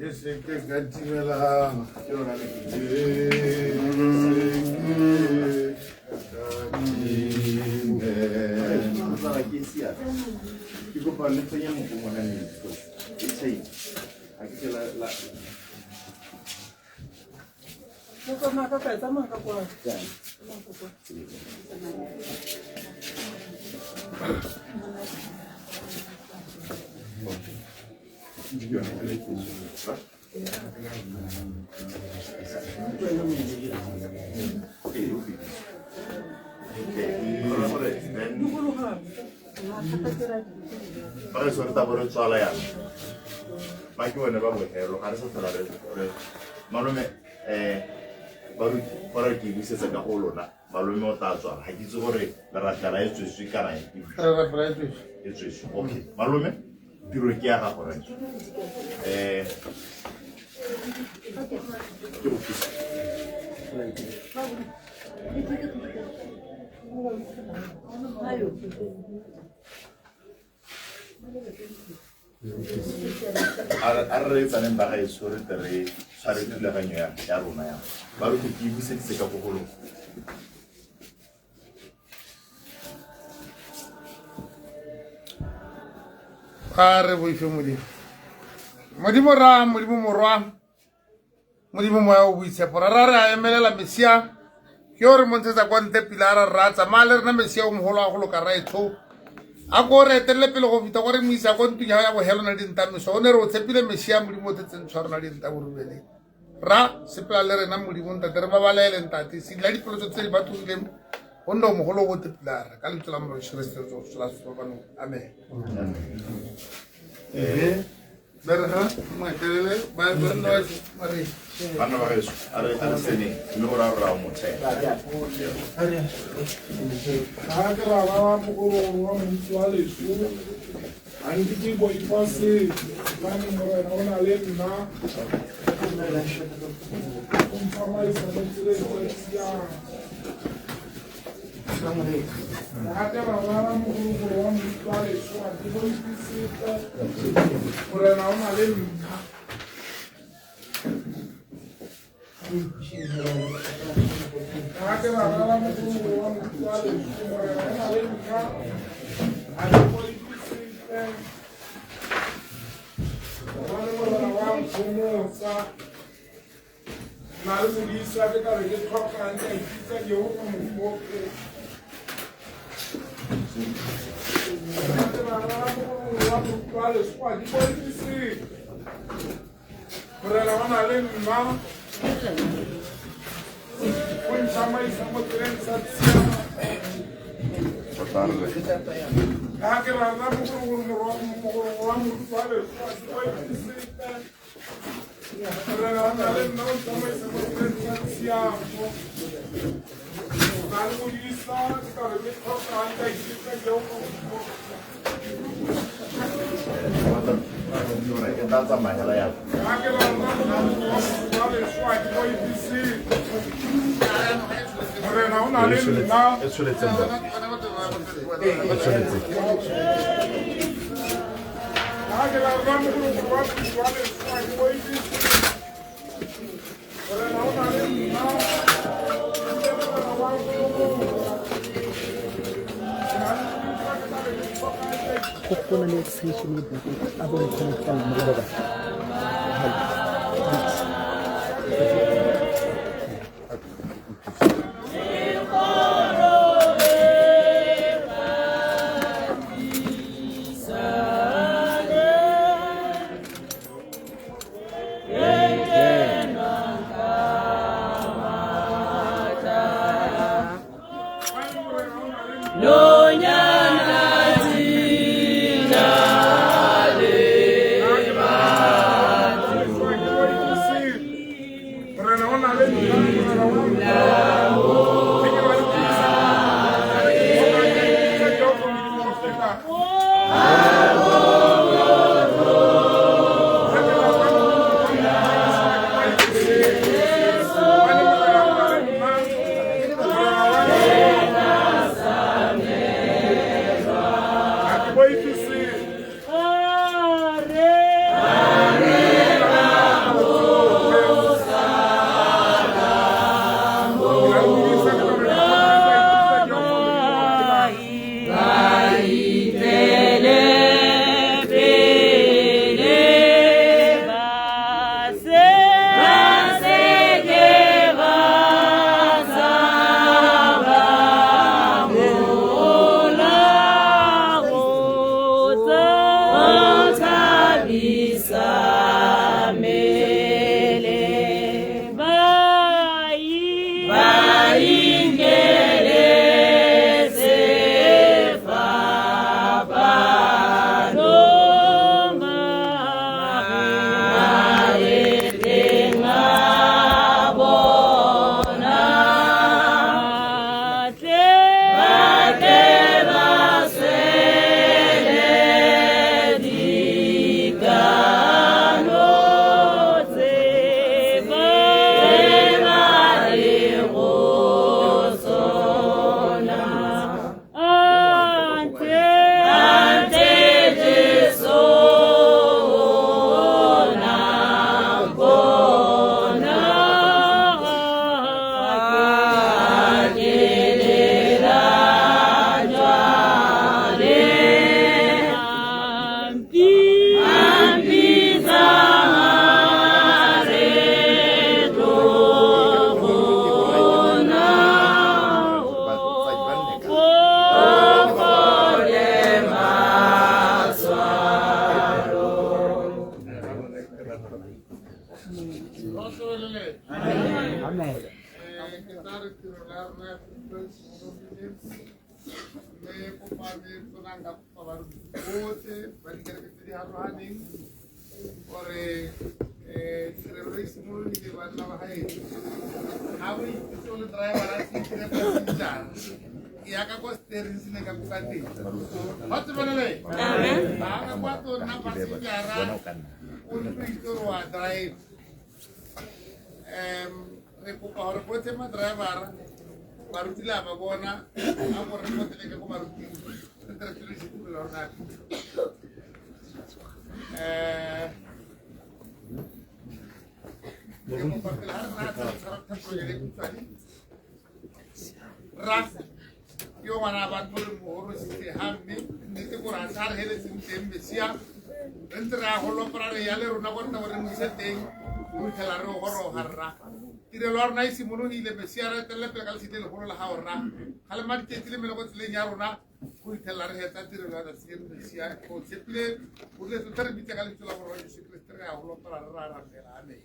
Ke seke ka timela. Ke seke ka timela. Ke kopa le tsenye moko mo nameng because e chaine. Ga ke la la Tsamaya ka kae? Tsamaya ka kwa. Fa re tshware tabo re tswala yana ba ke bone ba bogelo ga re sa tlhola re malome um baruti gore ke buisetsa ka go lona malome o tla tswala ga ke itse gore le ratela e tswetswe kana e Re e tswetswe okay malome tiro ke ya gago rre um ke go thusa. A re reetsaneng ba gaetsho re tle re tshware thulaganyo ya rona ya ba re ke buseditse ka bogolong. Ga re boife Modimo. Modimo ra, Modimo Morwa, Modimo Moya o Boitshepo. Ra ra re a emelela Mesia ke yo re mo ntshetsa kwa ntle pilara rra tsamaya le rena Mesia o mogolo a go loka raetsho. A ko re etelele pele go fita kwa re mo isa kwa ntlong ya ya bogelo na le dintamiso. O ne re o tshepile Mesia Modimo o tletseng tshwaro na le dinta borubeleng. Ra sepela le rena Modimo ntate re babalele ntate sedila dipelo tse di ba tlogileng go nne o mogolo o te pilara ka lebitso la Morena Jesu Kriste re tsola sefapanong. Amen. Berega moetelele ba ba mare Banna ba gaetsho a re tseneng mme gore a re ra o mothela. Ga ke ra ba mogologolo wa montsi wa leso, ga nke ke boifa sepe, gobane Morena o na le nna, o ntsamaisa mo tseleng tsa tshiamo. Ga ke ra ba mogologolo wa montsi wa leso, ga ke boife sepe, Morena o na le nna. Ga ke ra ba mogologolo wa montsi wa leso, Morena o na le nna, ga ke boife sepe, gobane Morena wa nkhomotsa. Na le modisa ke tla be ke tlhokang ka ikitsa Jehova mofoke. Ga ke ra ba mogologolo wa montsi wa leso, ga ke boife sepe, Morena o na le nna, o ntsamaisa mo tseleng tsa tshiamo. Ga ke ra nna mogologolo morwa mogologolo wa moruti wa leso, ga ke boife sepe, Morena o na le nna, o ntsamaisa mo tseleng tsa tshiamo. Na le modisa ke tla be ke tlhokang ka ikitsa Jehova mofoke. E tla tsamaya hela yalo. Ga ke ra nna mogologolo wa moruti wa leso, ga ke boife sepe, Morena o na le nna. E tsholetse mo. E tsholetse. Ga ke ra nna mogologolo wa moruti wa leso, ga ke boife sepe, Morena o na le nna, ke Morena wa nkhomotsa. Na le modisa ke tla be ke tlhokang ka Go na le extension e botoka a bo connectang mo go ba Amen. Ke tla re tirelo ya rona ya simologile mme kopane tsonang ka kopa baruti botlhe ba dikereke tse di harologaneng gore tirelo e simologile banna ba gaetsho ga o itse o le driver a se itire passenger yaka kwa steering se ne ka koka teng ba tsebelele ba ka kwa tlo nna passenger-a o ntse itse gore wa drive. Re kopa gore botlhe ma-driver-a baruti le a ba bona a gore re koteleke ko baruting re tle re tsweletse tirelo ya rona ya phitlho. Ke kopa pele ga re nna tshwara thapelo e khutshwane ra yo ngwana batho re mogorositse ga mme nnete gore a sa re heletseng teng mesia re ntse re a go lopora re ya le rona ko rena gore re mo ise teng go fitlhela re goroga rra. Tirelo ya rona e simologile mesia re etelele pele ka lesedi le legolo la gago rra ga le maditsatsi le mele ko tseleng ya rona go fitlhelela re hetsa tirelo ya tsatsi leno mesia go tshepile o rile tsotlhe re bitse ka lebitso la morwa Jesu Kriste re a go lopora re ra rapela amen.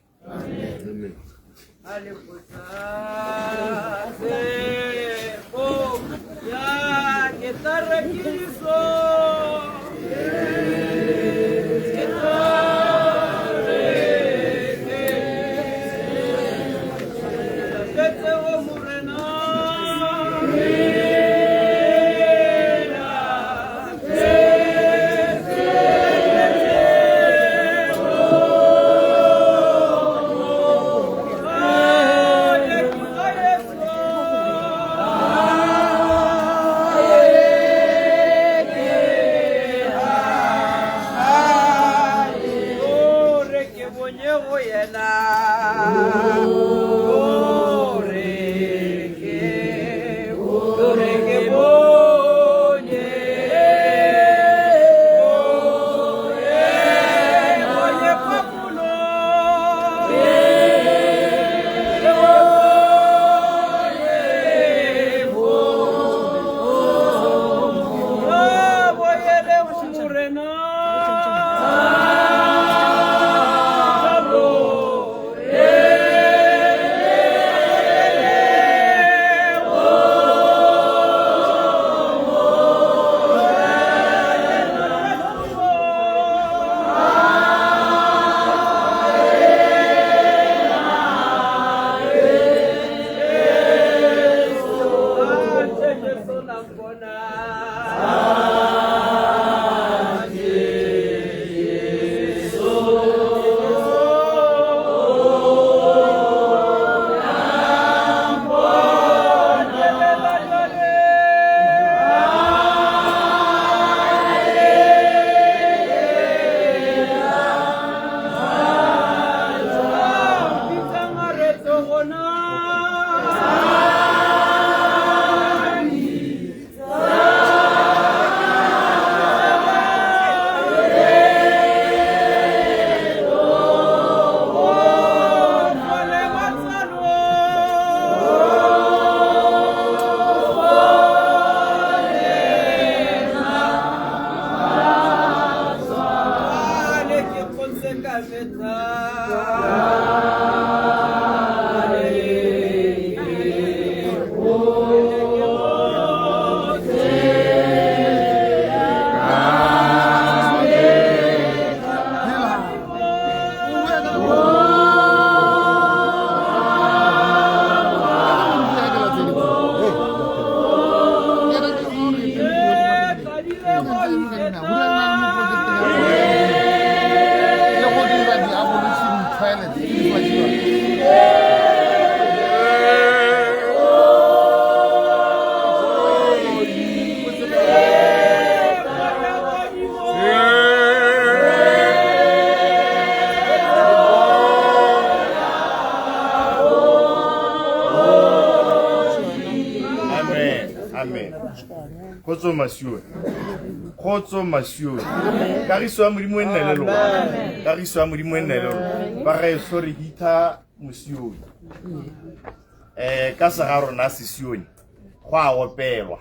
Khotso masione. Khotso masione. Kagiso ya Modimo e nne le lona. Kagiso ya Modimo e nne le lona. Ba gaetsho re hitha mosione. Ka se ga rona sesione go a opelwa.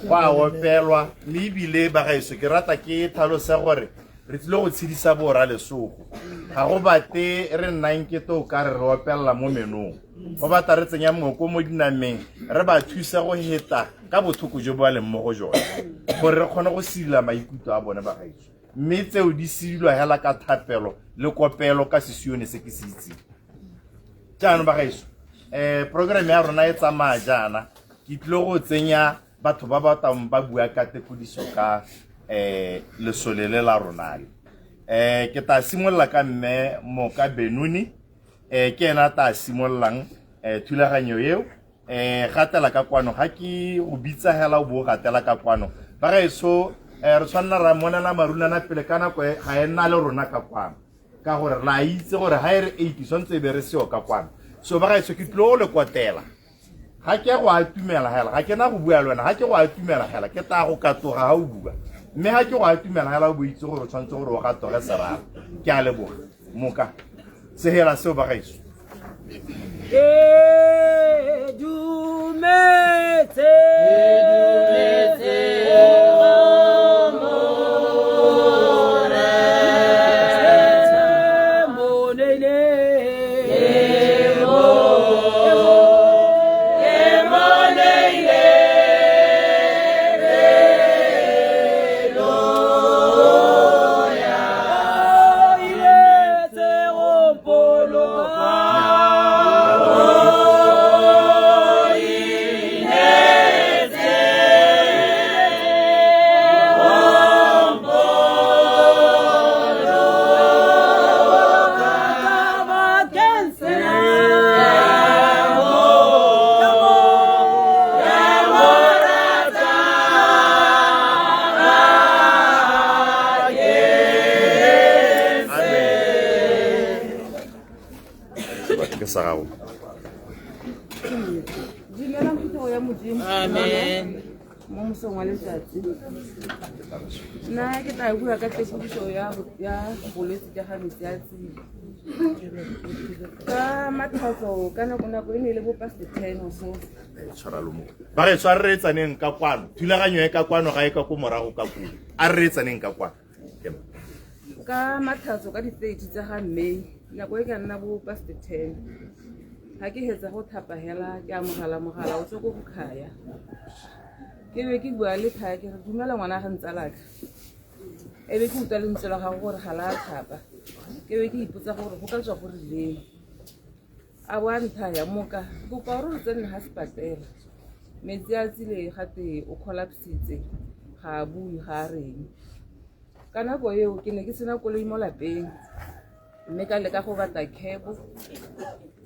Go a opelwa mme ebile ba gaetsho ke rata ke tlhalose gore Re tlile go tshedisa borra lesogo. Ga go batle re nnang kete o ka re re opelela mo menong. Go batla re tsenya moko mo dinameng, re ba thusa go heta ka botlhoko jo ba leng mo go jone, gore re kgone go sidila maikutlo a bone bagaetsho. Mme tseo di sidilwa hela ka thapelo le kopelo ka sesione se ke se itseng. Jaanong bagaetsho, program ya rona e tsamaya jaana, ke tlile go tsenya batho ba ba tang ba bua ka tekodiso ka lesole le la rona le. Ke tla simolola ka mme Moka Benoni, ke ena a tla simololang thulaganyo eo. Gatela ka kwano, ga ke go bitsa hela o bo o gatela ka kwano. Bagaetsho, re tshwanela ra monela marulana pele ka nako e, ga e nna le rona ka kwano, ka gore re a itse gore ga e re 8 tshwanetse e be re seo ka kwano. So bagaetsho, ke tlile go le kotela. Ga ke go atumela hela, ga ke na go bua le wena, ga ke go atumela hela, ke tla go katoga ga o bua. Mme ga ke go atumela hela o bo itse gore o tshwanetse gore o gatoge serala. Ke a leboga. Moka. Sehela seo bagaetsho. Ke dumetse. Dumelang phuthego ya Modimo. Amen. Mo mosong wa letsatsi. Nna ke tla bua ka tekodiso ya bolwetse jwa ga metsi a tsile. Ka matlhatso ka nako nako e ne e le bo past 10 or so. Tshwara lo mo. Ba re tshware re tsaneng ka kwano. Thulaganyo e ka kwano ga e ka ko morago ka koo. A re tsaneng ka kwano. Ka matlhatso ka di-30 tsa ga May, nako e ka nna bo past 10. Ga ke hetsa go thapa hela, ke amogela mogala o tswa ko go Khaya. Ke be ke bua le Khaya ke re dumela ngwana ga ntsalaka. E be ke utlwa lentswe la gago gore ga la thapa. Ke be ke ipotsa gore go ka tswa go rileng. A bo a nthaya moka, kopa gore re tsene ga sepatela. Metsi a tsile gate o collapsitse, ga a bue, ga a reng. Ka nako eo ke ne ke sena koloi mo lapeng, mme ka leka go batla cab.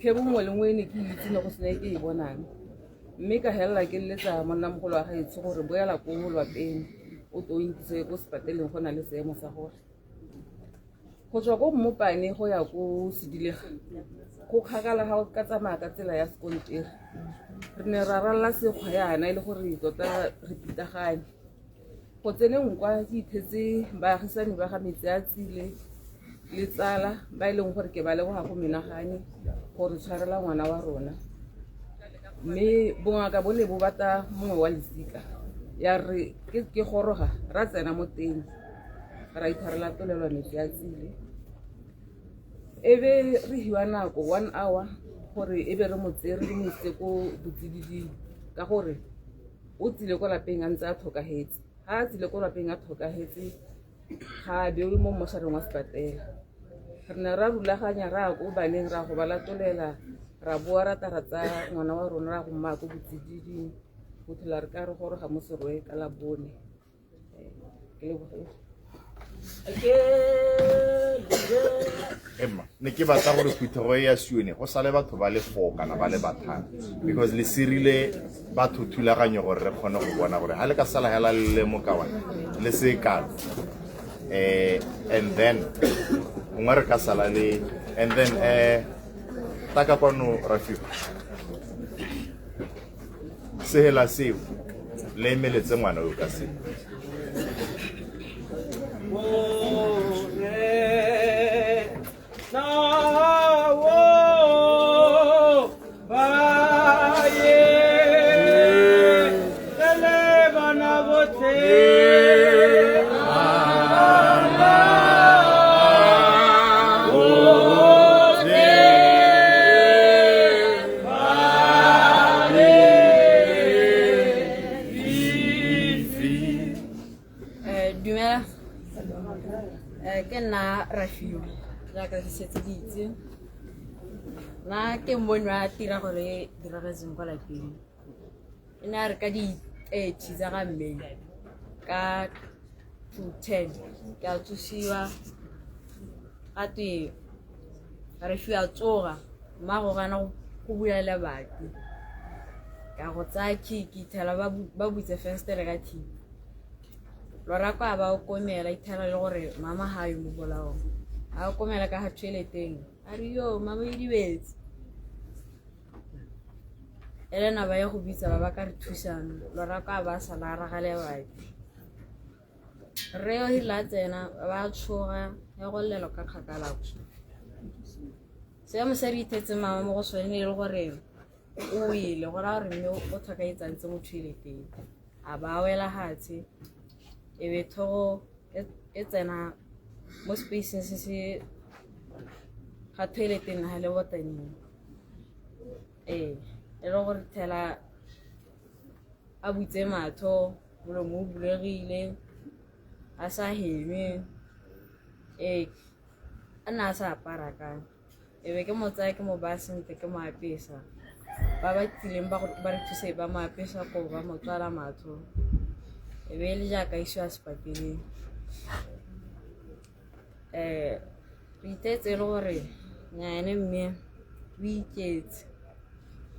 Cab nngwe le nngwe e ne ke itse ne go sena e ke e bonang. Mme ka helela ke leletsa monnamogolo wa gaetsho gore boela ko lwapeng o tlo o nkise ko sepateleng go na le seemo sa gore go tswa ko Mmopane go ya ko Sedilega go kgakala ga o ka tsamaya ka tsela ya sekontere. Re ne ra ralala sekgwa yana e le gore tota re pitagane. Go tseneng kwa ke ithetse baagisani ba ga metsi a tsile le tsala ba e leng gore ke ba leboga go menagane gore tshwarela ngwana wa rona. Mme bongaka bo ne bo batla mongwe wa lesika, ya re ke goroga ra tsena mo teng ra itharela tolelwa metsi a tsile. E be re hiwa nako 1 hour gore e be re mo tsere re mo ise ko botsididing, ka gore o tsile ko lapeng a ntse a tlhokahetse. Ha a tsile ko lapeng a tlhokahetse, ga a bewe mo moshareng wa sepatela. Re ne ra rulaganya ra ya ko baneng ra go ba latolela, ra boa ra tla ra tsaya ngwana wa rona ra go mmaya ko botsididing go tlhola re ka re goroga mo Serowe ka la bone. Ke lebogile. Emma, ne ke batla gore phuthego e ya Sione go sale batho ba le 4 kana ba le batlhano, because le sirile batho thulaganyo gore re kgone go bona gore ha le ka sala hela le le mokawana le se kalo. And then gongwe re ka sala le, and then tla ka kwano Rafiu. Sehela seo le emeletse ngwana yo ka seo. Jaaka re setse di itse, nna ke mmone wa tiragalo e diragetseng kwa lapeng. E ne a re ka di-30 tsa ga May ka 2:10 ke a tsosiwa ga twe re fiwa tsoga mmago gana go bula lebati. Ka go tsaya key ke ithela ba butse fenstere ka thipa. Lorako a ba okomela ithela le gore mama ga yo mo bolaong. A okomela ka ga toileteng a re yo mama o idibetse. Elena ba ye go bitsa ba ba ka re thusang. Lorako a ba sala a raga lebati. Rre o ile a tsena ba tshoga ya go lelwa ka kgakala. Seemo se re ithetse mama mo go sone e le gore o ile go raya gore mme o tlhokaetsantse mo toileteng. A ba wela hatshe e be thogo e tsena mo spaceng se se ga toileteng ga le botaneng. Ee, e le gore thela a butse matho, molomo o bulegile, a sa heme, ee, a ne a sa apara ka. E be ke mo tsaya ke mo baya sentle ke mo apesa. Ba ba tlileng ba re thuse ba mo apesa ko ba mo tswala matho. E be e le jaaka isiwa sepateleng. Re itetse e le gore nnyane mme o iketse.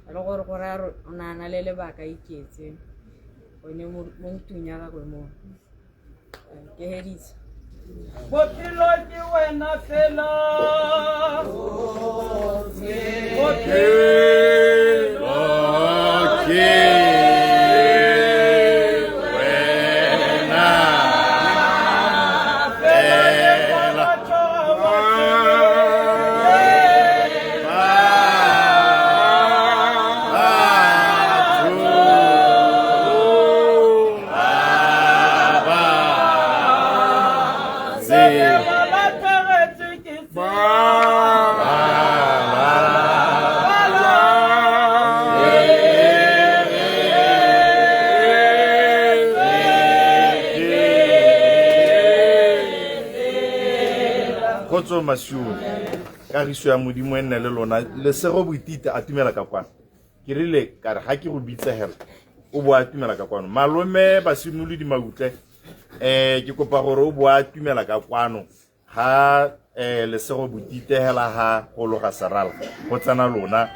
E le gore go raya gore o ne a na le lebaka iketse gone mo ntlong ya gagwe mo. Ke heditse. Bophelo ke wena fela. Bophelo ke wena fela. Kgotso masiong, kagiso ya Modimo e nne le lona. Lesego Boitita a tumela ka kwano. Ke rile ka re ga ke go bitsa hela, o bo a tumela ka kwano. Malome basimolodi Mautle, ke kopa gore o bo a tumela ka kwano. Ga Lesego Boitite hela ha go loga serala go tsena lona.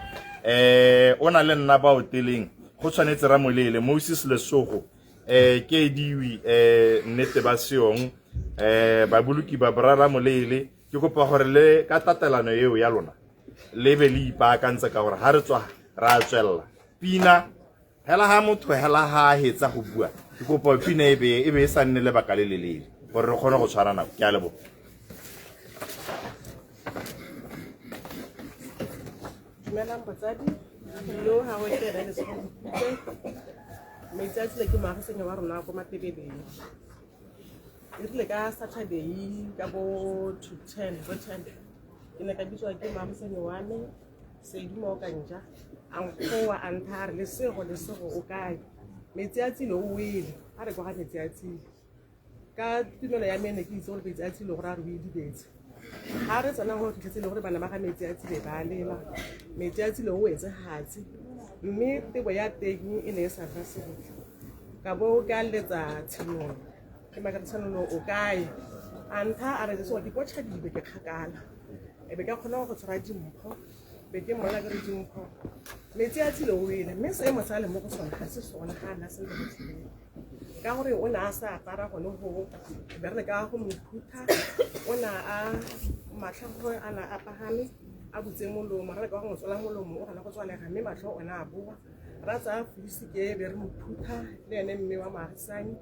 O na le nna ba oteleng go tshwanetse ra molele Moses Lesogo, ke diwi nnete ba seong, baboloki ba brara molele. Ke kopa gore le ka tatelano eo ya lona le be le ipaakantse ka gore ha re tswa ra tswella pina hela ha motho hela ha a hetsa go bua. Ke kopa pina e be e sa nne lebaka le leleele gore re kgone go tshwara nako. Ke a leboga. Dumelang batsadi, yo ha o tle re le sekolo. Metsi a tsile ke moagisane wa rona ko Matebeleng. E rile ka Saturday ka bo 2:10, bo 10, ke ne ka bitswa ke moagisane wa me Sedumo Kanja, a nkgowa a ntha a re Lesego, Lesego o kae? Metsi a tsile o wele, a re kwa ga metsi a tsile. Ka tumelo ya me ne ke itse gore metsi a tsile gore a re o idibetse. Ha re tsena go fitlhetse le gore bana ba ga metsi a tsile ba lela, metsi a tsile o wetse hatsi, mme tebo ya teng e ne e sa nna sentle. Ka bo ka letsa Tshenolo, ke maka Tshenolo o kae? A ntha a re Lesego ke ko Tšhadibe ke kgakala. E be ka kgona go tshwara dimpho, be ke mmona ke re dimpho. Metsi a tsile o wele, mme seemo sa le mo go sone ga se sone, ga a nna sentle gotlhelele. Ka gore o ne a sa apara gone go, be re leka go mo phutha, o ne a matlho gore a ne a pagame, a butse molomo, re leka go mo tswala molomo, o gana go tswalega, mme matlho one a boa. Ra tsaya fleece ke be re mo phutha le ene mme wa moagisani,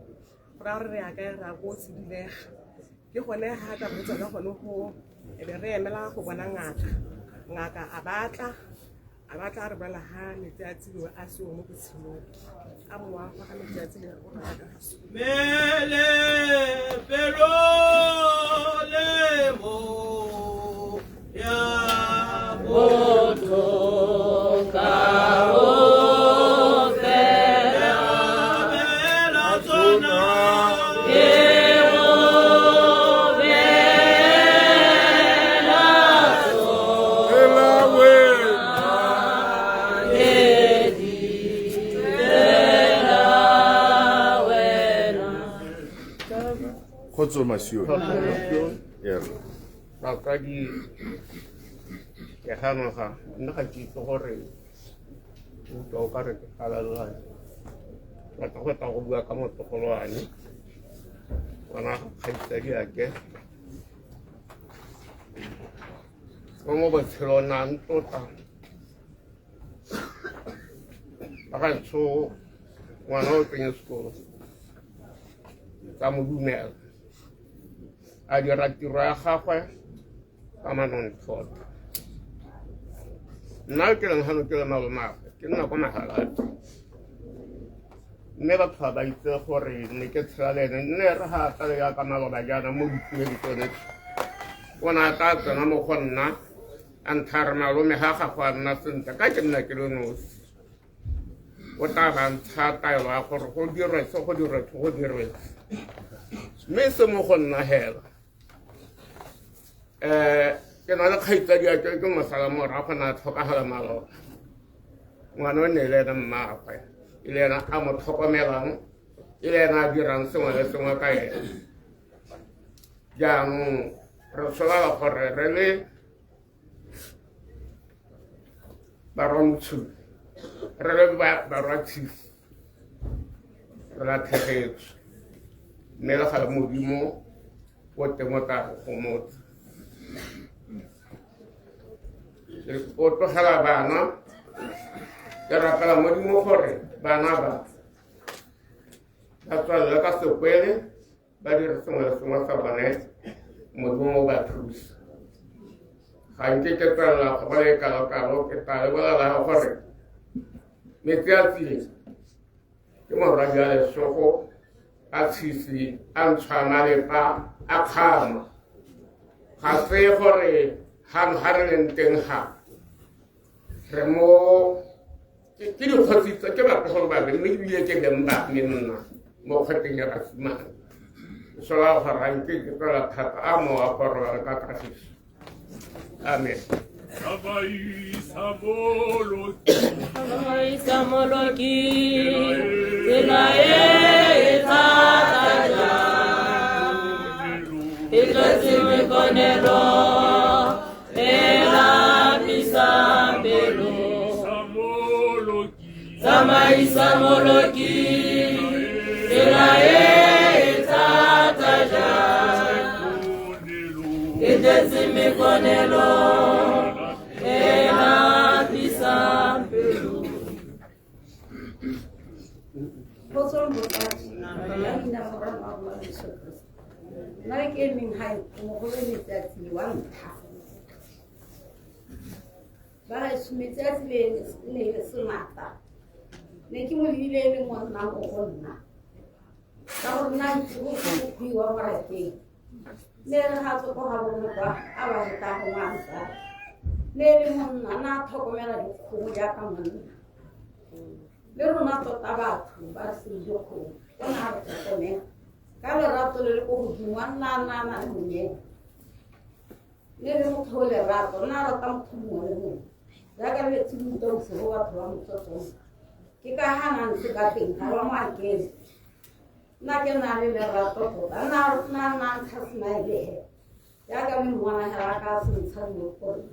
go raya gore re ya kae, re ya ko Sedilega. Ke gone ga ka re tsena gone go, e be re emela go bona ngaka. Ngaka a batla, a batla a re bolela ha metsi a tsile a seo mo botshelong. A mowa wa ga metsi a tsile o rata ka gaso. Mele pelo le mo ya botho ka o fela bela tsona. Ke go bela Kgotso Masione. Yebo. Batsadi ke ganoga nna ga ke itse gore utlwa o ka re ke galalelane batla go tla go bua ka motlogolwane ngwana kgaitsadi ake mo mo botshelong na ntota ba gaetsho ngwana o tsenye sekolo tsa mo dumela a dira tiro ya gagwe ka manontlhotlho. Nna ke leng gano ke le malomagwe ke nna kwa Mahalapye mme batho ga ba itse gore ne ke tshela le ene nne re ga a tlale yaka maloba jaana mo dituleng tsone o ne a tla tsena mo go nna a ntlha re malome ga gago a nna sentle ka ke nna ke le nosi o tla ba ntsha taelo ya gore go dirwe se go dirwe se go dirwe mme se mo go nna hela ke na le kgaitsadi ya ke mosala morago na tlhokagala maloba ngwana o ne le ena mmaagwe e le ena a mo tlhokomelang e le ena a dirang sengwe le sengwe ka ene. Jaanong re tshwanela gore re le barwa Motshodi re le barwa Chief re latlhegetswe mme le gale Modimo o teng o tla go gomotsa. O tlogela bana ke rapela Modimo gore bana ba ba tswelele ka sekwele ba dire sengwe le sengwe sa bone Modimo o ba thusa. Ga nke ke tswelela go le kalo-kalo ke tla lebelela gore metsi a tsile ke morwadi a lesogo a tshisi a ntshwa malepa a kgama ga se gore ga re leng teng ga re mo ke dikgotsi tsa ke batlogolo ba me mme ebile ke beng ba me nna mo kgoteng ya basimane sola gore ga nke ke tswela thata a mowa gore ba re ka kagiso. Amen. Tsamaisa moloki tsela e e thata jang e tletse mekonelo e lapisang pelo. Tsamaisa moloki tsela e e thata jang e tletse mekonelo e lapisang pelo. Nna ke emeng gae mogolo letsatsi wa ntlha ba gaetsho metsi a tsile ne le sengata ne ke mo lebile e le monna go go nna ka gore nna itse go kgwiwa morakeng ne re ga tswa ko ga bone kwa a ba reta go ngwantsha ne le monna na tlhokomela dikgomo jaaka monna le rona tota batho ba re seng dikgomo o ne a re tlhokomela ka lerato le le ko godimo a nna a na le monyela ne le motho o lerato nna a rata motho mongwe le mongwe jaaka le letse boitauso go batho ba motsotsong ke ka ga na ntse ka teng ga ba mo akele nna ke na le lerato tota nna nna ntsha smile he jaaka mme ngwana hela ka se ntsha mo gore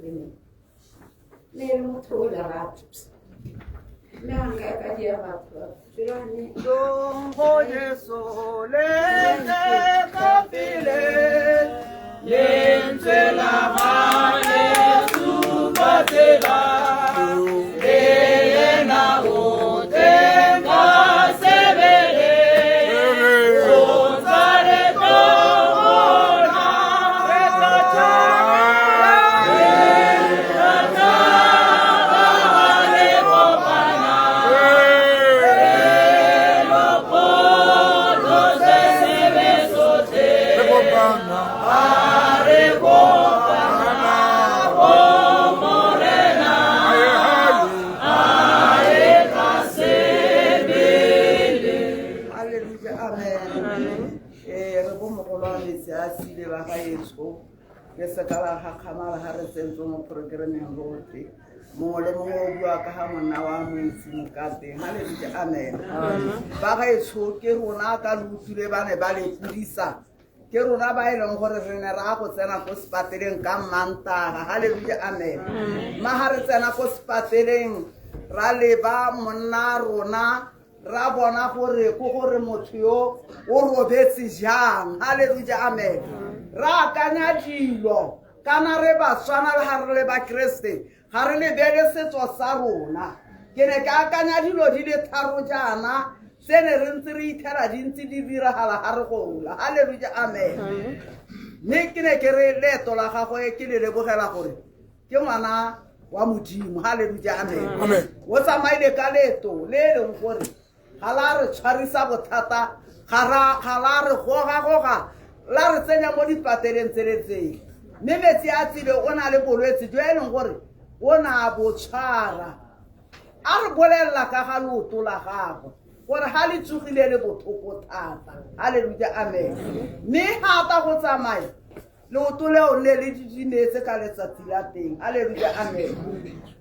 ne le motho o lerato mme ga nka ka dia batho Dongo Jesu le ka pele lentswe la gagwe supa tsela le yena o teng ka sebele o tla re tlohona re tla thaba re tla thaba ha re kopana re lopolotse sebe sotlhe ha re kopana go Morena a e ka sebele. Hallelujah, amen. Re bo mogolo wa metsi a tsile ba gaetsho le seka la gakgamala ga re tsentswe mo programmeng rotlhe mongwe le mongwe o bua ka ga monna wa mo itseng ka teng. Hallelujah, amen. Ba gaetsho ke rona ka le utlwile ba ne ba le pudisa Ke rona ba e leng gore re ne ra go tsena ko sepateleng ka Mantaga. Haleluja, amen. Ma ha re tsena ko sepateleng ra leba monna rona, ra bona gore ko gore motho yo o robetse jang. Haleluja, amen. Ra akanya dilo kana re Batswana le ha re le Bakreste, ga re lebele setso sa rona. Ke ne ke akanya dilo di le tharo jaana tse ne re ntse re ithera di ntse di diragala ga re gola. Haleluja, amen. Mme ke ne ke re leeto la gagwe ke le lebogela gore ke ngwana wa Modimo. Haleluja, amen. O tsamaile ka leeto le e leng gore ga la re tshwarisa bothata, ga la re goga-goga, la re tsenya mo dipateleng tse le tsele. Mme metsi a tsile o na le bolwetse jo e leng gore o na a bo tshwara. A re bolelela ka ga leoto la gagwe gore ga le tsogile le botlhoko thata. Haleluja, amen. Mme ga a ta go tsamaya, leoto leo ne le didimetse ka letsatsi la teng. Haleluja, amen.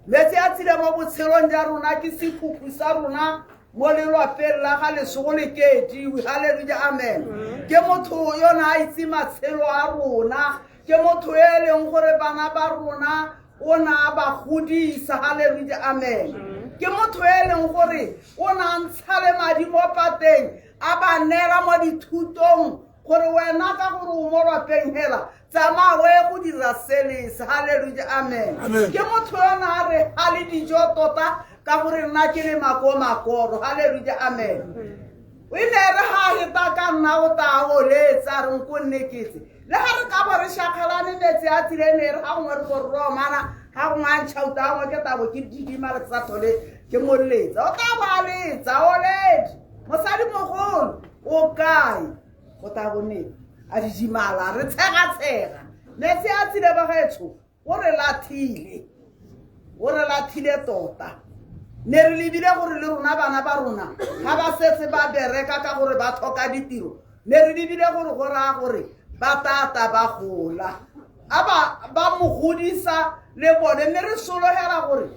Metsi a tsile mo botshelong ja rona ke sekhukhu sa rona mo lelwapeng la ga Lesego le Kediwe. Haleluja, amen. Ke motho yo na a itse matshelo a rona, ke motho e leng gore bana ba rona o na a ba godisa. Haleluja, amen. Ke motho e leng gore o na a ntsha le madi mo pateng, a ba neela mo dithutong gore wena ka gore o mo lwapeng hela, tsamaya o ye go dira selese. Haleluja, amen. Ke motho yo na a re ga le dijo tota ka gore nna ke le mako makoro. Haleluja, amen. O ne re ga a heta ka nna o ta o letsa a re nko nne ketse. Le ga re ka bo re shakgalane metsi a tsile ne re ga gongwe re bo re romana, ga gongwe a ntšhauta, ga gongwe ke tabo ke didima le sa tlhole ke mo letsa. O tla bo a letsa, o ledi. Mosadi mogolo o kae? Go tla bo ne a didimala, re tshega-tshega. Metsi a tsile ba gaetsho, o re lathile. O re lathile tota. Ne re lebile gore le rona bana ba rona ga ba setse ba bereka ka gore ba tlhoka ditiro. Ne re lebile gore go raya gore ba tata ba gola. A ba mo godisa le bone, mme re sologela gore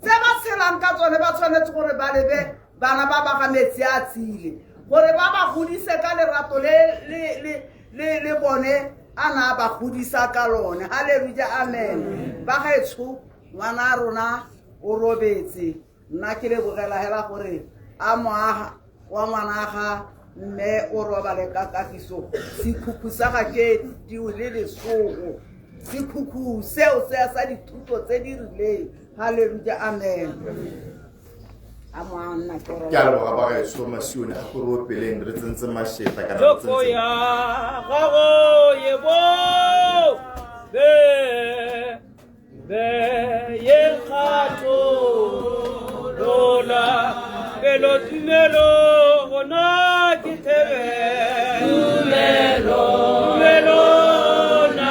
tse ba tshelang ka tsone ba tshwanetse gore ba lebe bana ba ba ga metsi a tsile, gore ba ba godise ka lerato le bone a na ba godisa ka lone. Haleluja, amen. Ba gaetsho, ngwana a rona o robetse. Nna ke lebogela hela gore a moaga wa ngwana ga mme o robale ka kagiso. Sekhukhu sa ga ke diwe le lesogo. Sekhukhu seo se sa dithuto tse di rileng. Haleluja, amen. A moaga nna ke Ke a leboga ba gaetsho Masione, a ko re opeleng re tsentse masheta kana re Joko tsentse ya gago ye bo be be ye kgato lola pelo tumelo gona ke thebe tumelo tumelo na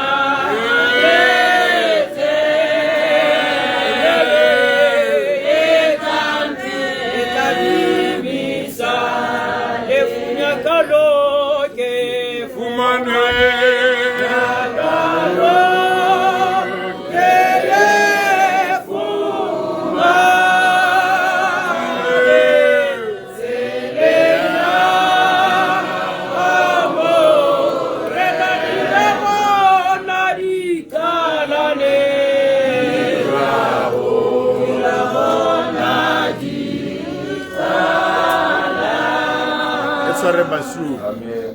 Tshware Masiu. Amen.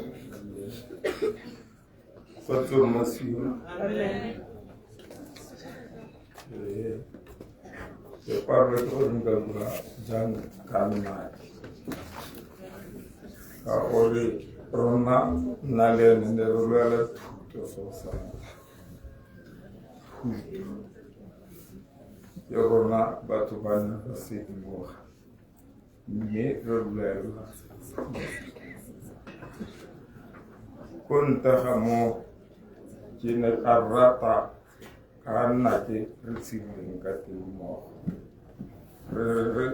Kgotso Masiu. Amen. Ke parwe ke gore nka bua jang ka nnake. Ka gore rona nna le ene ne re lwela thuto seo sa ntlha. Thuto. Ke rona batho ba ne re sedimoga. Mme re lwela. Ko ntle ga moo, ke ne ka rata ka nna ke re tshimoleng ka teng mmogo. Re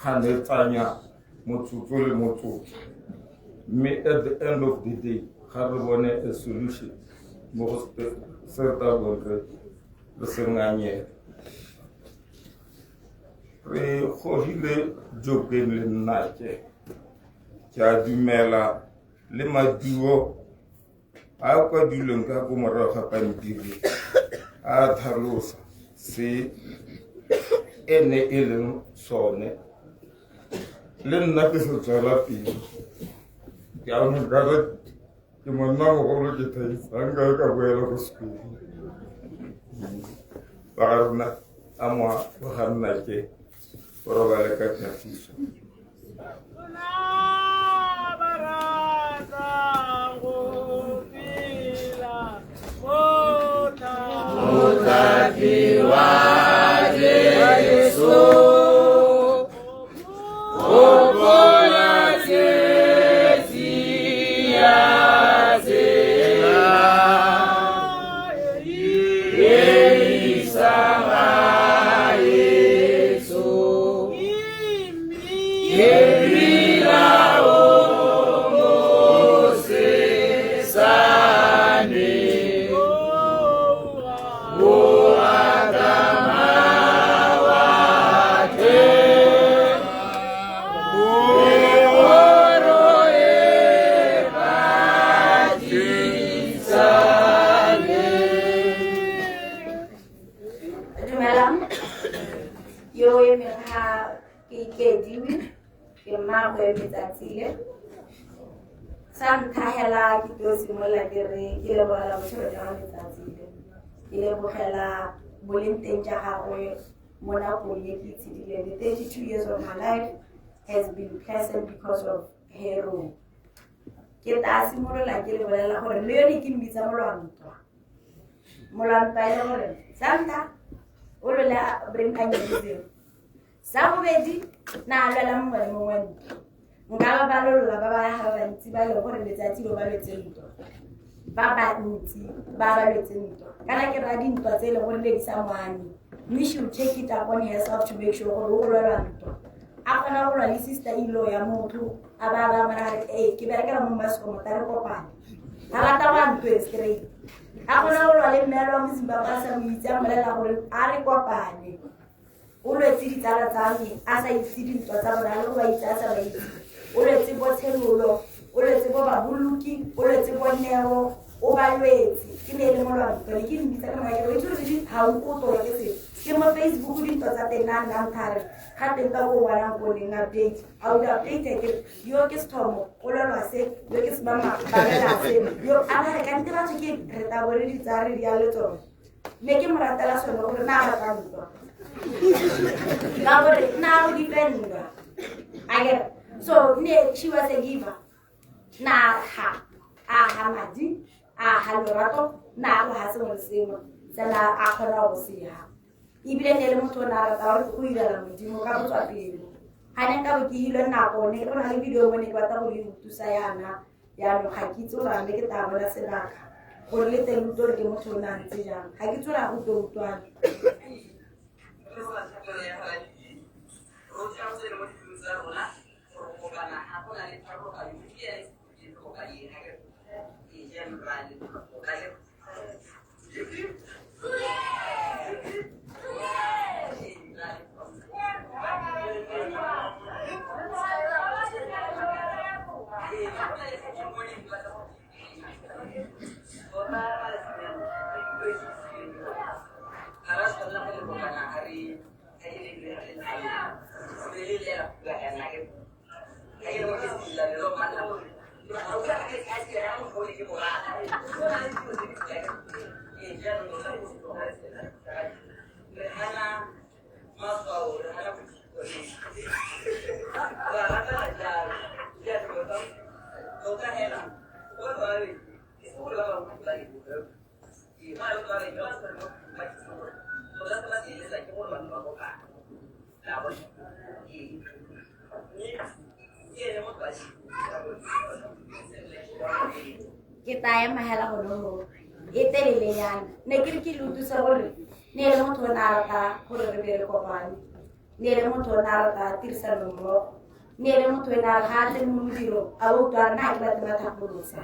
ganetsanya motsotso le motsotso. Mme at the end of the day, ga re bone a solution mo go se re tla bong re se ngangela. Re gogile jokeng le nnake. Ke a dumela le maduo A kwadilweng ka ko morago ga pampiri a tlhalosa se ene e leng sone le nna ke se tswela pele jaanong ka re ke monna mogolo ke thaisang ka ka boela ko sekolong ba ga rona a moa ba ga nna ke o robale ka kagiso. Mothapi wa Jesu, gopola tsietsi ya tsela e isang gaetsho. Ke mmila o mosesane, o ata mawatle, le kgoro e patisane. Dumelang, yo o emeng ga ke Ikediwe, ke mmaagwe Metsatsile. Sa ntlha hela ke tlo simolola ke re ke lebogela botshelo jwa ga Metsatsile, ke lebogela boleng teng jwa gagwe mo nakong e ke itshedileng. The 32 years of my life has been pleasant because of her role. Ke tla simolola ke le bolelela gore le yone ke mmitsa molwantwa. Molwantwa e le gore sa ntlha o lwele brain aneurysm, sa bobedi na lwela mongwe le mongwe ntwa. Nka ba balolola ba ba ga ba bantsi ba e leng gore letsatsi lo ba lwetse ntwa, ba bantsi ba ba lwetse ntwa. Kana ke raya dintwa tse e leng gore ne di sa moame, mme she will take it upon herself to make sure gore o lwelwa ntwa. A kgona go lwa le sister in law ya motho, a ba ba mara re ee ke berekela mo Mascom ta re kopane, ga rata go ya ntweng straight. A kgona go lwa le mme wa mo Zimbabwe a sa mo itse, a mmolelela gore a re kopane. O lwetse ditsala tsa me a sa itse dintwa tsa bona, le go ba itse a sa ba itse. O lwetse bo Tshenolo, o lwetse bo Baboloki, o lwetse bo Neo, o ba lwetse. Ke ne e le molwantwa, ne ke mmitsa ka maikelo. O itse gore ga o kotolwa ke selo. Ke mo Facebook dintwa tsa teng a nnang thare ga teng ka ko ngwanang ko neng update. A o di update ke yo ke Sethomo, o lwelwa se, yo ke Sebama, ba lwela se. Yo a ba re ka nnete batho ke re tla bo re di tsaya re di ya le tsone. Ne ke mo ratela sone gore na batla ntwa. Ka gore na o dipendwa. Akere so ne she was a giver. Na ha a ha madi, a ha lorato, na go ha sengwe le sengwe se na a kgona go se ha. Ebile ne le motho o ne a rata gore go irela Modimo ka botswapelo. Ga ne nka bo ke hilwe nako, ne go na le video mo ne ke batla go le utlwisa yana. Jaanong ga ke itse gore a mme ke tla bona sebaka gore le teng utlwe gore ke motho o ne a ntse jang. Ga ke itse gore a go tlo utlwana. Ke tla ema hela gone mo e telele yana. Ne ke re ke le utlwisa gore ne e le motho o ne a rata gore re be re kopane, ne e le motho o ne a rata tirisano mmogo, ne e le motho o ne a re ga a tsene mo modirong a bo utlwa a re na ke batle ba thapolosa,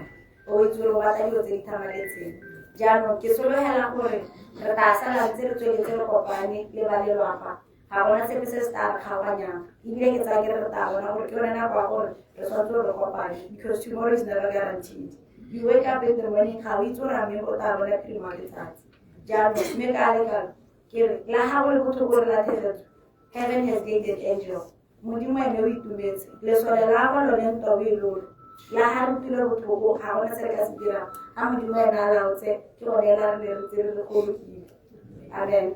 o itse gore o batla dilo tse di tlhamaletseng. Jaanong ke sologela gore re tla sala ntse re tsweletse re kopane le ba lelapa, ga gona sepe se se tla re kgaoganyang. Ebile ke tsaya ke re re tla bona gore ke yone nako ya gore re tshwanetse gore re kopane, because tomorrow is never guaranteed. You wake up in the morning, ga o itse gore a mme o tla bona phirima letsatsi. Jaanong mme ka le kalo ke re la ga go le botlhoko re latlhegetswe, heaven has gained an angel. Modimo ene o itumetse. Lesole la gagwe lone ntwa o e lole. La ga re utlwile botlhoko ga gona se re ka se dirang. Ga Modimo ene a laotse ke gone ela re ne re tse re gologile. Amen.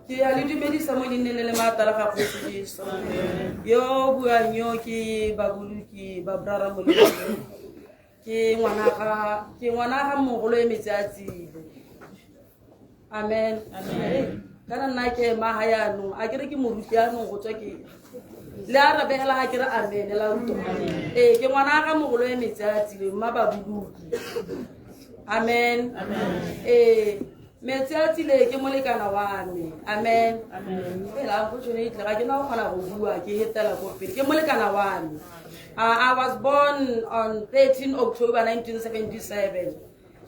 Ke a le dumedisa mo leineng le le maatla la gago Jesu. Yo buang yo ke baboloki ba brara molemo. Ke ngwana ga ke ngwana ga mogolo e metsi a tsile. Amen. Amen. Kana nna ke ema ga yaanong a kere ke moruti yaanong go tswa ke le a rabegela ga kere amen la utlwa. Ee ke ngwana ga mogolo e metsi a tsile mma baboloki. Amen. Ee metsi a tsile ke molekana wa me. Amen. Fela unfortunately ga ke na go kgona go bua ke hetela ko pele. Ke molekana wa me. I was born on 13 October 1977.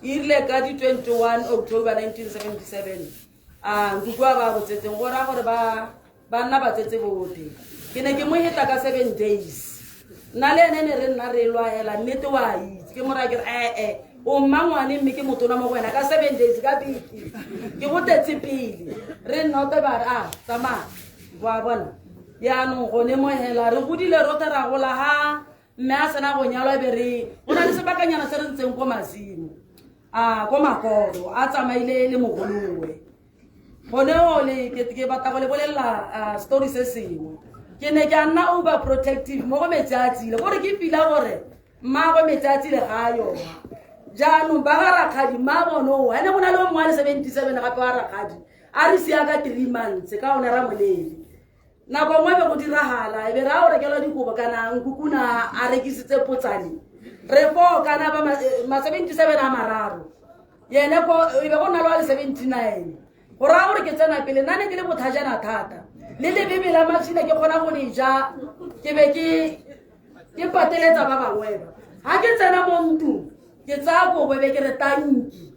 E rile ka di 21 October 1977. Nkuku a ba botsetseng go raya gore ba nna ba tsetse bote. Ke ne ke mo heta ka 7 days. Nna le ene ne re nna re lwaela nnete wa itse. Ke mo raya ke re o mmangwane mme ke motona mo go wena ka 7 days ka beke. Ke go tetse pele. Re nna o te ba re a tsamaya. Wa bona. Yaanong gone mo hela re godile rotlhe ra gola ha mme a sena go nyalwa e be re go na le sebakanyana se re ntseng ko masimo a ko Makoro a tsamaile le mogolowe. Gone o le ke batla go le bolelela story se sengwe. Ke ne ke a nna over protective mo go metsi a tsile gore ke fila gore mmaagwe metsi a tsile ga a yona. Jaanong ba ga rakgadi mma bone o ene go na le o mongwe a le 77 gape wa rakgadi a re sia ka 3 months ka one ra molele. Nako nngwe be go diragala e be re a o rekelwa dikobo kana nkukuna a rekisitse potsane. Re fo kana ba ma 77 a mararo. Yene ko e be go nna le wa le 79. Go raya gore ke tsena pele nna ne ke le bothajana thata. Le lebebe la matšhina ke kgona go le ja ke be ke pateletsa ba bangwe ba. Ha ke tsena mo ntlong ke tsaya kobo e be ke re tanki.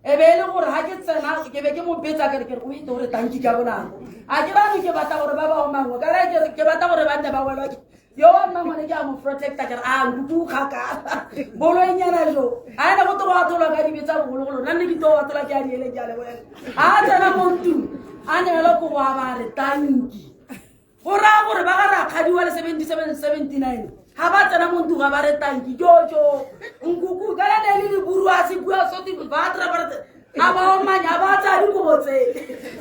E be e le gore ha ke tsena ke be ke mo betsa ke re ke re o ete gore tanki ka bonako. A ke bane ke batla gore ba ba omangwe ka re ke batla gore ba nne ba welwa ke yo wa nna ngwane ke a mo protecta ke re a nkuku kgakala. Boloinyana jo. A ene go te go atholwa ka dibe tsa bogologolo nna nne ke tlo go athola ke a di ele ke a lebolela. A tsena mo ntlong a neelwa kobo a ba re tanki. Go raya gore ba ga rakgadi wa le 77 79 ga ba tsena mo ntlong ga ba re tanki jojo nkuku ka le ne le leburu a se bua sote ba tra ba re a ba omanya a ba tsaya dikobo tse.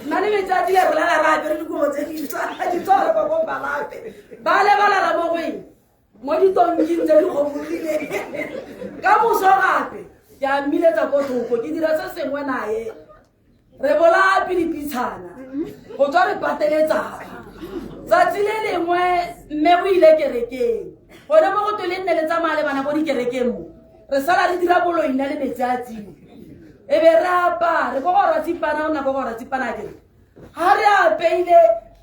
Nna le metsi a tsile re lala re apere dikobo tse di tswa re kwa ko balape. Ba lebalala mo go eng mo ditonking tse di kgobogileng. Ka moso gape ke a mmiletsa ko thoko ke dira se sengwe naye. Re bolaya pilipitshana go tswa re pateletsana. Tsatsi le lengwe mme o ile kerekeng. Gone mo go twe le nne le tsamaya le bana ko dikerekeng mo. Re sala re dira boloina le metsi a tsile. E be re apare ko go ratsipana o nna ko go ratsipana ke re. Ha re apeile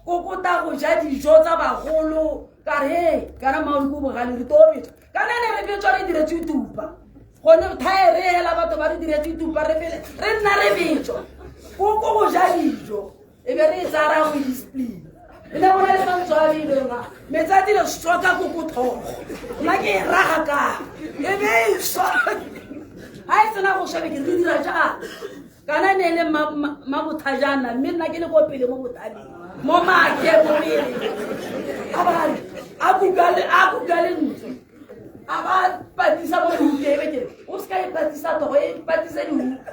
kokota go ja dijo tsa bagolo ka re kana maoli ko bogale re tlo betsa. Kana ne re betswa re diretse tupa. Gone thaere hela batho ba re diretse tupa re fele re nna re betswa. Koko go ja dijo e be re tsaya ra go discipline. E ne go na le mantswe a beileng a metsi a tsile soka koko tlhogo. Nna ke e raga ka e be e swa. Ha e sena go swa be ke re dira jang. Kana ne e le mabothajana mme nna ke le ko pele mo botaleng. Mo maake mo pele. A ba re, a kuka le ntlo. A ba patisa mo dihukeng, e be ke re, o seka e patisa tlhogo, e patise dihuka.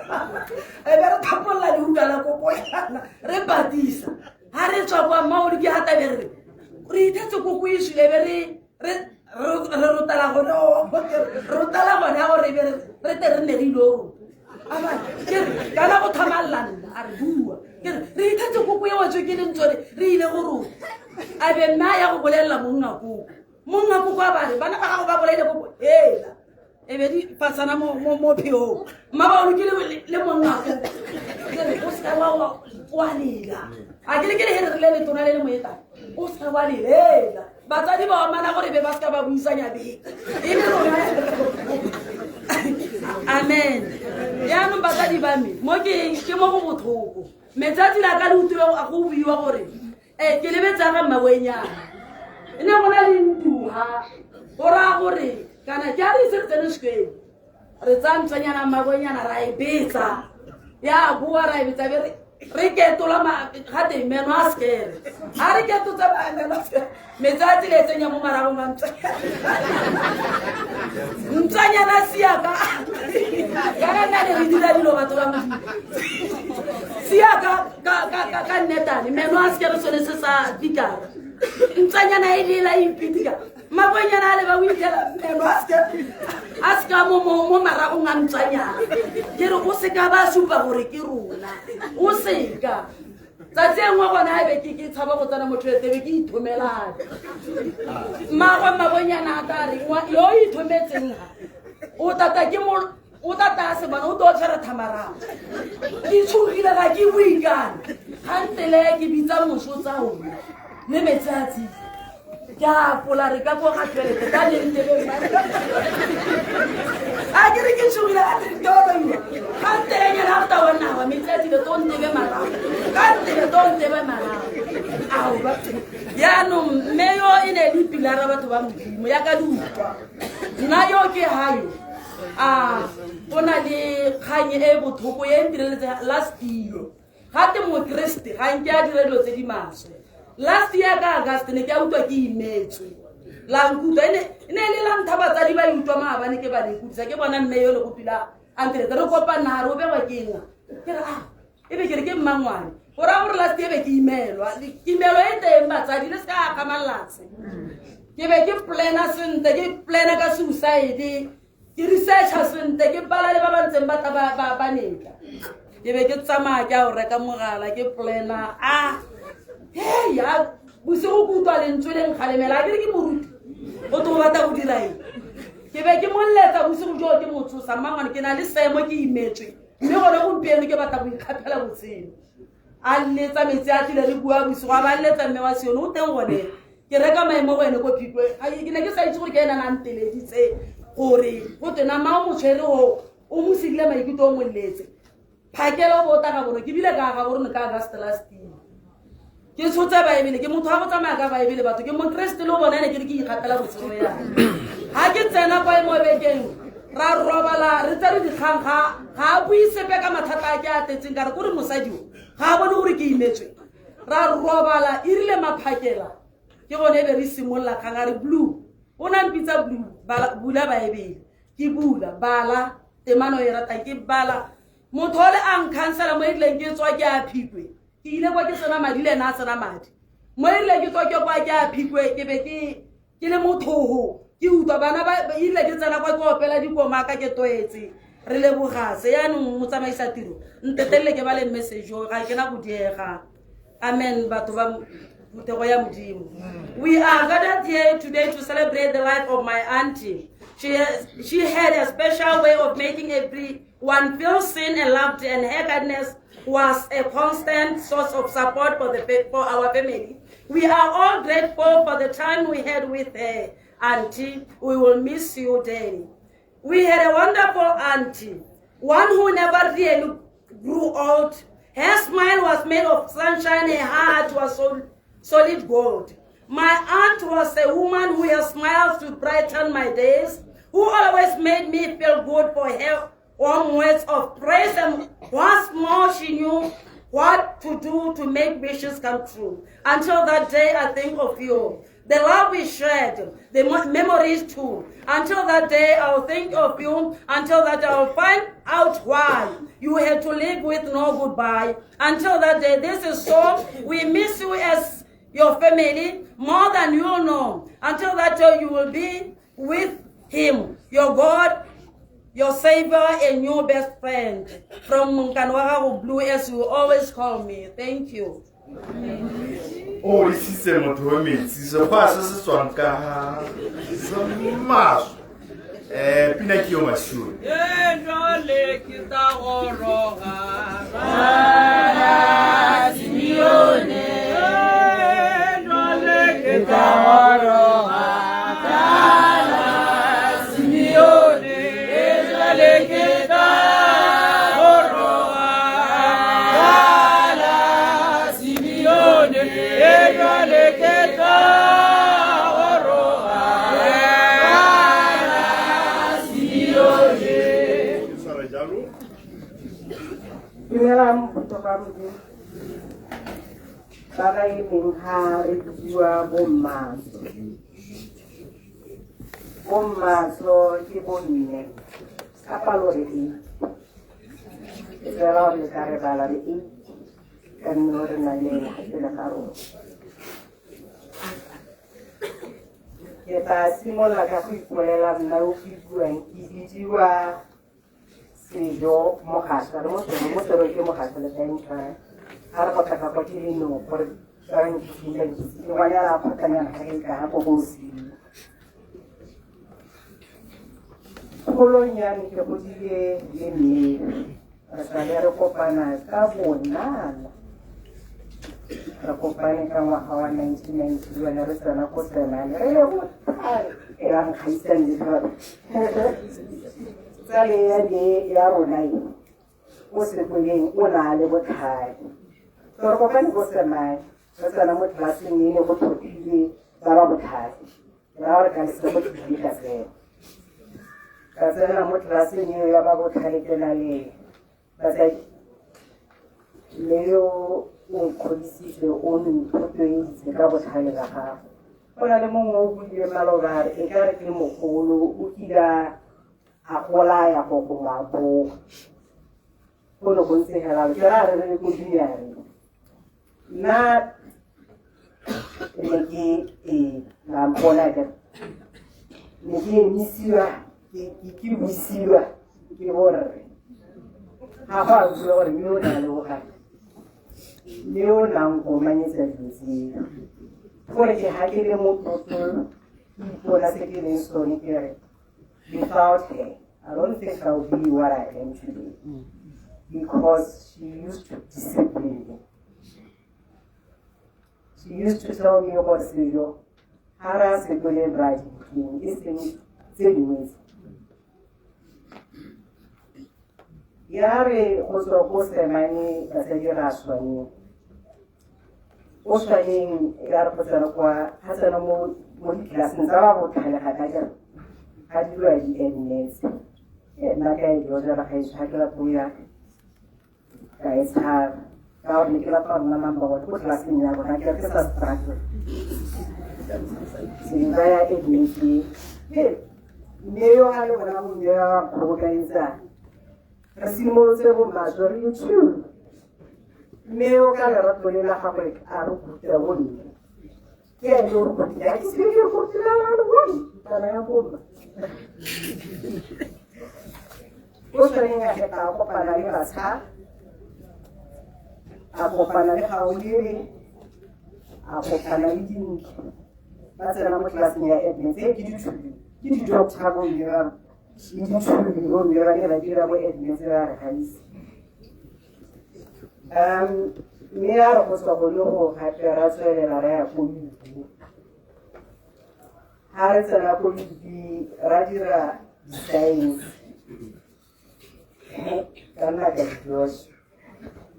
E be re thapolola dihuka la koko yana, re patisa. Ha re tswa kwa Moruti ga tabe re re ithetse koko e sule be re re re rotela gone rotela gone ya gore be re te re nne re ile go aba ke re kana go thamalela nna a re bua ke re re ithetse koko e wetswe ke lentsone re ile go rona a be nna ya go bolelela monna koko monna koko a ba re bana ba gago ba bolaile koko ela e be di fasana mo pheong mma ba olokile le monna koko ke re o seka wa lela a ke le ke le here re le letona le le moetang o seka wa lela batsadi ba omana gore be ba seka ba buisanya beke e le rona amen yaanong batsadi ba me mo ke ke mo go botlhoko metsatsi la ka le utlwile go buiwa gore ee ke lebetse ga mmaboenyana e ne go na le ntuha go raya gore kana ke a re ise re tsene sekweng re tsaya ntswanyana mmaboenyana ra e betsa ya boa ra e betsa be re ketola gate meno a sekere ga re ketotse meno a sekere metsi a tsile e tsenya mo maragong a ntswanyana siaka kana nna ne re dira dilo batho ba modimo siaka ka nnetane meno a sekere sone se sa pikara ntswanyana e lela e ipitika mabonyana a le ba o itlhela meno a seka mo maragong a ntswanyana ke re o seka ba supa gore ke rona o seka tsatsi e nngwe gona ebe ke tshaba go tsena motho etebe ke ithomelane mmaagwe mabonyana a ka re yo o ithometseng ga o tata ke mo o tata a se bona o to tshwere thamarago ke tshogile ga ke boikane ga ntele ke bitsa moso tsa ona le metsi a tsile ke a apola re ka ko ga tšhelete ka lentebe a ke re ke tshogile ga tentoloiwa ga ntelenyana go ta bonawa metsi a tsile to ntebe marago ka ntebe to ntebe marago ao yaanong mme yo e ne le pilara batho ba modimo ya ka di utlwa nna yo ke hayo a go na le kgang e e botlhoko e ntireletse last year gate mokeresete ga nke a dira dilo tse di maswe last year ka august ne ke a utlwa ke imetswe la nkutlwa e ne e le la ntha batsadi ba utlwa maabane ke ba lekudisa ke bona mme yo le go pila antrete re kopana re o begwa ke eng ke re a e be ke re ke mmangwane go raya gore last year be ke imelwa kimelo e teng batsadi le se ka akgamallatse ke be ke plana sentle ke plana ka suicide ke researcha sentle ke bala le ba ba ntseng ba tla ba netla ke be ke tsamaya ke a go reka mogala ke plana a heya bosigo ke utlwa lentswe le nkgalemela a ke re ke moruti o to batla go dira eng ke be ke molletsa bosigo joo ke motsosa mmangwane ke na le seemo ke imetswe mme gone gompieno ke batla go ikgaphela botshelo a letsa metsi a tlile re bua bosigo a ba letsa mme wa sione o teng gone ke reka maemo go ene ko phikwe ke ne ke sa itse gore ke ena na nteleditse gore go tena ma o mo tshwere o o mo sirile maikutlo o mo letse phakela o bo o taga bone ke bile ka ga borone ka August last year ke tshotse baebele ke motho wa go tsamaya ka baebele batho ke mokeresete le o bona ene ke re ke ikgapela botshelo ya ga ke tsena kwa mo bekeng ra robala re tsere dikgang ga a bue sepe ka mathata a ke a tetseng ka re kore mosadi o ga a bone gore ke imetswe ra robala e rile maphakela ke gone e be re simolola kgang a re blue o na mpitsa blue bula baebele ke bula bala temano e ratang ke bala motho ole a nkhansela mo e rileng ke tswa ke a phikwe ke ile kwa ke sena madi le ena a sena madi mo e rileng ke tswa ke kwa ke a phikwe ke be ke ke le mothogo ke utlwa bana ba ile ke tsena kwa ke opela dikoma ka ke toetse re leboga se yaanong motsamaisa tiro ntetelele ke ba le message o ga ke na go diega amen batho ba phuthego ya modimo we are gathered here today to celebrate the life of my auntie she had a special way of making everyone feel seen and loved and her kindness was a constant source of support for our family. We are all grateful for the time we had with her, auntie. We will miss you dearly. We had a wonderful auntie, one who never really grew old. Her smile was made of sunshine, her heart was so solid gold. My aunt was a woman who has smiles to brighten my days, who always made me feel good for her warm words of praise, and once more she knew what to do to make wishes come true. Until that day, I think of you. The love we shared, the memories too. Until that day, I'll think of you. Until that day, I'll find out why you had to live with no goodbye. Until that day, this is so. We miss you as your family more than you know. Until that day, you will be with him, your God, your savior, and your best friend. From Munkanwara Blue, as you always call me. Thank you. O isitse motho wa metsi sekgwa se se tswang ka se maswe um pina ke yo masione. Jwale ke tla goroga Bala Simeone. Jwale ke tla goroga Bala Simeone. Jwale ke tla goroga Bala Simeone. Jwale ke tla goroga Bala Simeone. Ke tshwara jalo. Dumelang botho ba Modimo. Ba ba emeng ha re bidiwa bommaso. Bommaso ke bomme ka palo re eight. Ke tsela gore le ka re bala re eight ka mme re na le ena pele ga rona. Ke tla simolola ka go ipolela nna o ke buang ke bidiwa Sejo Mogasha, re mo tsone mo tsone ke Mogasha le tla ga re go tlaka kwa ke leno gore ba nkitse ke ngwanyana a kgotlanyana ga ke ka go go sile. Kgolong ya me ke godile le mme re sale re kopana ka bonala. Re kopane ka ngwaga wa 1991 re tsena ko Tsenane re le botlhale e ba nkgaisang le tsale ya me ya rona e o sekoleng o na le botlhale. So re kopane ko Semane re tsena mo tlelaseng e ne go tlhophile ba ba botlhale. Ke raya gore ka lesego ke ile ka tsena. Ka tsena mo tlelaseng eo ya ba botlhale ke na le batsadi le yo o nkgodisitse o nthotloeditse ka botlhale ba gagwe. Go na le mongwe o buile maloba a re e ka re ke mogolo o kile a golaya go gongwe a boa. Go ne go ntse hela ke raya re re ko junior-eng. Nna ne ke la mpona ke ne ke emisiwa ke buisiwa ke borre. Ga go a bua gore mme o na le bogale. Mme o na nkomanyetsa dilo tseo. Gore ke ga ke le motlotlo ke ipona se ke leng sone ke re without her, I don't think I would be what I am today. Because she used to discipline me. She used to tell me about Sejo, Hara Sekole Braji, e seng tse dingwe tse. Ya re go tswa ko Semane basadi ra Swaneng. Ko Swaneng ya re go tsena kwa ga tsena mo ditlelaseng tsa ba botlhale ga ka jalo. Ga dirwa di-admits. Nna ka e dilo jala gaetsho ga ke batla go ya ka e tshaba. Ka gore ne ke batla go nna number one ko tlelaseng ya bona ke re ke sa struggle. Se ba ya admit e. Mme yo a le bona bomme ba ba kgobokanyetsang. Re simolotse bommaso re le two. Mme yo ka lerato le la gagwe a re ruta bomme. Ke ene o re rutile, ga ke se ke re rutile le bone kana ya bomma. O tshwaneng a feta a kopana le batsha, a kopana le Gaolele, a kopana le Dintle. Ba tsena mo tlelaseng ya Edmonds e ke dithubi, ke di-doctor bomme ba le dithubi bomme ba ne ba dira mo Edmonds ba re gaise. Mme ya re go tswa go le go gape ra tswelela ra ya ko UB. Ha re tsena ko UB ra dira di-science. Ka nna ka di-josh.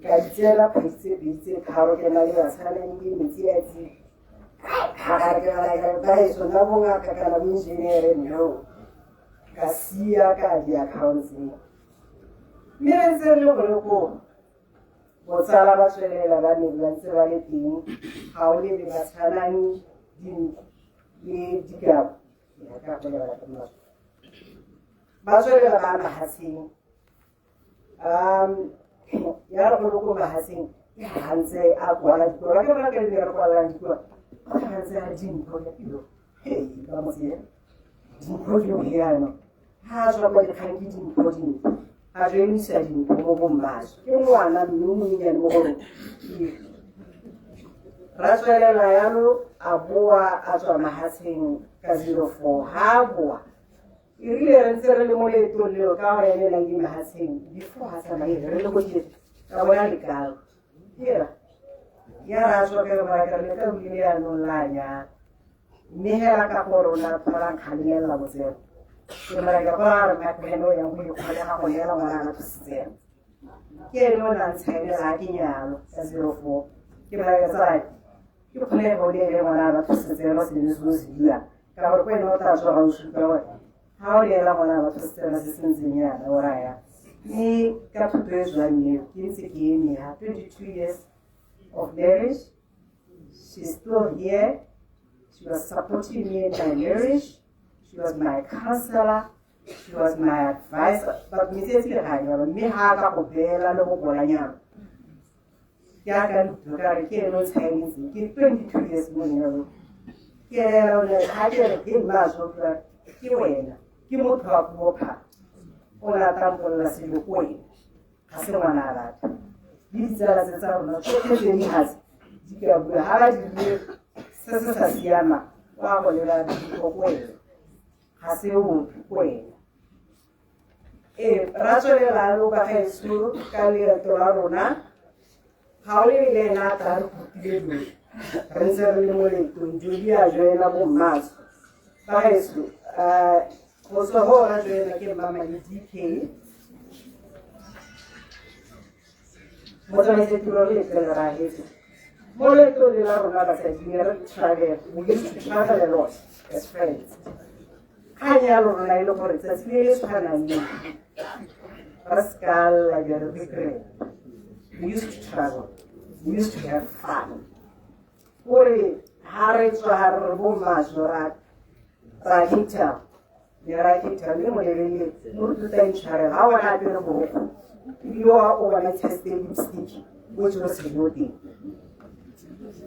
Ka di tseela kgwedi tse pedi tse tharo ke na le batshanani le metsi a tsi. Ga re baetsho nna bongaka kana boenjenere no. Ka sia ka di-accounts-eng. Mme re ntse re le gone koo, botsala ba tswelela ba ne ba ntse ba le teng, ga o lebe batshanani Dintle le Dikabo. Ya ka go lebala ka mmatswe. Ba tswelela ba mahatsheng. Ya re go le ko mahatsheng, Ke ha ntse a kwala dikwalo, ke rona ka le re kwalang dikwalo. Ga ntse a dimpho ya pelo. Hei, ba motse dimpho ke jaanong. Ha a tswa kwa dikgang ke dimpho dimpho. A joinisa dimpho mo bo mmaso. Ke ngwana mme o monyenyane mo go rona. Ra tswelela yalo a boa a tswa mahatsheng ka 04. Ha a boa e rile re ntse re le mo leetong leo ka gore ene nang le mahatsheng before ha tsamaile re le ko ka bona lekalo. Hela ya ra tswa ka ba ka re ka bile yaanong la nyala. Mme hela ka gore o ne a tlhola nkgalemelela botshelo. Ke mara ke gola re mma o yang go ikgolega go neela ngwana a thusitseng. Ke ene o ne a ntshaelela a ke nyalo ka 04. Ke mara ke tsaya ke kgolego o neele ngwana a thusitseng se ne se se dira. Ka gore ko ene o tla tswa ga o supa gore ga o neela ngwana a thusitseng se se ntseng yana o raya. Mme ka thuto e tswang eo ke ntse ke eme ha 22 years of marriage. She's still here. She was supporting me in my marriage. She was my counselor. She was my advisor. But me tse ga nyalo mme ha ka go beela le go bolanyana. Ke a ka ntho ka re ke ene o tshaenetseng ke 22 years mo nyalong. Ke ena o ne ha ke re ke mma a tswa ke wena ke motho wa puo pha. O lata mpolela selo ko wena. Ga se ngwana a batho. Le ditsala tse tsa rona tsotlhe tse di hatse di ka bua ha ba dirile se se sa siamang o a go leba ditho ko wena. Ga se motho ko wena. Ee, ra tswelela lo ba gaetsho ka leeto la rona. Ga o le le ena a tla re kopile dilo. Re ntse re le mo leetong, Jodi a joina bo mmatsho. Ba gaetsho, go tswa go ra joina ke Mmamadi DK. Motsamaisa tiro re letlele ra hetsa. Mo leetong le la rona basadi ne re travel, we used to travel a lot as friends. Kgang ya lona e le gore tsatsi le le tshwanang le re se ka lla be re regret. We used to travel, we used to have fun. Gore ha re tswa ha re bo mmatsho ra Cape Town. Ne ra Cape Town le molebeletse mo re tlotla intshwarela ha ona apere borokgo ebile o bona test lipstick o tsere selo teng.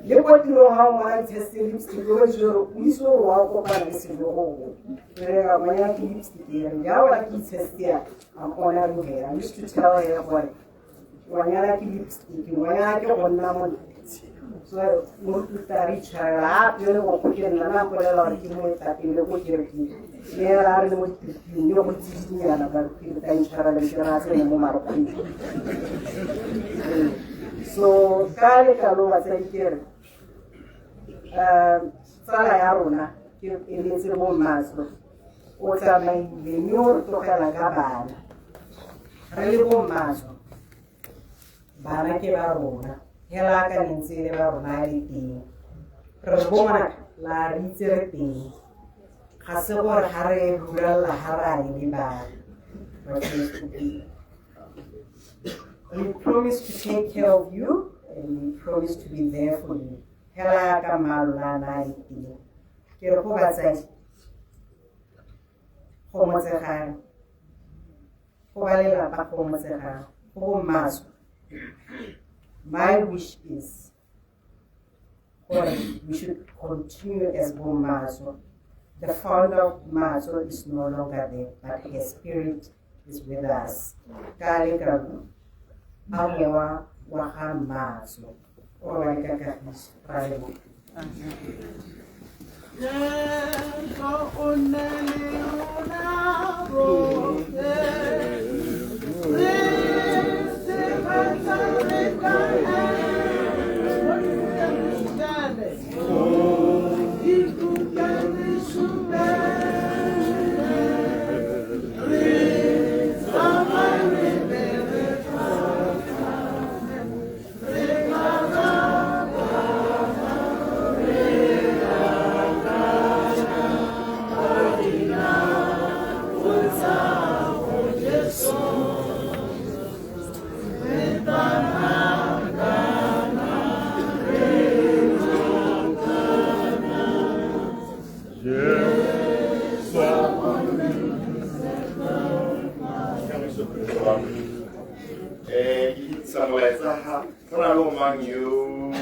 Le ko tirong ha o bona test lipstick o tsere o itse gore wa kopana le selo go. Re ra ngwanyana ke lipstick e re ya wa ke test ya I'm honoring her. I used to tell her gore ngwanyana ke lipstick ngwanyana ke go nna montle. So mo ruta re itshwarela ha apere go ke nna na mpolela gore ke moetapele ko kerekeng. Mme ra re le mo ditriping le go tsidinyana ba ke ka intshwarela ke ra tsene mo marokgweng. So ka lekalo batsadi ke re tsala ya rona ke eletse bo mmatsho o tsamaile mme o re tlogela ka bana. Re le bo mmatsho bana ke ba rona hela ka lentse le ba rona le teng. Re bo ngwanaka la re itse re teng. Ga se gore ga re rurella ga re a le bana. We promise to take care of you and we promise to be there for you. Hela ka mmalona na le teng. Ke re go batsadi go motsegang, go ba lelapa go motsegang, go bo mmatsho. My wish is gore we should continue as bo mmatsho. The founder of Matso is no longer there, but her spirit is with us. Ka lekalo, a mowa wa ga Matso. O robale ka kagiso. Ra leboga. Jesu o nne le rona rotlhe. Re tshegetsa re ka ema, Ikutlwe re supele, re tsamaye re be re tlhatlhame, re ka re akanya ka dinao tsa go Jesu. Re tanakana, re rokana, Jesu Ke itsa Molaetsa ga go na le omang yo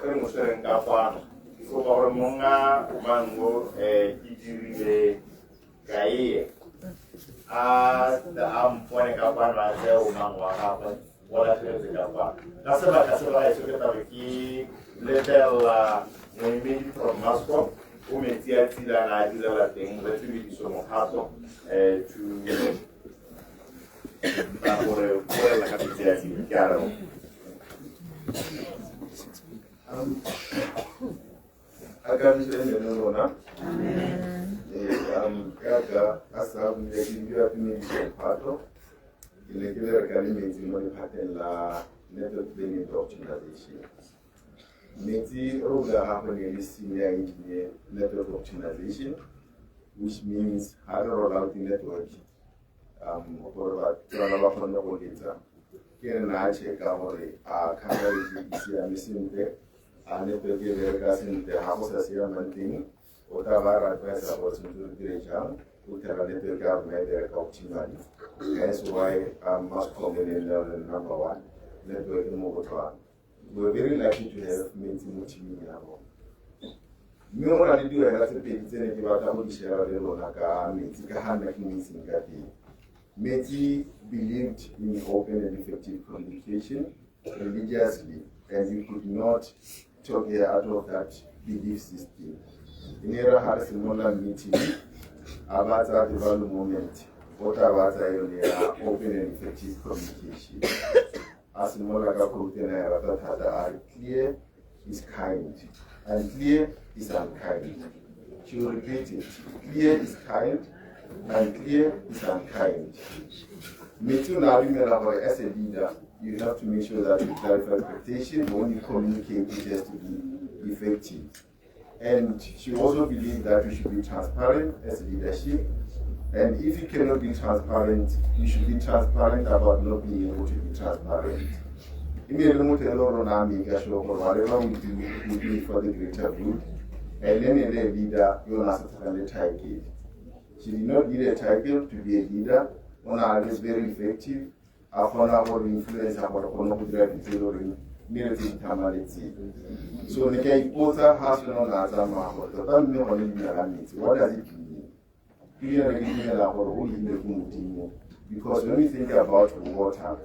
re mo tshwereng ka kwano. Ke kopa gore monga omang o ke dirile kae a mpone ka kwano a tseye omang wa gagwe o latlheletse ka kwano. Ka sebaka se bagaetsho ke tlabe ke letlelela moemedi from Mascom o metsi a tsilana a direla teng re tumediso mokgato to gore bolela ka metsi a tsile ke a leboga. A kagiso e nne le rona. Jaaka a sa buile ke bidiwa tumediso mokgato ke ne ke bereka le metsi mo lephateng la network planning and optimization. Metsi role ya gagwe ne le senior engineer network optimization, which means ha re roll out network gore batswana ba kgone go letsa ke re na a checka gore a coverage e siame sentle, a network e bereka sentle, ga go sa siamang teng o tla ba ra advisa gore tshwanetse re dire jang go thela network ya rona e bereka optimally. Hence why Mascom e ne le number one network mo Botswana. We were very lucky to have metsi mo teaming ya rona. Mme go na le dilo tse pedi tse ne ke batla go di share le lona ka metsi ka ga nna ke mo itseng ka teng. Metsi believed in open and effective communication religiously, and you could not talk her out of that belief system. E ne re ga re simolola meeting, a ba tsaya the value moment, o tla ba tsaya yone ya open and effective communication. A simolola ka quote ena ya rata thata a re clear is kind and clear is unkind. She will repeat it. Clear is kind and clear is unkind. Metsi o ne a dumela gore as a leader, you have to make sure that you clarify expectation when you communicate, it has to be effective. And she also believed that you should be transparent as a leadership. And if you cannot be transparent, you should be transparent about not being able to be transparent. E ne le motho e le gore o ne a make sure gore whatever we do, we do it for the greater good. And then a leader, yo ne a sa tshabang le title. She did not need a title to be a leader. O ne a le very effective. A kgona go re influence gore kgone go dira dilo tse e le goreng mme re tse di tlhamaletseng. So ne ke a ipotsa ga sena o ne a tsamaya gore tota mme gone leina la metsi, what does it mean? Ebile re ke dumela gore o leile ko Modimo, because when we think about water,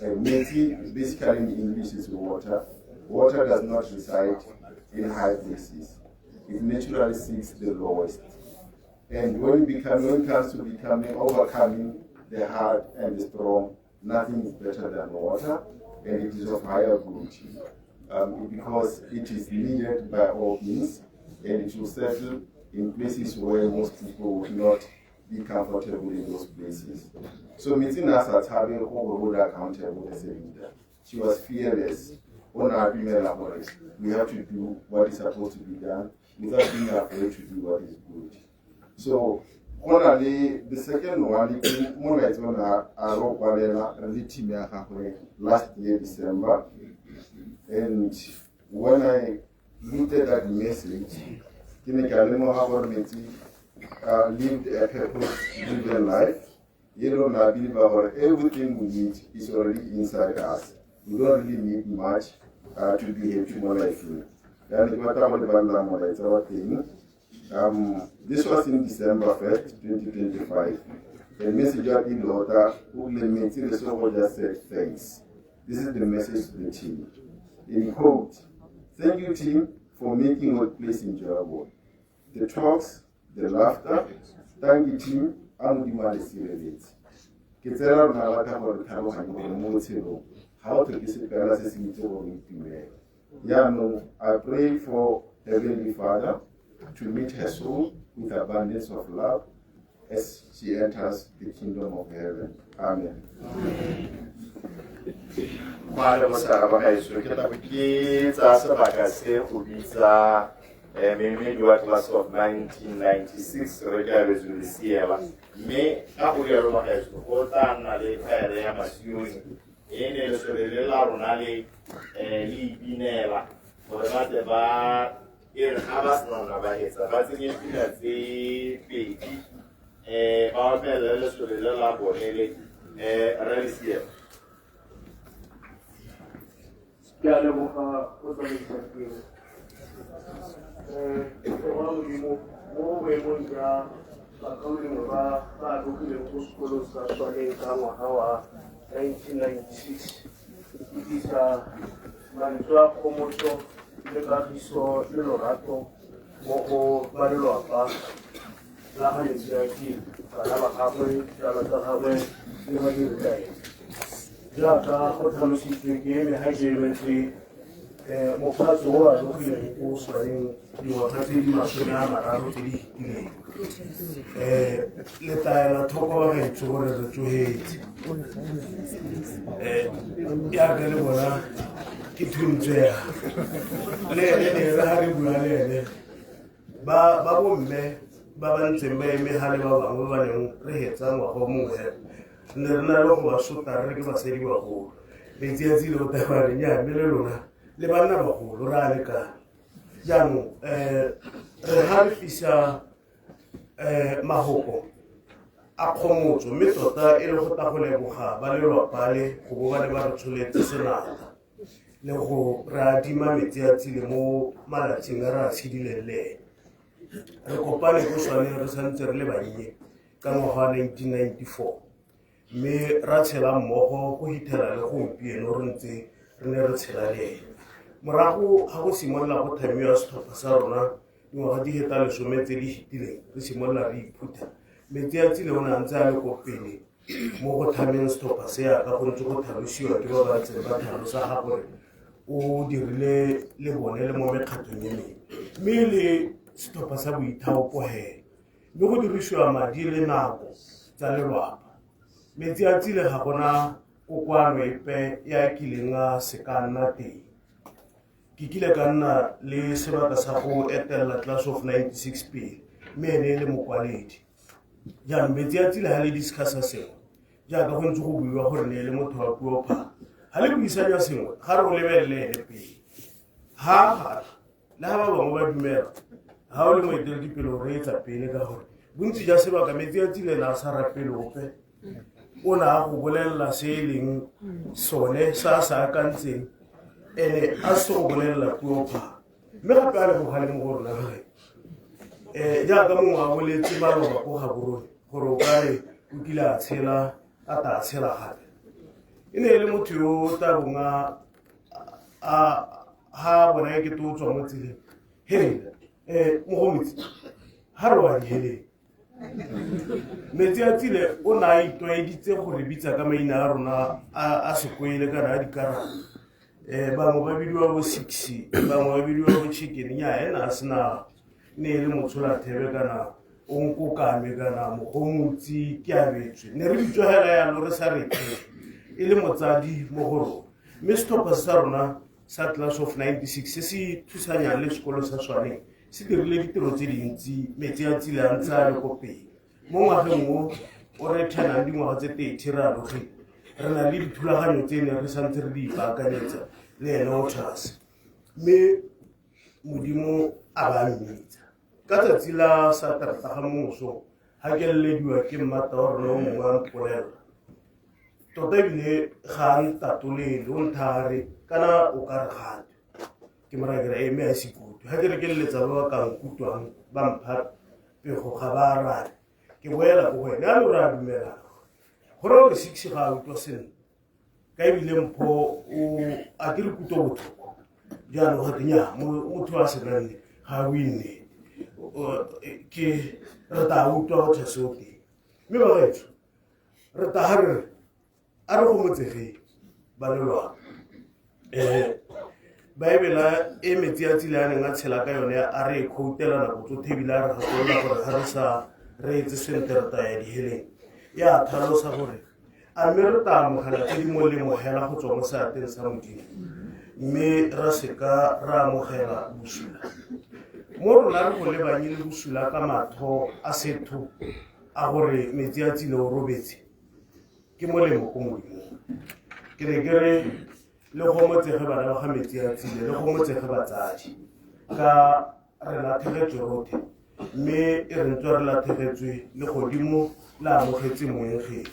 metsi basically in English is water. Water does not reside in high places. It naturally seeks the lowest. And when it comes to becoming, overcoming the hard and the strong, nothing is better than water, and it is of higher good because it is needed by all means, and it will settle in places where most people would not be comfortable in those places. So Metsi ne a sa tshabe go hold accountable as a leader. She was fearless. O ne a dumela gore we have to do what is supposed to be done without being afraid to do what is good. So go na le the second one ke molaetsa o ne a re o kwalela re le team ya gagwe last year December. And when I looked at that message, ke ne ka lemoga gore Metsi lived a purpose-driven life. You know, I believe gore everything we need is already inside us. We don't really need much to be happy mo life-eng. Jaanong ke batla go le balela molaetsa wa teng. This was in December 1st, 2025. The message ya Lota, o rile Metsi Lesego just said thanks. This is the message to the team. In quote, "Thank you, team, for making workplace enjoyable. The talks, the laughter, thank you, team, a Modimo a le sireletse." Ke tsela rona batla gore tlhaloganye gore mo botshelong ga o tlhoke sepe se se itse gore o itumele. Jaanong, I pray for Heavenly Father to meet her soul with abundance of love as she enters the kingdom of heaven. Amen. Gwa le bosara ba gaetsho ke tla bo ke tsaya sebaka se go bitsa moemedi wa class of 1996 re ke abetswe lesiela mme ka go rialo bagaetsho go tla nna le khaere ya masione e ne lesole le la rona le le ipinela gore ba tle ba e re ga ba sena nna ba hetsa ba tsenye pina tse pedi ba opelele lesole le la bone le re lesiela. Ke a leboga go tsamaisa tiro. Wa Modimo mo boemong jwa bakaulengwe ba ba alogileng go sekolong sa Swaneng ka ngwaga wa 1996, ke tlisa mantswe a kgomotso le kagiso le lorato mo go ba lelwapa la ga Metsi-a-Tsile, bana ba gagwe, ditsala tsa gagwe le badiri ka ene. Jaaka go tlhalositswe, ke eme ga ke emetse mophatso o alogileng ko Swaneng dingwaga tse di 30 tse di fetileng. Le taela thoko ba gaetsho gore re tsogetse. Jaaka le bona ke thuntsega le ene ne re ga re bua le ene ba ba bomme ba ba ntseng ba eme ga le ba bangwe ba neng re hetsa ngwaga o mongwe fela ne re na le go ba sotla re re ke basadi bagolo. Metsi a tsile o taba re nya mme le lona le banna bagolo re a lekana. Jaanong re ga re fisa mahoko a kgomotso, mme tota e le go tla go leboga ba lelwapa le go bo ba ne ba re tsholetse senata le go re adima metsi a tsile mo malatsing a re a tshedileng le ene. Re kopane ko Swaneng re santse re le bannye ka ngwaga wa 1994, mme ra tshela mmogo go fitlhela le gompieno re ntse re ne re tshela le ene. Morago ga go simolola go thamiwa setlhopha sa rona dingwaga di feta 10 tse di fetileng, re simolola re iphutha, metsi a tsile o ne a ntse a le ko pele mo go thameng setlhopha se, yaka go ntse go tlhalosiwa ke ba ba ntseng ba tlhalosa ga gore o dirile le bone le mo mekgatlhong e mengwe, mme le setlhopha sa boithaopo he, mme go dirisiwa madi le nako tsa lelwapa. Metsi a tsile ga gona kokoano epe ya kileng a se ka nna teng. Ke kile ka nna le sebaka sa go etelela class of 96 pele, mme ene e le mokwaledi. Jaanong metsi a tsile ga le discussa sengwe, jaaka go ntse go buiwa gore ne e le motho wa puo phaa, ga le buisanya sengwe ga re o lebelele ene pele, ha gana le ga ba bangwe ba dumela, ga o le moeteledipele o reetsa pele, ka gore bontsi jwa sebaka metsi a tsile na a sa rapele ope, o ne a go bolelela se e leng sone sa a sa akantseng, ene a se go bolelela puo phaa. Mme gape a le bogale mo go rona gae, jaaka mongwe a boletse maloba ko Gaborone gore o ka re o kile a tshela a ta tshela gape, e ne e le motho yo o tla bong a ha bona e kete o tswa mo tseleng, he mogomotsi ha re wa diheleng. Metsi a tsile o ne a itlwaeditse go re bitsa ka maina a rona a sekwele kana a dikarata. Bangwe ba bidiwa bo six, bangwe ba bidiwa bo chicken, nya ena a sena ne e le motshola thebe kana o nkokame kana mogomotsi ke abetswe, ne re bitswa hela yalo re sa re e le motsadi mo go rona. Mme setlhopha sa rona sa class of 96 se se thusanyang le sekolo sa Swaneng se dirile ditiro tse dintsi, metsi a tsile a ntse a le ko pele. Mo ngwageng o o re thenang dingwaga tse 30 re alogile, re na le dithulaganyo tse ne re santse re di ipaakanyetsa le ene o thase, mme Modimo a ba mmitsa ka tsatsi la Sateretaga mo mosong. Ga ke lelediwa ke mmata wa rona o mongwe a mpolelela, tota ebile ga a ntatolele, o nthare kana o ka re gate ke mora ke re mme a se kutlwe. Ga ke re ke leletsa ba ba ka nkutlwang ba mpha pego, ga ba arabe, ke boela ko go ene a lo re a dumelana gore gore six ga a utlwa sentle, ka ebile mpho o a ke re kutlo botlhoko. Jaanong ga tenya motho a senanne ga a winne, ke re ta utlwa go tlhase o teng. Mme bagaetsho re ta ga re a re gomotsegeng ba lelwapa. Baebela e metsi a tsile a neng a tshela ka yone a re e khoutela nako tsotlhe, ebile a re gakolola gore ga re sa reetse sentle re taya diheleng. Ya tlhalosa gore a mme re tla amogela tse di molemo hela go tswa mo seateng sa Modimo, mme ra seka ra amogela bosula. Mo rona re go lebanye le bosula ka matlho a setho a gore metsi a tsile o robetse ke molemo ko Modimong. Ke ne ke re le gomotsege bana ba ga metsi a tsile, le gomotsege batsadi, ka re latlhegetswe rotlhe, mme e re ntswa re latlhegetswe le godimo le amogetse moengele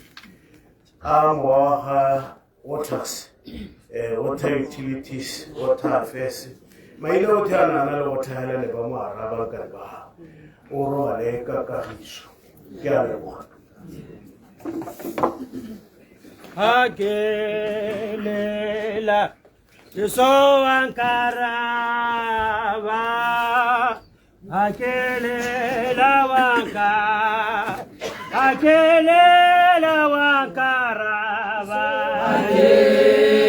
a mowa wa ga Waters. Water utilities, water affairs. Maina otlhe a na le go tlhagelela le ba mo arabang ka ba o robale ka kagiso. Ke a leboga. Hakelela Jesu wa nkaraba, hakelela wa nka, hakelela wa nkaraba, hakelela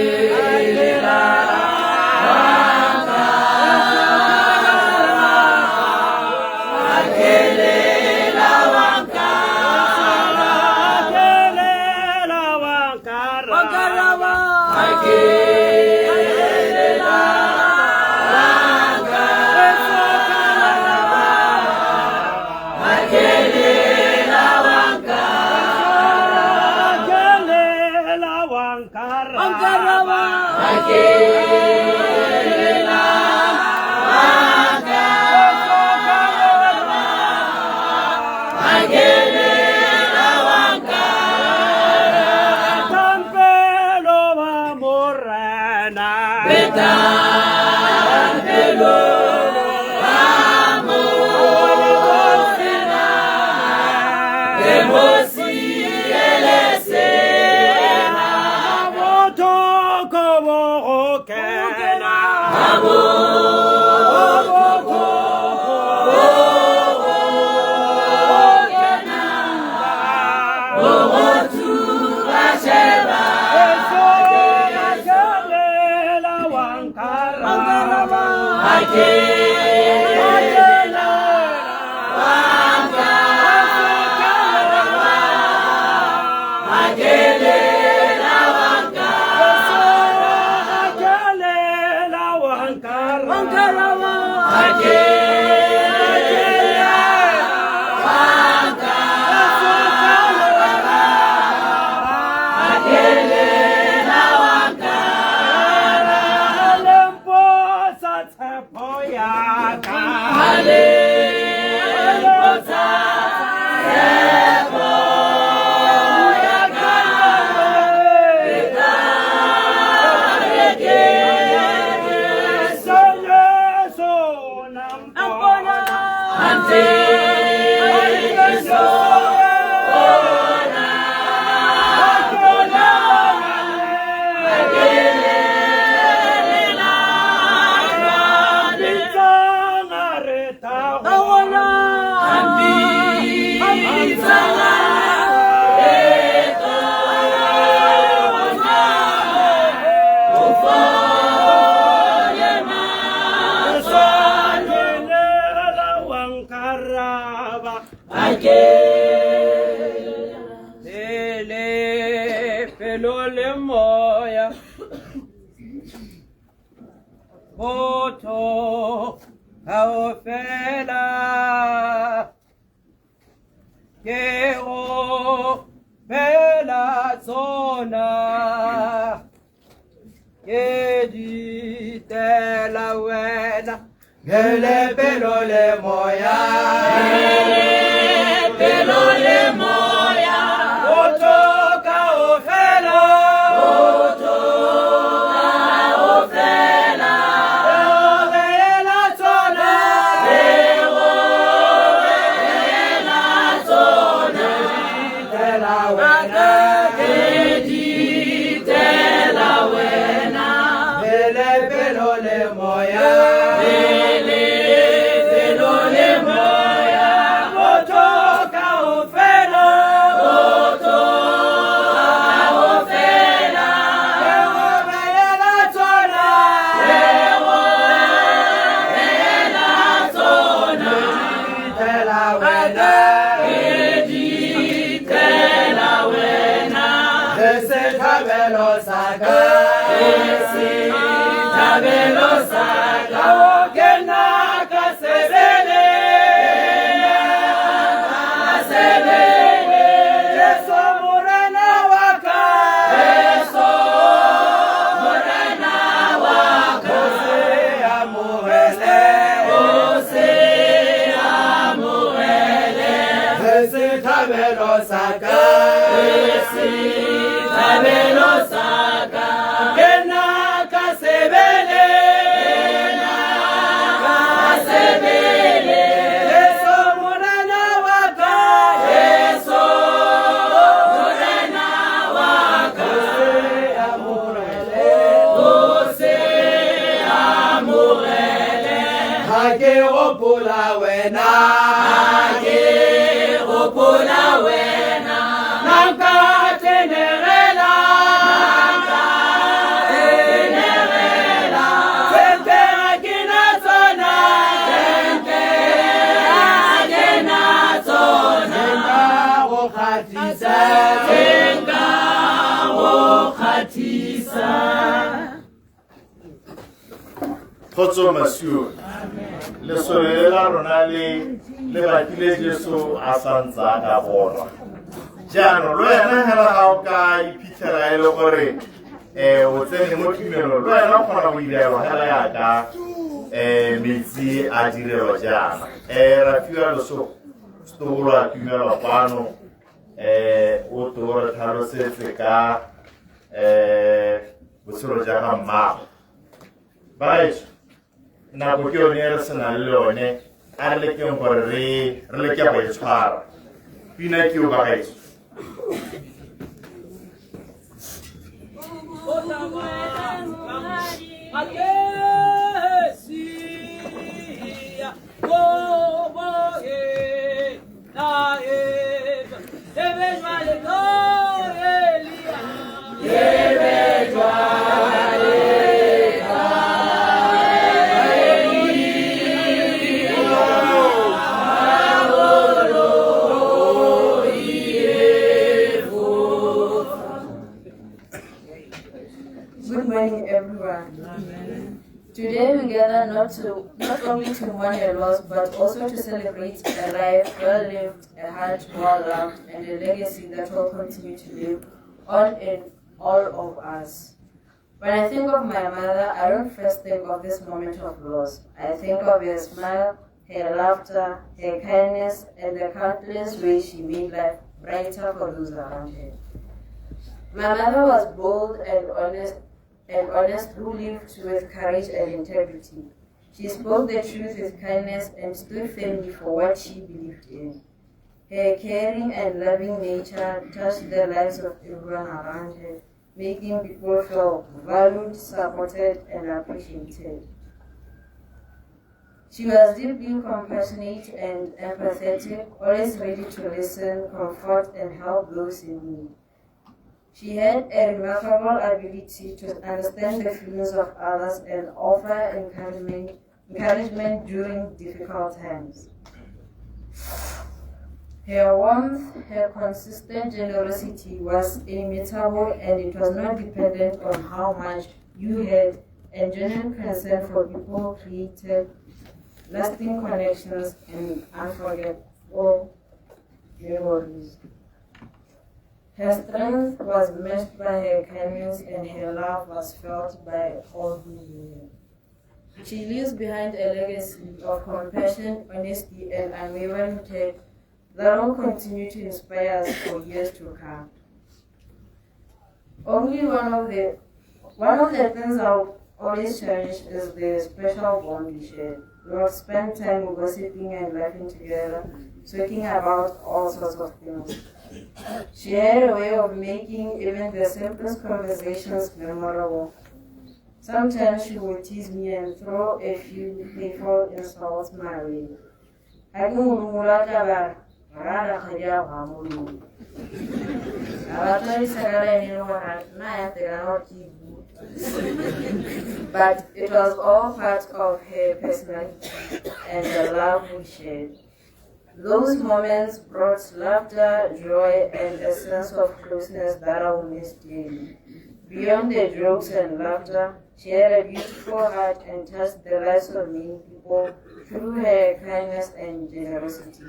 Saka, Ke gopola wena, ke gopola wena, nka tenegela, nka tenegela, tente ga ke na tsona, tente ga ke na tsona, nka go kgatlhisa, nka go kgatlhisa. Kgotso masione lesole le la rona le le bakile Jesu a santse a ka bonwa. Jaanong le wena hela ga o ka iphitlhela e le gore o tsene mo tumelong, le wena o kgona go irelwa hela yaka metsi a direlwa jaana. Ra fiwa leso setogolo a tumelwa kwano, o to re tlhalosetse ka botshelo ja ga mmago. Baetsho, nako ke yone e re senang le yone, a re lekeng gore re leke go e tshwara. Pina ke eo bagaetsho. Good morning, everyone. Today we gather not only to mourn a loss, but also to celebrate a life well lived, a heart well loved, and a legacy that will continue to live on in all of us. When I think of my mother, I don't first think of this moment of loss. I think of her smile, her laughter, her kindness, and the countless ways she made life brighter for those around her. My mother was bold and honest, who lived with courage and integrity. She spoke the truth with kindness and stood firmly for what she believed in. Her caring and loving nature touched the lives of everyone around her, making people feel valued, supported, and appreciated. She was deeply compassionate and empathetic, always ready to listen, comfort, and help those in need. She had a remarkable ability to understand the feelings of others and offer encouragement during difficult times. Her warmth, her consistent generosity was inimitable, and it was not dependent on how much you had, and genuine concern for people created lasting connections and unforgettable memories. Her strength was matched by her kindness, and her love was felt by all who knew her. She leaves behind a legacy of compassion, honesty, and unwavering care that will continue to inspire us for years to come. Only one of the things I'll always cherish is the special bond we shared. We have spent time gossiping and laughing together, talking about all sorts of things. She had a way of making even the simplest conversations memorable. Sometimes she would tease me and throw a few playful insults my way. But it was all part of her personality and the love we shared. Those moments brought laughter, joy, and a sense of closeness that I will miss dearly. Beyond the jokes and laughter, she had a beautiful heart and touched the lives of many people through her kindness and generosity.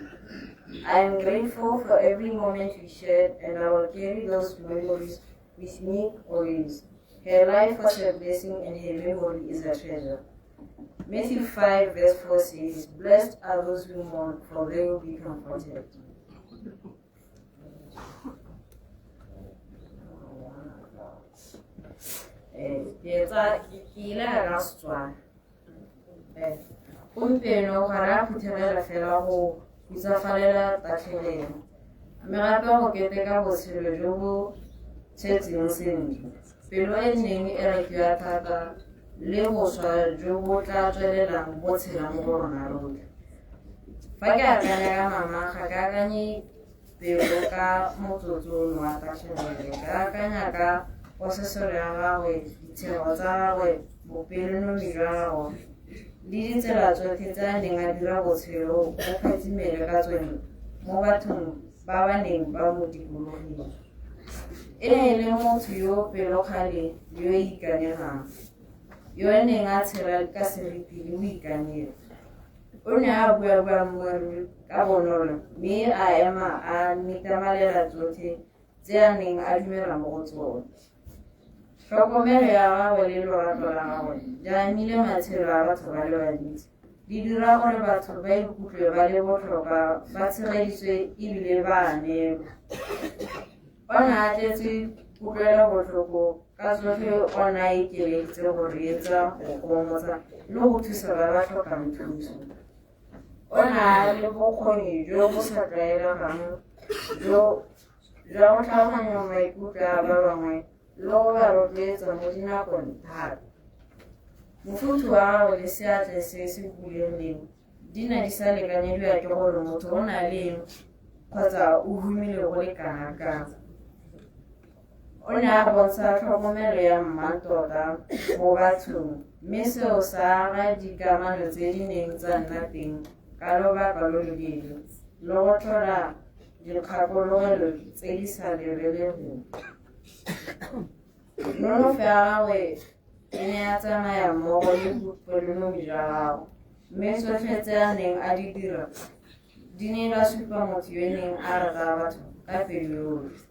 I am grateful for every moment we shared, and I will carry those memories with me always. Her life was a blessing, and her memory is a treasure. Matthew 5 verse 4 says, "Blessed are those who mourn, for they will be comforted." Gompieno ga re a phuthegela fela go hutsafalela tatlhelelo, mme gape go keteka botshelo jo bo tshetseng sentle, pelo e neng e ratiwa thata Le boswa jo bo tla tswelelang bo tshela mo go rona rotlhe. Fa ke akanya ka mama ga ke akanye pelo ka motsotso ono wa tatlhegelo, ke akanya ka poseselo ya gagwe, ditshego tsa gagwe, bopelonomi jwa gagwe le ditsela tsotlhe tse a neng a dira botshelo bo phatsimele ka tsone mo bathong ba ba neng ba mo dikologile. E ne e le motho yo pelokgale le yo ikanyegang, yo a neng a tshela ka seriti le boikanyego. O ne a bua boammaaruri ka bonolo mme a ema a nitamalela tsotlhe tse a neng a dumela mo go tsone. Tlhokomelo ya gagwe le lorato la gagwe di amile matshelo a batho ba le bantsi, di dira gore batho ba ikutlwe ba le botlhokwa, ba tshegeditswe ebile ba amelwa. O ne a tletse kutlwelobotlhoko ka tsotlhe, o ne a ikeleditse go reetsa, go gomotsa le go thusa ba ba tlhokang thuso. O ne a le bokgoni jo bo sa tlwaelegang jwa go tlhaloganya maikutlo a ba bangwe le go ba rotloetsa mo dinakong thata. Mofuthu wa gagwe le seatla se se bulegileng di ne di sa lekanyediwa ke gore motho o na le eng kgotsa o humile go le kana kang. O ne a bontsha tlhokomelo ya mmatota mo bathong, mme seo sa aga dikamano tse di neng tsa nna teng ka lobaka lo loleele le go tlhola dikgakologelo tse di sa lebelegeng. Nonofo ya gagwe e ne ya tsamaya mmogo le bopelonomi jwa gagwe, mme tsotlhe tse a neng a di dira di ne di supa motho yo neng a rata batho ka pelo yotlhe.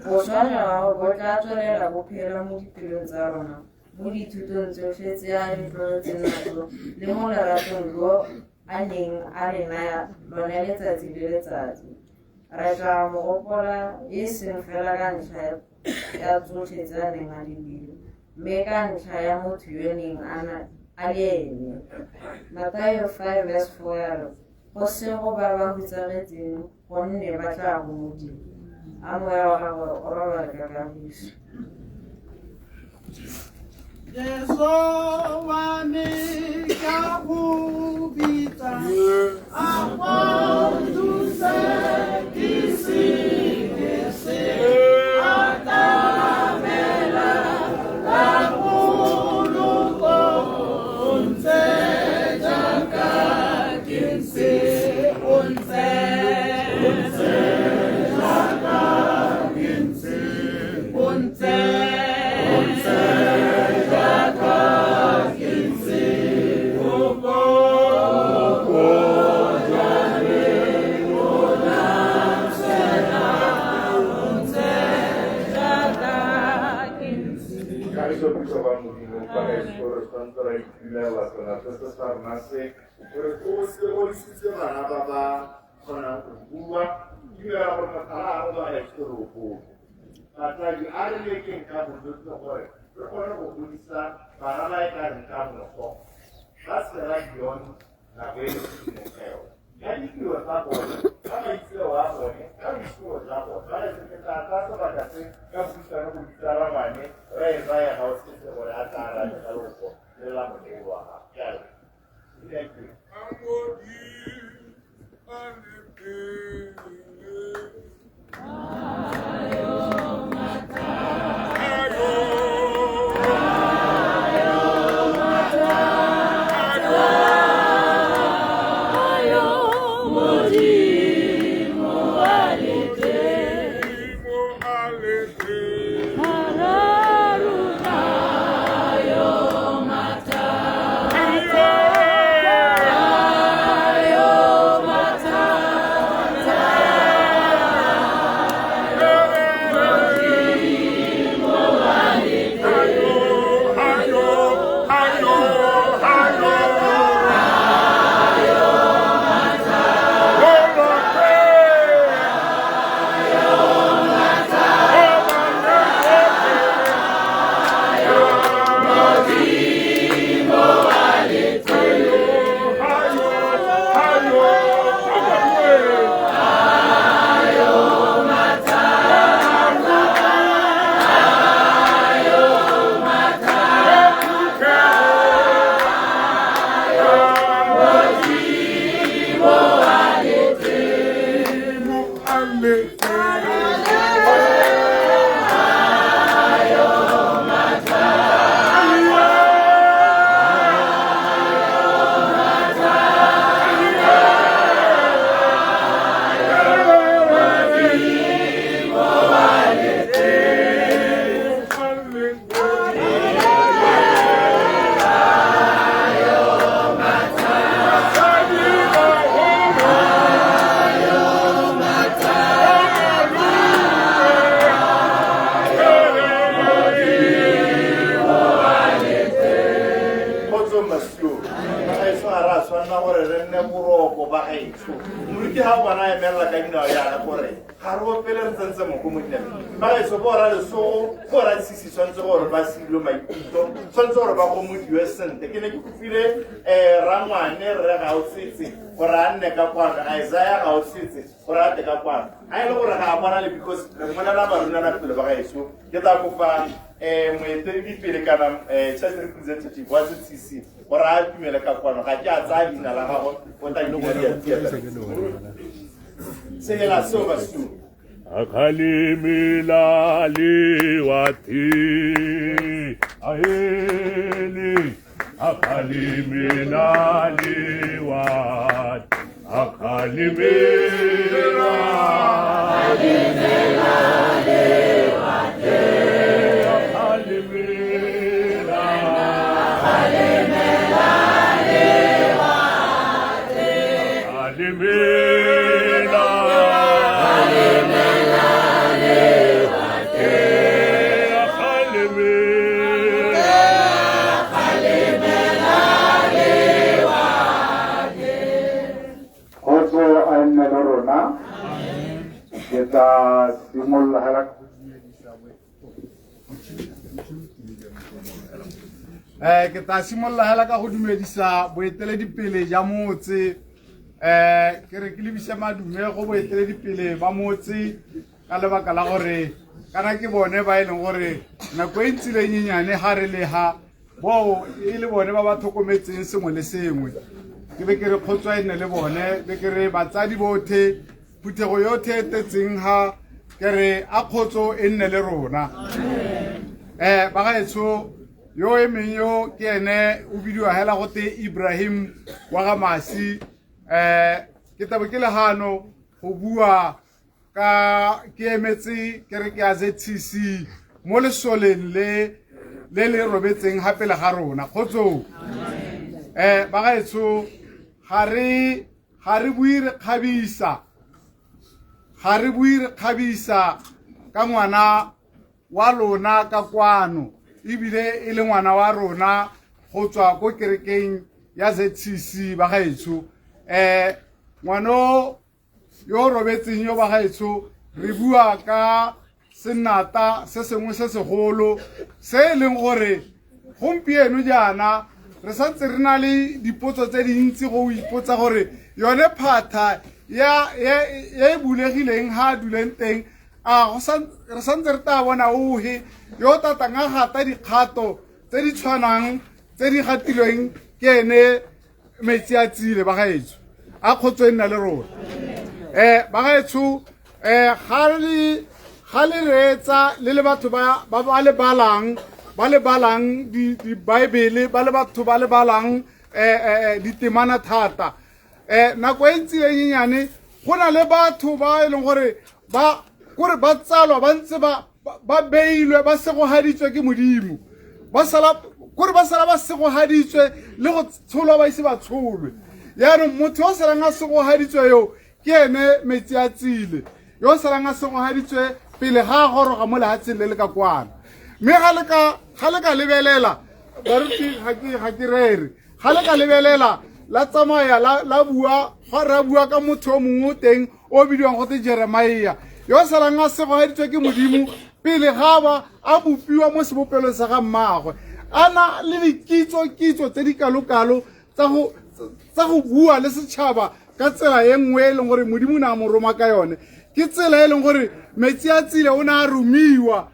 Boswa jwa gagwe bo tla tswelela bo phela mo dipelong tsa rona, mo dithutong tsotlhe tse a di tlogetseng natso le mo leratong lo a neng a re naya lone letsatsi le letsatsi. Re tla mo gopola e seng fela ka ntlha ya tsotlhe tse a neng a di dira, mme ka ntlha ya motho yo neng a le ene. Mathaio 5 verse 4 ya re, go sego ba ba hutsafetseng gonne ba tla gomodiwa. A moya wa gagwe o robale ka kagiso. Jesu wa me ka go bitsa, a go nthuse ke se ke se atamela ka poloko, o ntse jaaka ke ntse, o ntse jaaka ke ntse, o ntse jaaka ke ntse, boko jwa me bo na tshela, o ntse jaaka ke ntse. Kagiso puso ba Modimo, ba gaetsho, re tshwanetse ra itumela sona se se sa rona se re se godisitse bana ba ba kgonang go bua. Dumela gore motlhala a go ba gaetsho re o bone. Batsadi a re lekeng ka bojotlhe gore re kgone go godisa bana ba e ka reng ka moso ba tshela beyond nako e motheo ka ditiro tsa bone, ka maitseo a bone, ka boitsholo jwa bone. Ba re ke tla tsaya sebaka se ka puisano go bitsa rangwane re e raya ga o setse gore a tla arabe ka loboko le la monei wa gagwe. Ke a leboga. Thank you. Modimo a le teng. ya boroko ba gaetsho moruti ga o bona a emelela ka dinao yana gore ga re opele re tsentse moko mo dinameng ba gaetsho bo ra lesogo bo ra sisi tshwanetse gore ba silo maikutlo tshwanetse gore ba gomodiwe sentle ke ne ke kopile um rangwane rre ga o setse gore a nne ka kwano isaiah ga o setse gore a tle ka kwano a e le gore ga a bona le because re mmonela barunana pele ba gaetsho ke tla kopa um moeteledipele kana um church representative wa ZCC gore a tumele ka kwano ga ke a tsaya leina la gagwe o tla nkina diatsia sehela seo basiu Akhalimela lewatle, aele. Akhalimela lewatle, akhalimela. Akhalimela lewatle, akhalimela. Akhalimela lewatle, akhalimela. Akhalimela lewatle, akhalimela. Akhalimela lewatle. Kgotso a nne le rona. Ke tla simolola hela Ke tla simolola hela ka go dumedisa boeteledipele ja motse ke re ke lebise madume go boeteledipele ba motse ka lebaka la gore kana ke bone ba e leng gore nako e ntsi le nyenyane ga re leha boo e le bone ba ba tlhokometseng sengwe le sengwe ke be ke re kgotswa e nne le bone be ke re batsadi bothe phuthego yothe e tetseng ga ke re a kgotso e nne le rona bagaetsho yo e meng yo ke ene o bidiwa hela gote Ibrahim wa ga Masi ke tabo ke legano go bua ka ke emetse kereke ya ZCC mo lesoleng le le le robetseng ga pele ga rona kgotsong bagaetsho ga re bue re kgabisa ga re bue re kgabisa ka ngwana wa lona ka kwano ebile e le ngwana wa rona go tswa ko kerekeng ya ZCC bagaetsho ngwano yo robetseng yo bagaetsho re bua ka senata se sengwe se segolo se e leng gore gompieno jaana re santse re na le dipotso tse dintsi go ipotsa gore yone phatha ya e bulegileng ha a duleng teng a re santse re tla bona ohe yo tatang a gata dikgato tse di tshwanang tse di gatilweng ke ene metsi a tsile bagaetsho a kgotso e nna le rona bagaetsho ga le reetsa le le batho ba ba le balang ba le balang dibaebele ba le batho ba le balang ditemana thata nako e ntsi e nyenyane go na le batho ba e leng gore ba kore ba tsalwa ba ntse ba beilwe ba segogaditswe ke Modimo ba sala kore ba sala ba segogaditswe le go tsholwa ba ise ba tsholwe yaanong motho yo salang a segogaditswe yo ke ene metsi a tsile yo salang a segogaditswe pele ga a goroga mo lehatsheng le le ka kwana mme ga le ka lebelela baruti ga ke rere ga le ka lebelela la tsamaya la bua ga ra bua ka motho o mongwe o teng o bidiwang gote Jeremia yo salang a segogaditswe ke Modimo pele ga ba a bopiwa mo sebopelong sa ga mmaagwe a na le dikitso-kitso tse di kalo-kalo tsa go bua le setšhaba ka tsela e nngwe e leng gore Modimo o ne a mo roma ka yone ke tsela e leng gore metsi a tsile o ne a romiwa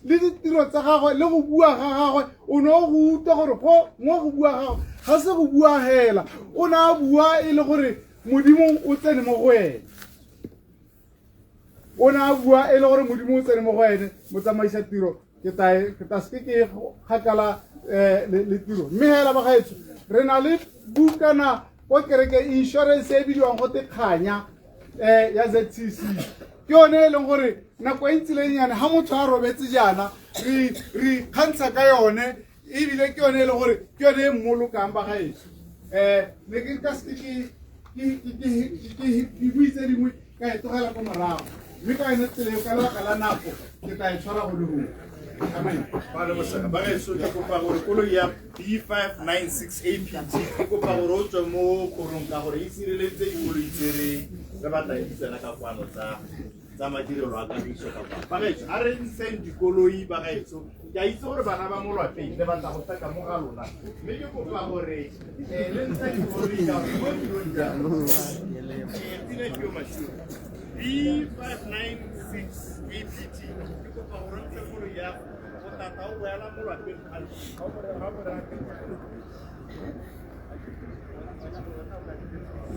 le ditiro tsa gagwe le go bua ga gagwe o ne o go utlwa gore go mo go bua gagwe ga se go bua hela o ne a bua e le gore Modimo o tsene mo go ene o ne a bua e le gore Modimo o tsene mo go ene motsamaisa tiro ke tla seke ke kgakala le tiro mme hela bagaetsho re na le bukana ko kereke insurance e bidiwang gote kganya ya ZCC ke yone e leng gore nako e ntsi le nyane ha motho a robetse jaana re kgantsha ka yone ebile ke yone e leng gore ke yone e mmolokang bagaetsho ne ke ka seke ke bue tse dingwe ka e tlogela ko morago mme ka yone tsela eo ka lebaka la nako ke tla e tshwara go le gongwe. Ba le bosega ba gaetsho ke kopa gore koloi ya B596 APT ke kopa gore o tswe mo korong ka gore e sireletse dikoloi tse re re batla di tsena ka kwano tsa tsa madirelo a kagiso ka kwa ba gaetsho a re ntsheng dikoloi ba gaetsho ke a itse gore bana ba mo lwapeng le batla go teka mo ga lona mme ke kopa gore le ntshe dikoloi ka gore mo dilong jaanong pina ke yo mashure B596 APT ke kopa gore ntshe koloi ya go tata o boela mo lwapeng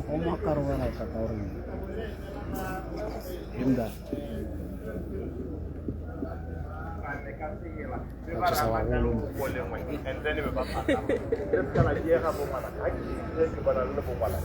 O makarwana ka ka gore Himda. And then be ba patala. Re se ka la diega bo ngwana ga ke itse ke bona le bo ngwana.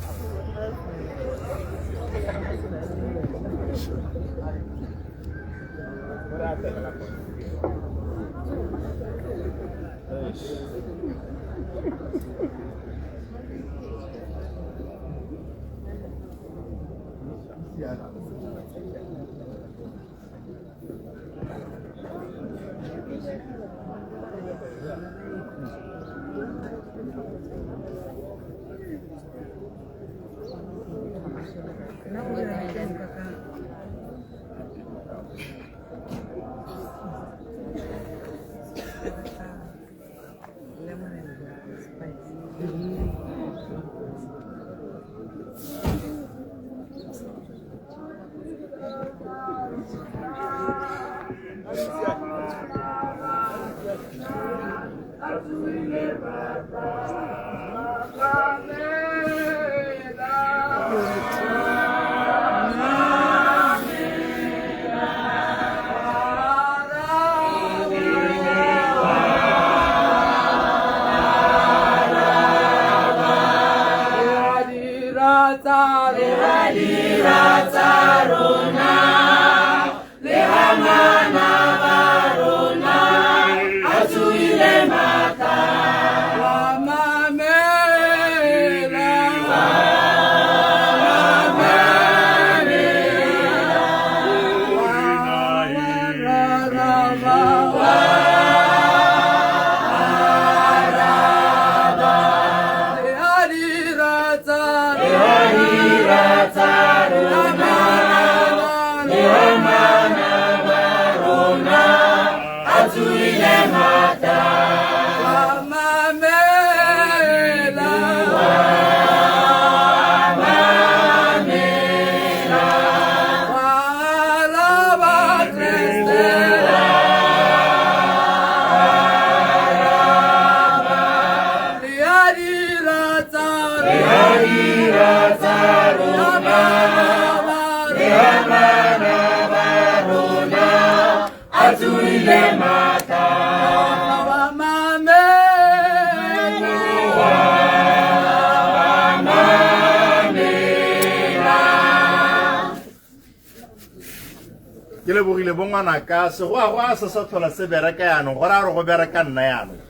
Ke lebogile bo ngwanaka segoagoa se sa tlhola se bereka yaanong gore a re go bereka nna yaanong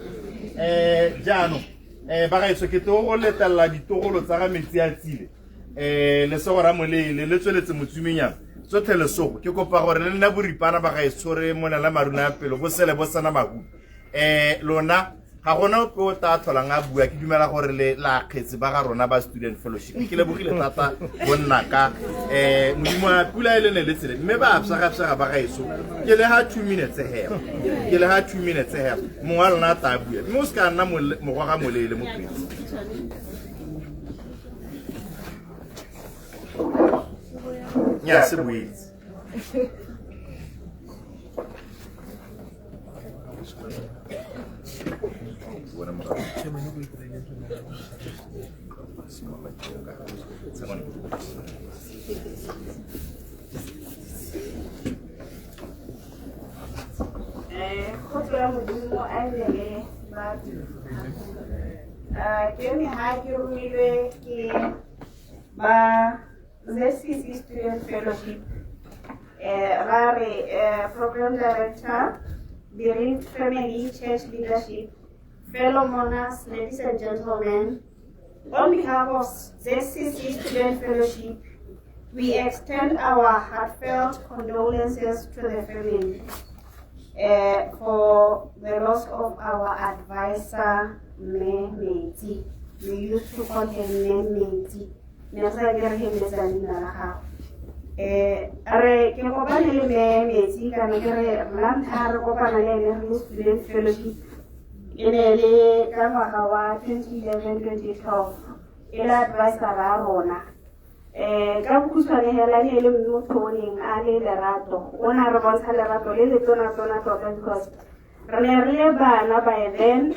jaanong ba gaetsho ke tlo go letelela ditogolo tsa ga metsi a tsile lesego ra moleele le tsweletse motsumenyana tsotlhe lesogo ke kopa gore le nna boripana ba gaetsho re monela maruna a pelo bo sele bo sena mahumo lona ga gona ope o tla tlholang a bua ke dumela gore le la kgetse ba ga rona ba student fellowship ke lebogile thata bonnaka modimo a pula e le ne le tsele mme ba pshagapshaga ba gaetsho ke le ga 2 minutes hela ke le ga 2 minutes hela mongwe wa lona a tla bua mme o se ka nna mogoga moleele mo kgwetsi nya se boetse. Kgotso ya modimo a nne le batho. Ke eme ha ke romilwe ke ba ZCC Student Fellowship. Ra re Program Director, Bereaved Family Church Leadership, fellow mourners, ladies and gentlemen, on behalf of ZCC Student Fellowship, we extend our heartfelt condolences to the family. For the loss of our advisor, Mme Metsi. We used to call her Mme Metsi. Ne re sa ke re heleletsa leina la gagwe. Re ke kopane le Mme Metsi kana ke re la ntlha re kopana le ene re le student fellowship e ne le ka ngwaga wa 2011-2012 e le advisor ya rona. Ka bokhutshwane hela ne e le motho o neng a le lerato, o ne a re bontsha lerato le le tona-tona tota because re ne re le bana by then.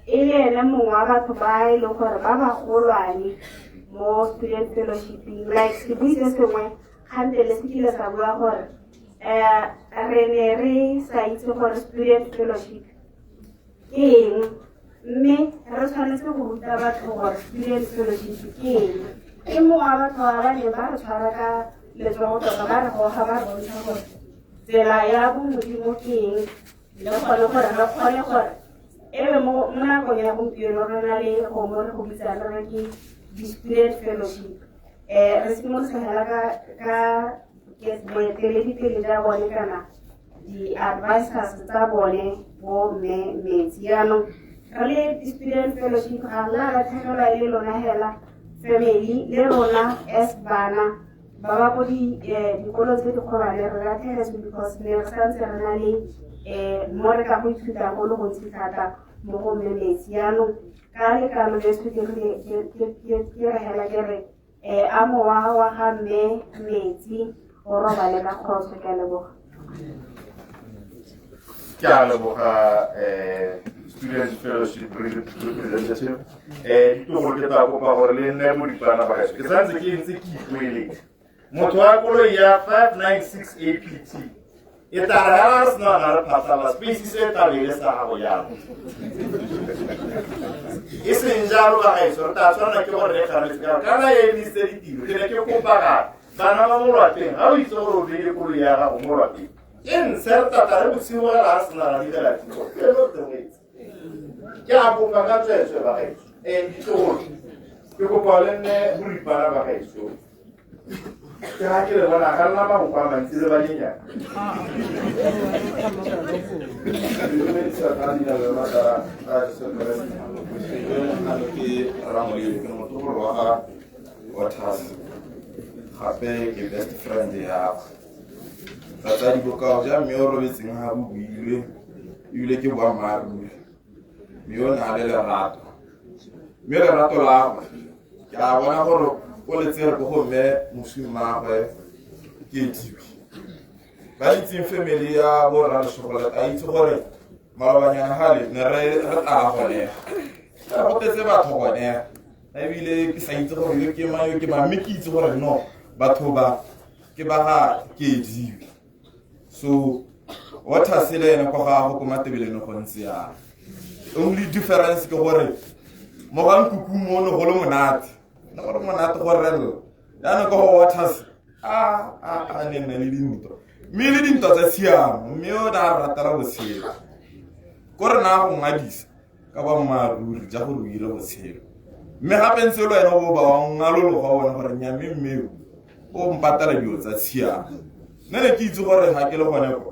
E le ene mongwe wa batho ba e leng gore ba bagolwane mo student fellowshiping. Like sebui se sengwe kgantele se kile sa bua gore re ne re sa itse gore student fellowship ke eng, mme re tshwanetse go ruta batho gore student fellowship ke eng. Ke mongwe wa batho ba ba neng ba re tshwara ka letsogo tota, ba re goga, ba re bontsha gore tsela ya bomodimo ke eng, le gone gore re kgone gore ebe mo nakong ya gompieno re na le gongwe re go bitsang re re ke di-student fellowship. Re simolotse hela ka boeteledipele ja bone kana di-advisors tsa bone bo Mme Metsi. Jaanong re le di-student fellowship ga la latlhegelwa e le lona hela family, le rona as bana ba ba ko dikolo tse dikgolwane re latlhegetswe because ne re santse re na le mo re ka go ithuta go le gontsi thata mo go Mme Metsi. Jaanong ka lekalo leso ke re hela ke re a mowa wa ga Mme Metsi o robale ka kgotso. Ke a leboga. Ke a leboga student fellowship representative. Ditogolo ke tla kopa gore le nne boripana ba gaetsho. Ke santse ke ntse ke ipoeletse. Motho wa koloi ya 596 APT e tla re ha re sena na re phatlala space se tla be e le sa gago jaanong. E seng jalo ba gaetsho, re tla tshwanela ke gore re kgameletse ka gore kana e emisitse ditiro. Ke ne ke kopa gape bana ba mo lwapeng, ga o itse gore o beile koloi ya gago mo lwapeng, e ntshe re tata re botshimogela ga re sena ra direla tiro. Ke eno tsewetse. Ke a kopa ka tsweetswe ba gaetsho. Ditlogolo, ke kopa le nne boripana ba gaetsho. Ke ga ke le bona ga nna maboko a mantsi le banyenyane. Dumedisa ka leina le lona ka Jesu Keresete. Ke Ramoledi, ke motlogolo wa ga Waters, gape ke best friend ya gagwe. Batsadi, bokao ja mme o robetseng ga bo builwe ebile ke boammaaruri. Mme o ne a le lerato, mme lerato la gagwe ke a bona gore o le tsere ko go mme moswi mmaagwe ke diwe. Ba itseng family ya borra Leshokolete a itse gore malobanyana gale ne re tlala gonega, go tletse batho gonega, ebile ke sa itse gore yo ke mang yo ke mang, mme ke itse gore no batho ba ke ba ga Kediwe. So Waters le ene kwa gago ko Matebeleng go ntse yang. Only difference ke gore mo ga nkuku mo ne go le monate, ne go le monate go rella. Jaanong ko go Waters a ne nna le dintwa, mme le dintwa tsa tshiamo, mme o ne a re ratela botshelo. Ko re na go ngadisa ka boammaaruri ja gore o ile botshelo, mme gape ntse le wena o ba wa ngalologa o bona gore nya mme mmeo o mpatela dilo tsa tshiamo. Nna ne ke itse gore ga ke le gone ko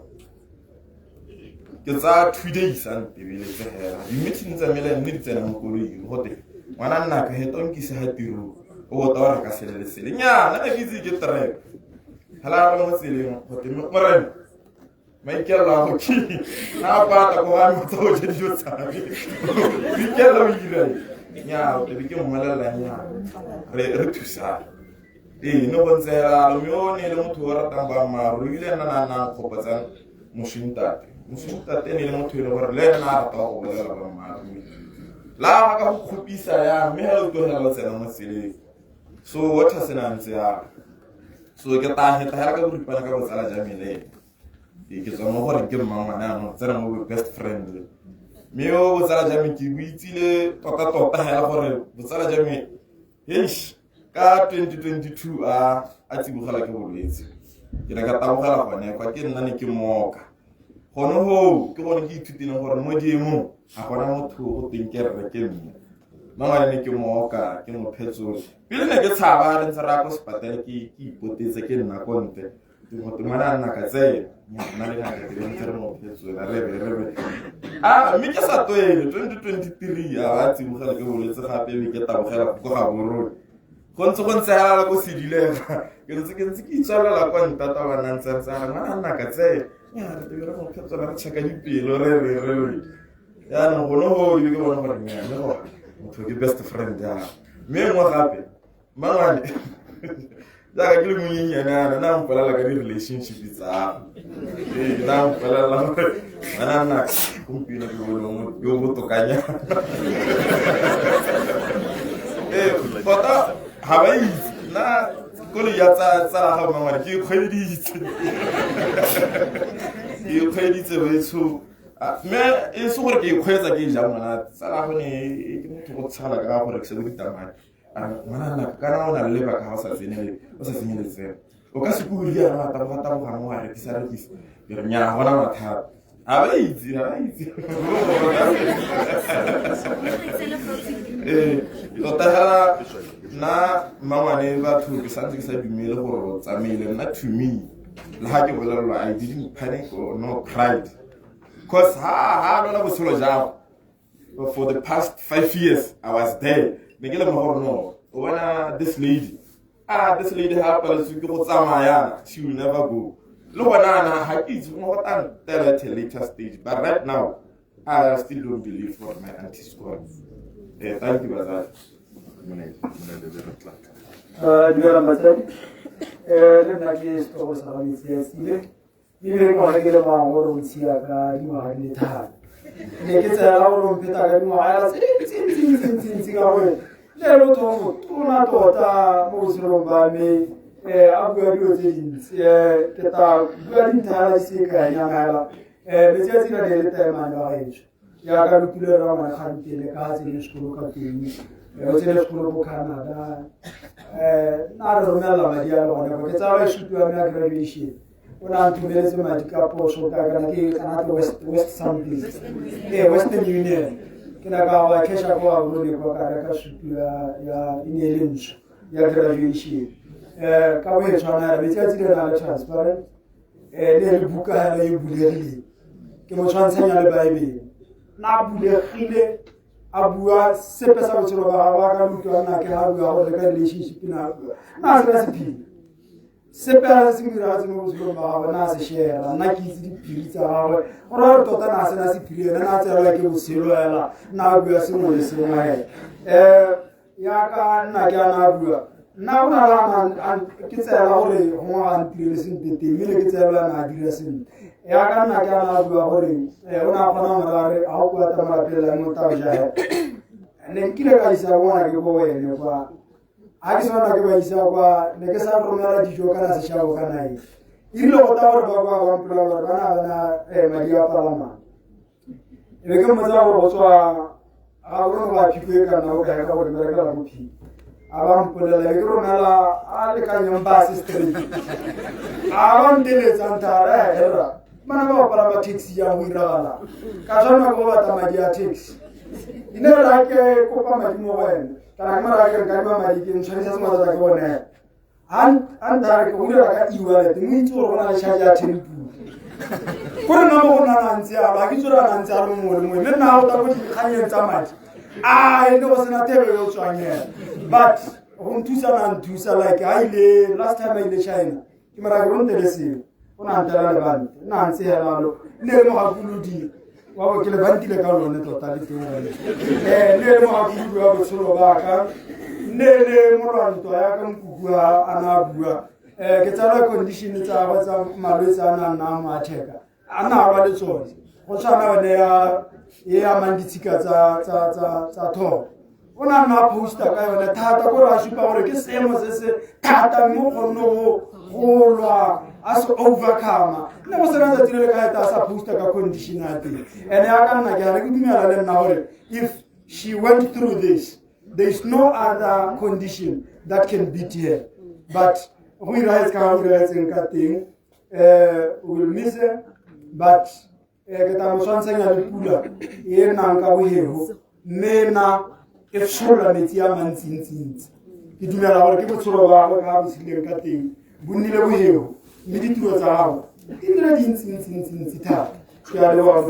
ke tsaya 2 days a ntebeletse hela di-meeting tsa mele mme di tsena mo koloing gote ngwana nna ka heto nkise ga tirong o bota wa re ka sele le sele. Nnyaa, nna ne ke itse ke trap hela re mo tseleng gote morena maikelelo a go ke na pata ko ga motsa go ja dijo tsa me maikelelo o ira nnyaa, o be ke mmolelela nnyaa re thusana. Ee, ne go ntse hela mme o ne le motho o ratang boammaaruri, ebile nna na nna nkgopotsang mosuntate. Mosuntate ne le motho e le gore le ena a rata go bolela boammaaruri, la ga ka go kgopisa ya mme ga o tlogela o tsena mo tseleng. So Waters ne a ntse yalo. So ke tla heta hela ka boripana ka botsala ja mele. Ke tswa mo gore ke mmangwane anong tsena mo best friend, mme o botsala ja me ke bo itsile tota-tota hela gore botsala ja me eish ka 2022 a tsibogela ke bolwetse. Ke ne ka tabogela gone kwa ke nna ne ke moka gone hoo, ke gone ke ithutileng gore mo diemong ga gona motho go teng ke rre ke mme. Mmangwane ne ke moka ke mo phetsole pele ne ke tshaba re ntse re ya ko sepatele, ke ipotetse ke nna ko ntle. Ngwana nna ka tsela nna le ngaka ke ntse re mo phetswela re be a mme ke sa toele 2023 a ba tsibogela ke bolwetse gape be ke tabogela ko ga borone go ntse hela ko sedilega ke ntse ke itswalela kwa ntata wa nna ntse re tsaya ngwana nna ka tsela ya re tebe re mo phetswela re checka dipelo re jaanong gone go ke bona gore mme go motho ke best friend ya mme nngwe gape mangwane jaaka ke le monyenyane ana na mpolelela ka di-relationship tsa ee na mpolelela gore ngwana nna gompieno ke bone yo botokanyana ee tota ga ba itse nna koloi ya tsala ga mmangwane ke ikgweditse betsho mme e se gore ke ikgweetsa ke e jang ngwana tsala gone ke motho go tshegela ka go rekisa bo ditamati. Ngwana nna kana o na le lebaka ga o sa tsenye letseno o ka se kue diana wa taboga mo wa rekisa ke re nyaa gona mathata ga ba itse ee tota fela nna mmangwane batho ke santse ke sa dumele gore o tsamaile nna to me le ga ke bolelelwa I didn't panic or no cried because ha lona botshelo jago for the past 5 years I was there. Ne ke lemoga gore no o bona this lady ha paletswe ke go tsamaya she will never go le gona ana ga ke itse gongwe go tla ntela at a later stage but right now I still don't believe for my auntie's gone. Thank you batsadi. Dumelang batsadi. Le nna ke setlhogo sa ga Metsi a Tsile ebile ke gone ke lemang gore o tshela ka dingwaga di le 5. Ne ke tsela gore o mpheta ka dingwaga ela tse dintsi ka gore le le motho o motona tota mo botshelong ba me a bua dilo tse dintsi ke tla bua dintlha di se kaenyana fela. Metsi a Tsile ne le taemane wa gaetsho jaaka lo kile ra ngwana gantele ka tsene sekolo ka teng o tsene sekolo ko Canada nna re romelela madi a le gone ke tsaya sutu ya me ya graduation o ne a nthomeletse madi ka poso ka kana ke kana ke West something Western Union ke na ka wa kesha kwa bone kwa ka reka sutu ya e ne e le ntsho ya graduation ka bo e tshwana Metsi a Tsile na le transparent le le buka hela e bulegile ke mo tshwantshanya le Bible na bulegile a bua sepe sa botshelo ba gagwe ka utlwa nna ke ga bua gore ka relationship na bua na se ka sephiri sepe se se diragetse mo botshelong ba gagwe na se share nna ke itse diphiri tsa gagwe gore gore tota na se na sephiri ene na tseelwa ke botshelo fela na bua sengwe le sengwe fela yaka nna ke ana bua nna go na le ke tseela gore gongwe ga ntirele sentle teng mme le ke tseela na a dira sentle yaka nna ke ana bua gore o ne a kgona gore a re ga o kwa tamapela mo taoja ne nkile ka isa ngwana ke ko wene kwa ga ke sena ke ba isa kwa ne ke sa romela dijo kana sešabo kana eng erile go ta gore ba kwa ba mpolelela gore bana bana madi a palamang e be ke mmotsa gore go tswa ga o rone ba phiko e kana o kae ka gore berekela mo phiko a ba mpolelela ke romela a lekanyeng bus straight a ba nteletsang thara hera bana ba palama taxi ya go iragala ka tshwanela go batla madi a taxi ine ra ke kopa madi mo go ene kana ke mara ke nkadima madi ke ntshwanetse sengwe tsa ke bone a ntare ke go dira ka e-wallet mo itse gore go na le charge ya 10 pula gore nna mo go nna na ntse alo a ke itse gore a na ntse a le mongwe le mongwe mme nna go tla ko dikganyeng tsa madi a ene go sena thebe yo tswang ena but go nthusa na nthusa like a ile last time a ile China ke mara ke rontele seo o na ntela lebante nna ntse helalo ne le mogakolodi wa bo ke lebantile ka lone tota le teng gone ne le mogakolodi wa botshelo ba ka ne le molwanto ya ka nkuku a na a bua ke tsala condition tsa gagwe tsa malwetse a na nna mo atheka a na a lwa le tsone go tshwana yone ya e amang ditshika tsa thobo o ne a nna poster ka yone thata kore a supa gore ke seemo se se thata mme o kgonne go lwa a se overcome nne go sena tsatsi le le ka eta a sa poster ka condition ya teng ene ya ka nna ke a re ke dumela le nna gore if she went through this there is no other condition that can beat her but go iragetse ka go iragetseng ka teng we will miss her but ke tla mo tshwantshanya le pula e nang ka bohego mme na e tsholola metsi a mantsintsi-ntsi ke dumela gore ke botshelo ba gagwe ka bo tshileng ka teng bo nnile bohego Mme ditiro tsa gago di dira dintsi-ntsi-ntsi-ntsi thata. Ke a leboga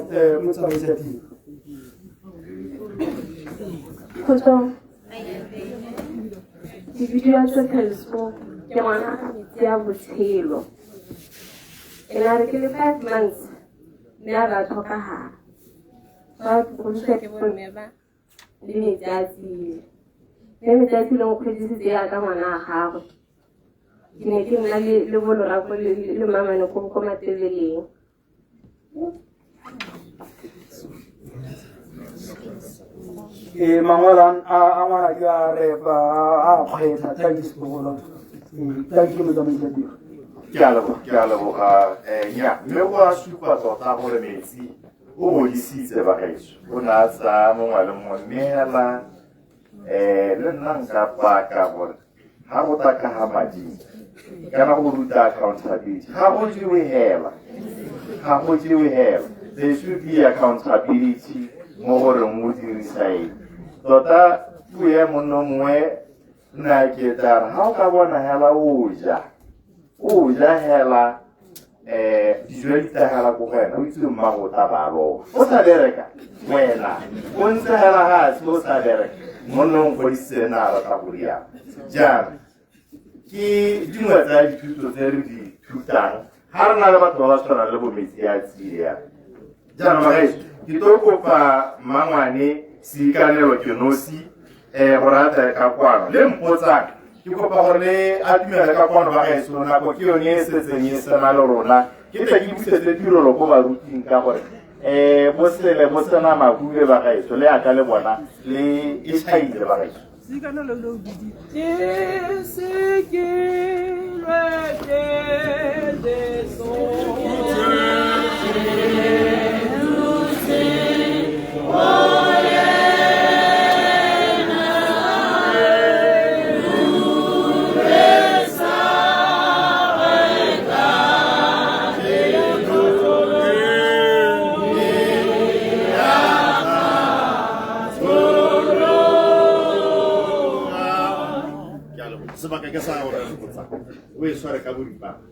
motsamaisa tiro. Kgotso. Ke bidiwa Tshepiso, ke ngwana metsi a botshelo. E ne a re ke le 5 months mme a ba tlhokagala. Fa ke godiswa ke bomme ba le metsi a tsile. Mme metsi a tsile o nkgodisitse jaaka ngwana a gagwe. Ke ne ke nna le bolorako le mamane ko Matebeleng. Ee, mangwalo a ngwana ke a repa a kgwetlha tla ke setlogolo tla ke motsamaisa tiro. Ke a leboga nya mme go a supa tota gore metsi o godisitse bagaetsho, o ne a tsaya mongwe le mongwe mme hela le nna nka paka gore ga go tla ka ga mading kana go ruta accountability ga go jewe hela, ga go jewe hela. There should be accountability mo goreng o dirisa eng. Tota puo ya monna mongwe nna ke tla re ga o ka bona hela o ja hela dijo di tla hela ko go wena, o itse mmago o tla ba loba o sa bereka wena o ntse hela ga se o sa bereka. Monna o nkgodisitse nna a rata go rialo. Jaanong ke dingwe tsa dithuto tse re di thutang ga re na le batho ba ba tshwanang le bo metsi a tsie. Jaanong bagaetsho ke tlo kopa mmangwane Seikanelo ke nosi gore a tle ka kwano le mpotsang. Ke kopa gore le atumele ka kwano bagaetsho, nako ke yone e setseng e sena le rona. Ke tle ke busetse tirelo ko baruting ka gore bo sele bo sena mahube bagaetsho, le yaka le bona le e tšhaile bagaetsho. Seikanelo le o biditse. Ke sekilwe ke Jesu. Sebaka ke sa gore re botsa o e tshware ka boripana.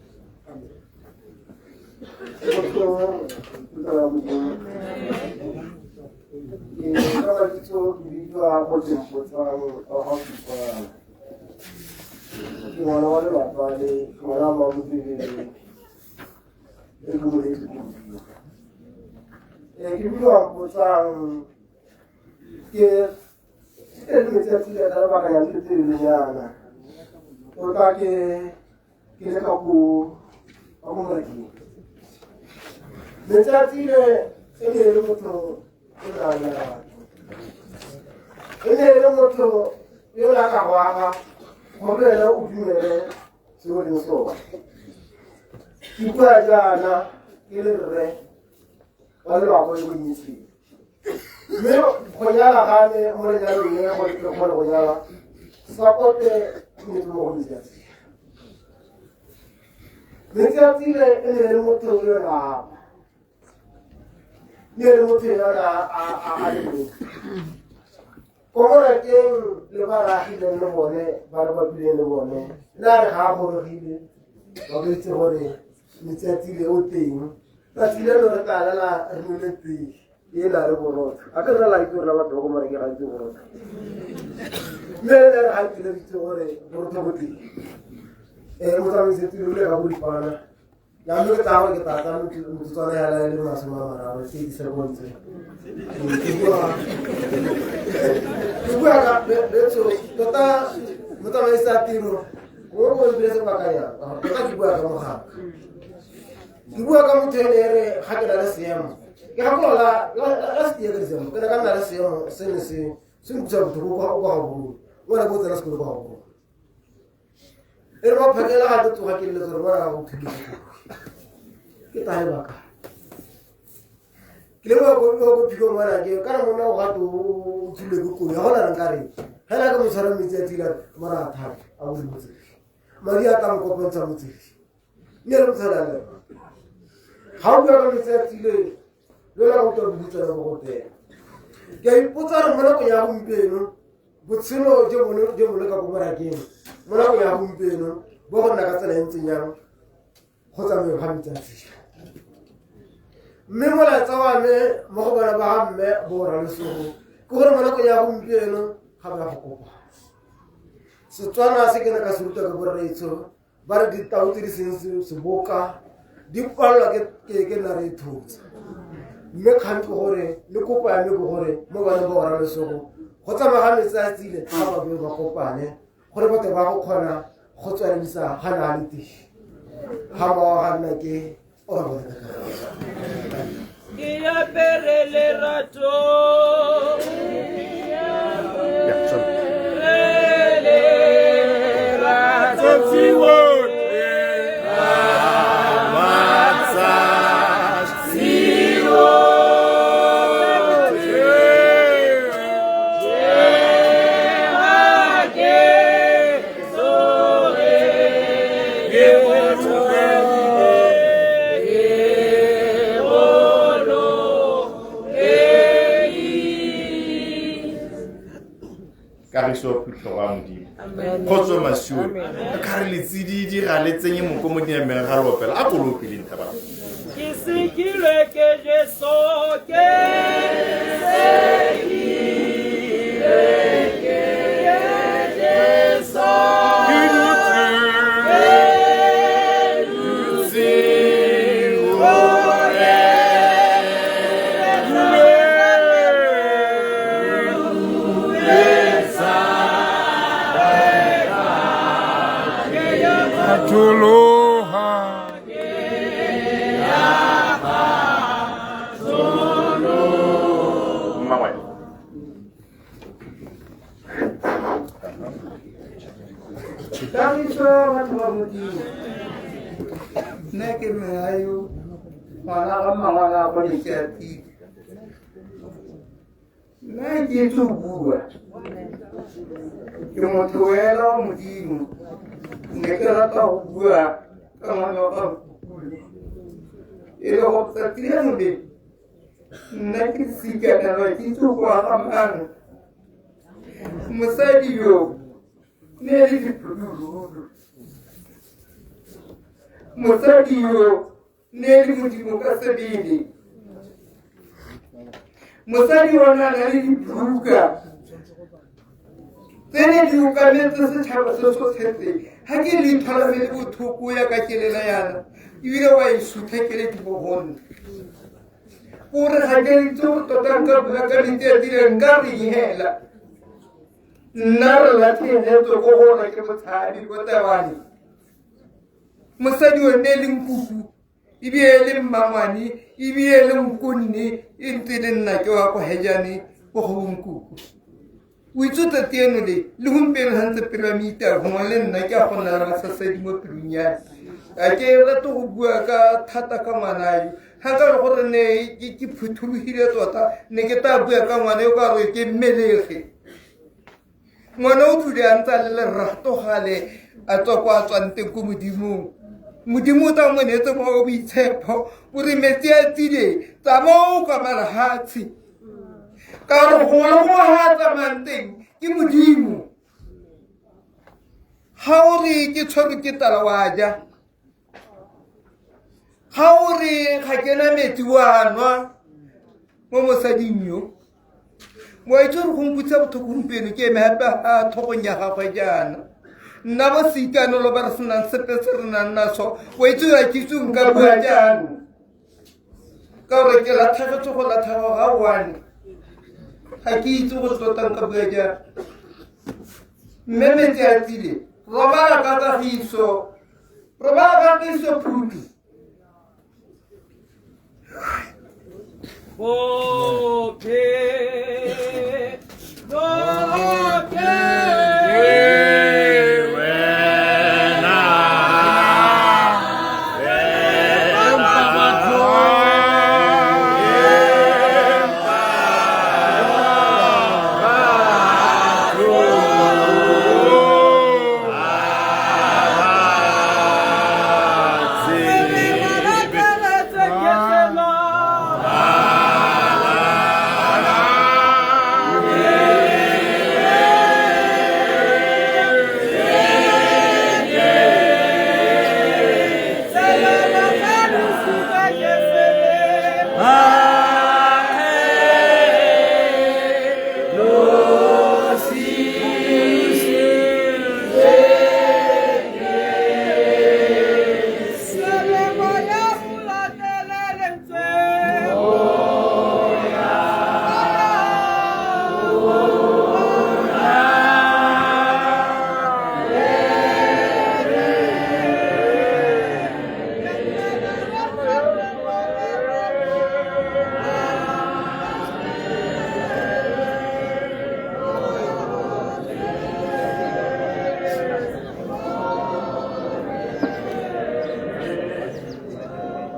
Ka mabitso ke bidiwa go Mpotsang wa ga Kopang. Ke ngwana wa lelapa le ngwana wa Mabotebele le ke moletsi ko godimo. Ke bidiwa Mpotsang ke le metsi a tsile ka lebakanyana le telelenyana. Tota ke le ka ko morekeng. Metsi a tsile e ne e le motho o ne a lerato. E ne e le motho yo o ne a ka go aga gore ene o dumele se o leng sone. Ke bua jaana ke le rre wa lelapa le bonyetsweng. Mme go nyala ga me mo lenyalong le go le kgone go nyala sapote nnetse mo go metsi a tsile. Metsi a tsile e ne e le motho yo ne a apa. Ne e le motho yo ne a le motho. Ko morakeng le ba re agileng le bone, ba re bapileng le bone, le a re ga a gorogile, ba ka itse gore metsi a tsile o teng. Tsatsi leno re tla lela re nole tee e na le borotho. A ke re la itse gore batho ba ko morakeng ga itse borotho. Mme le re ga itse le itse gore borotho bo teng. Motsamaisi tiro le ka boripana. Jaanong ke tla gore ke tla tsaya motsotswana ya le 30, 30 seconds. Ke bua ka betso tota motsamaisi a tiro gore o mpile sebakanyana. Tota ke bua ka mogaka. Ke bua ka motho ene e re ga ke na le seemo. Ke gakolola la se ka December, ke ne ka nna le seemo se ne se se nkutlwisa botlhoko kwa ga bongwe. Ngwana ke o tsena sekolo kwa ga bongwe. E re ba phakela ga ke tsoga ke leletse gore ngwana ga go thulile. Ke tahe baka. Ke le mo ko phiko ngwana ke kana monna o gato o thulile ke koloi, ga gona nka reng. Hela ke mo tshwara metsi a tsila mara a thata a bole motseng. Madi a tla mo kopantsha motseng. Mme re motshwana le. Ga o bua ka metsi a tsile le la go utlwa bohutsana bo go teng. Ke a ipotsa gore mo nakong ya gompieno botshelo jo bo le ka ko morakeng mo nakong ya gompieno bo go nna ka tsela e ntseng jang. Go tsamaya ga metsatsi mme molaetsa wa me mo go bona ba ga mme borra Lesogo ke gore mo nakong ya gompieno ga ba go kopa Setswana se ke ne ka se ruta ka borraetsho ba re ditau tse di seng seboka di palelwa ke nna re e thotse mme kgang ke gore le kopo ya me ke gore mo baneng ba borra Lesogo go tsamaya ga metsi a tsile ga ba be ba kopane gore batho ba go kgona go tsweledisa ga na le teng ga mowa ga nna ke ora bone ka Ke apere lerato. Kagiso phutlho wa Modimo kgotso masiwe ka re letsididi ga le tsenye moko mo dinameng ga re opela a kolo opeleng thaba. Ke sekilwe ke Jesu, ke sekilwe ke Jesu. Kagiso batho ba Modimo nna ke Meayo ngwana ga mmangwana a bone ke atile nna ke itse go bua ke motho wela wa Modimo ne ke rata go bua ka ngwana wa gago e le go tsatsi leno le nna ke sikanelwa ke itse go aga mang mosadi yo ne le dipululu mosadi yo ne le Modimo ka sebele mosadi ona na le dibuka tse ne di okametse setšhaba se sotlhetse ga ke le nthola le bothoko ya ka kelela yana ebile wa e sutha ke le dibogonne gore ga ke itse go tota nka bua ka letsatsi le nka re ihela nna re latlhegetswe ko gore ke botshabi ko Tawane mosadi o ne le nkuku ebile le mmangwane ebile le nkonne e ntse le nna ke wa ko Hejane ko go nkuku o itse tsatsi eno le le gompieno ga ntse pelo ya me itaya gongwe le nna ke a go nna le masasadi mo pelong ya me a ke rate go bua ka thata ka ngwana yo ga nka re gore ne ke phuthologile tota ne ke tla bua ka ngwana yo ka gore ke mmelege ngwana o tlile a ntse a le lerato gale a tswa kwa a tswang teng ko Modimong Modimo o tla mo neetse mo boitshepo o re metsi a tsile tsamaya o kwa malehatshe ka gore gongwe le gongwe ga a tsamayang teng ke Modimo ga o re ke tshwerwe ke tala wa ja ga o re ga ke na metsi wa nwa mo mosading yo wa itse gore go nkutlwisa botlhoko gompieno ke eme gape a tlhogong ya gagwe jaana nna bo seikanelo ba re senang sepe se re nang naso wa itse ga ke itse nka bua jang ka gore ke latlhegetswe go latlhega ga one ga ke itse go tota nka bua jang mme metsi a tsile robala ka kagiso robala ka kagiso phutu Bophe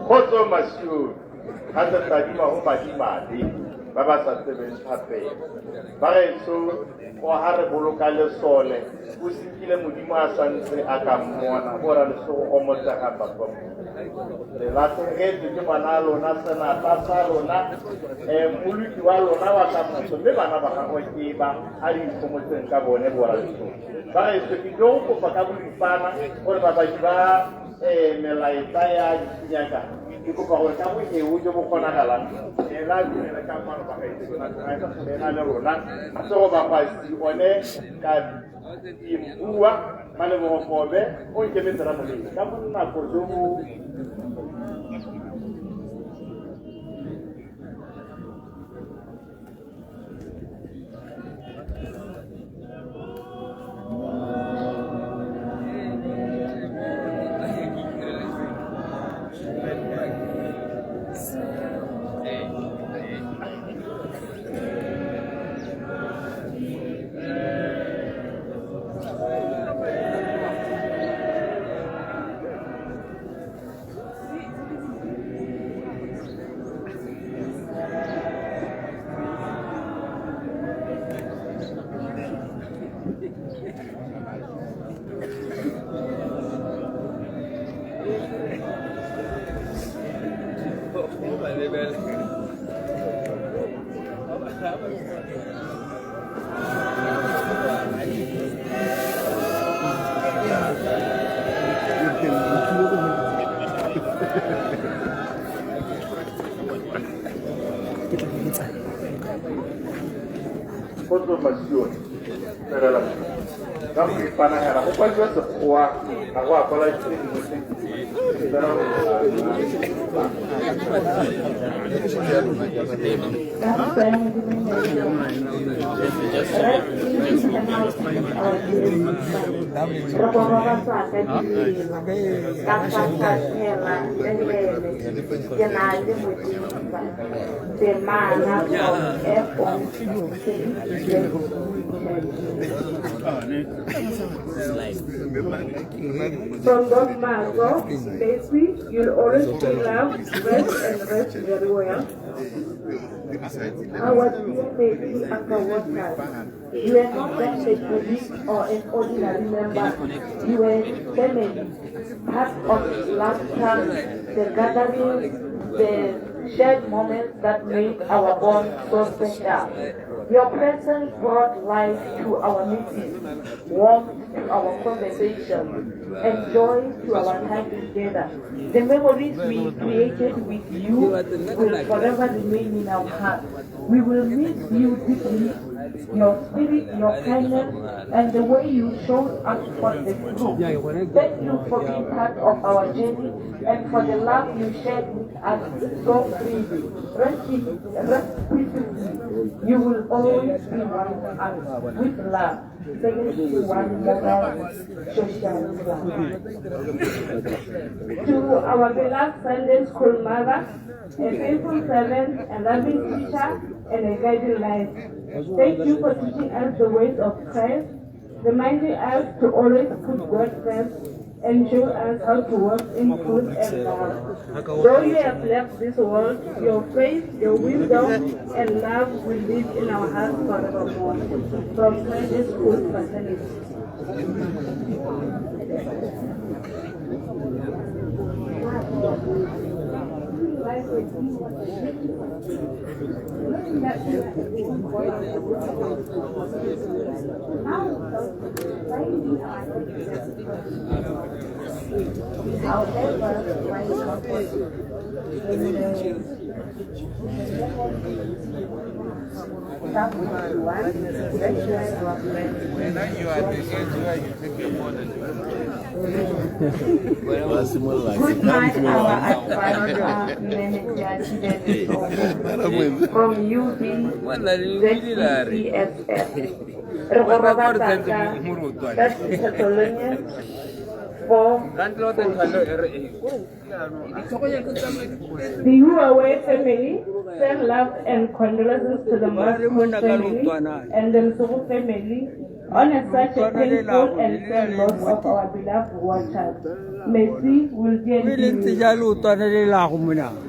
Kgotso masiu ga se tadima go madimabe ba ba sa tsebeng thapelo ba gaetsho o ga re boloka lesole o sekile modimo a santse a ka mmona go ra lesogo o motsega papa le latlhegetswe ke ngwana a lona senatla sa lona mmoloki wa lona wa kamoso mme bana ba gagwe ke ba a di ikgomotseng ka bone bora lesogo ba gaetsho ke tlo go kopa ka boripana gore babadi ba melaetsa ya dithunyaka ke kopa gore ka boeo jo bo kgonagalang la dumela ka kwano ba gaetsho na le rona sego bapasi one ka bua Malebogo Kobe o nkemetse Ramoledi ka bonako jo bo Kgotso masione fela ka go ipanagela go kwadiwa sekgowa ga go a kwala tse dingwe tse From Don Marco, Stacy, you'll always be loved, rest, and rest very well. Our dear baby Uncle Walter, you are not just a colleague or an ordinary member. You were family, part of laughter, the gatherings, the shared moments that made our bond so special. Your presence brought life to our meetings, warmth to our conversation, and joy to our time together. The memories we created with you will forever remain in our hearts. We will miss you deeply, your spirit, your kindness, and the way you showed us for the group. Thank you for being part of our journey and for the love you shared with us so freely. Rest peacefully. You will always be one of us with love. 71 Mobile Social Club. To our beloved Sunday school mother, a faithful servant, a loving teacher, and a guiding light. Thank you for teaching us the ways of Christ, reminding us to always put God first, and show us how to walk in truth and love. Though you have left this world, your faith, your wisdom, and love will live in our hearts forevermore. From Sunday School Fraternity. However, Good night, our advisor, manager, from UB ZCCSF. Re go robatsa ka Thessalonians 4. The Huawei family send love and condolences to the Moscow family and the Msuku family on a such a painful and sad loss of our beloved watchers. Mercy will dearly be missed.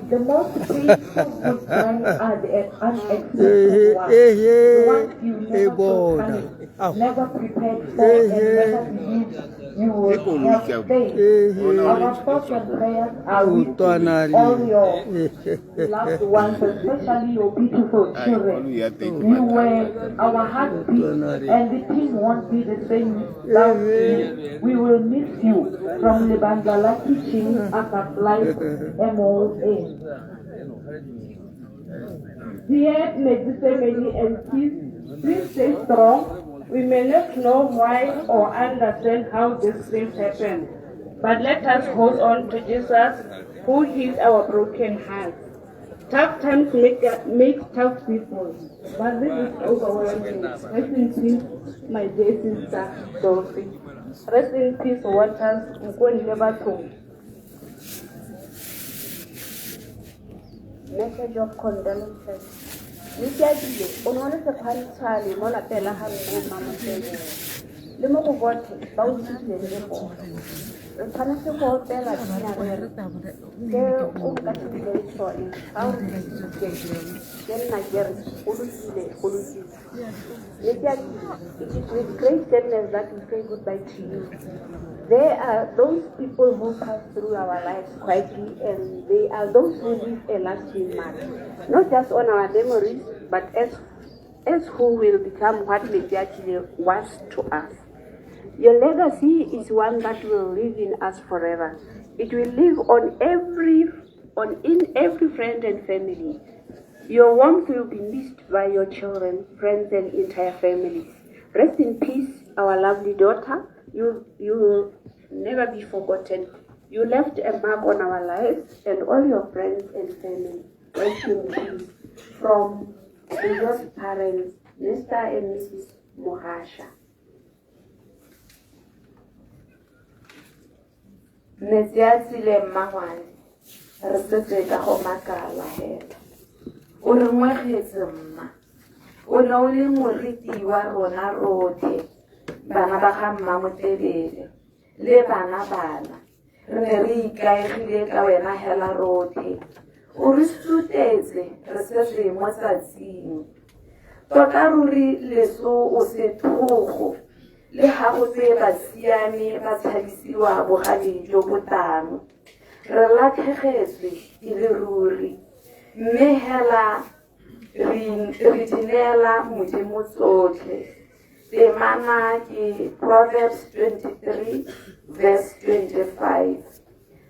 The most painful goodbyes are the unexpected ones, the ones you never saw coming, never prepared for, and never believed you would have faced. Our thoughts and prayers are with all your loved ones, especially your beautiful children. You were our heartbeat, and the team won't be the same without you. We will miss you. From Lebandala Teaching, Akap Life, MOA. Dear Medzi family and kids, please stay strong. We may not know why or understand how these things happen, but let us hold on to Jesus, who healed our broken hearts. Tough times make tough people, but this is overwhelming. Rest in peace, my dear sister, Dorothy. Rest in peace, waters. Message of condolences. Letsiadile o ne o le sekgwantshwane mo lapeng la ga mme Mmamotebele le mo go botlhe ba o tshotlileng le bona. Re tshwanetse go opela pina re re, Se o nkatileng sone fa o re tlositse, ke nna ke re go lokile, go lokile. Letsiadile, it is with great sadness that we say goodbye to you. There are those people who pass through our lives quietly, and they are those who leave a lasting mark, not just on our memories, but as who will become what Letsiatile was to us. Your legacy is one that will live in us forever. It will live on in every friend and family. Your warmth will be missed by your children, friends, and entire families. Rest in peace, our lovely daughter. You will never be forgotten. You left a mark on our lives and all your friends and family. Rest in peace. From your parents, Mr. and Mrs. Mohasha. Metsi a tswile mmangwane, re setse ka go makala hela. O re ngwegetse mma, o ne o le moriti wa rona rotlhe, bana ba ga Mmamotebele le bana bana. Re ne re ikaegile ka wena hela rotlhe. O re sutetse re setse mo tsatsing. Tota ruri leso o sethogo, le ha go tse basiami ba tshabisiwa bogale jo bo tang. Re latlhegetswe e le ruri, mme hela re di neela Modimo tsotlhe. Temana ke Proverbs 23 verse 25.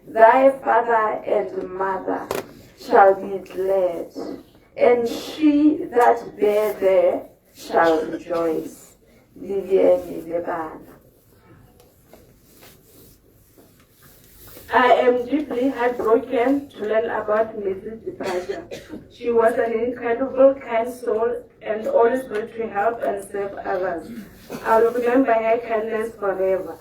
Thy father and mother shall be glad, and she that bare thee shall rejoice. Liliane le bana. I am deeply heartbroken to learn about Mrs. Departure. She was an incredible, kind soul and always ready to help and serve others. I will remember her kindness forever.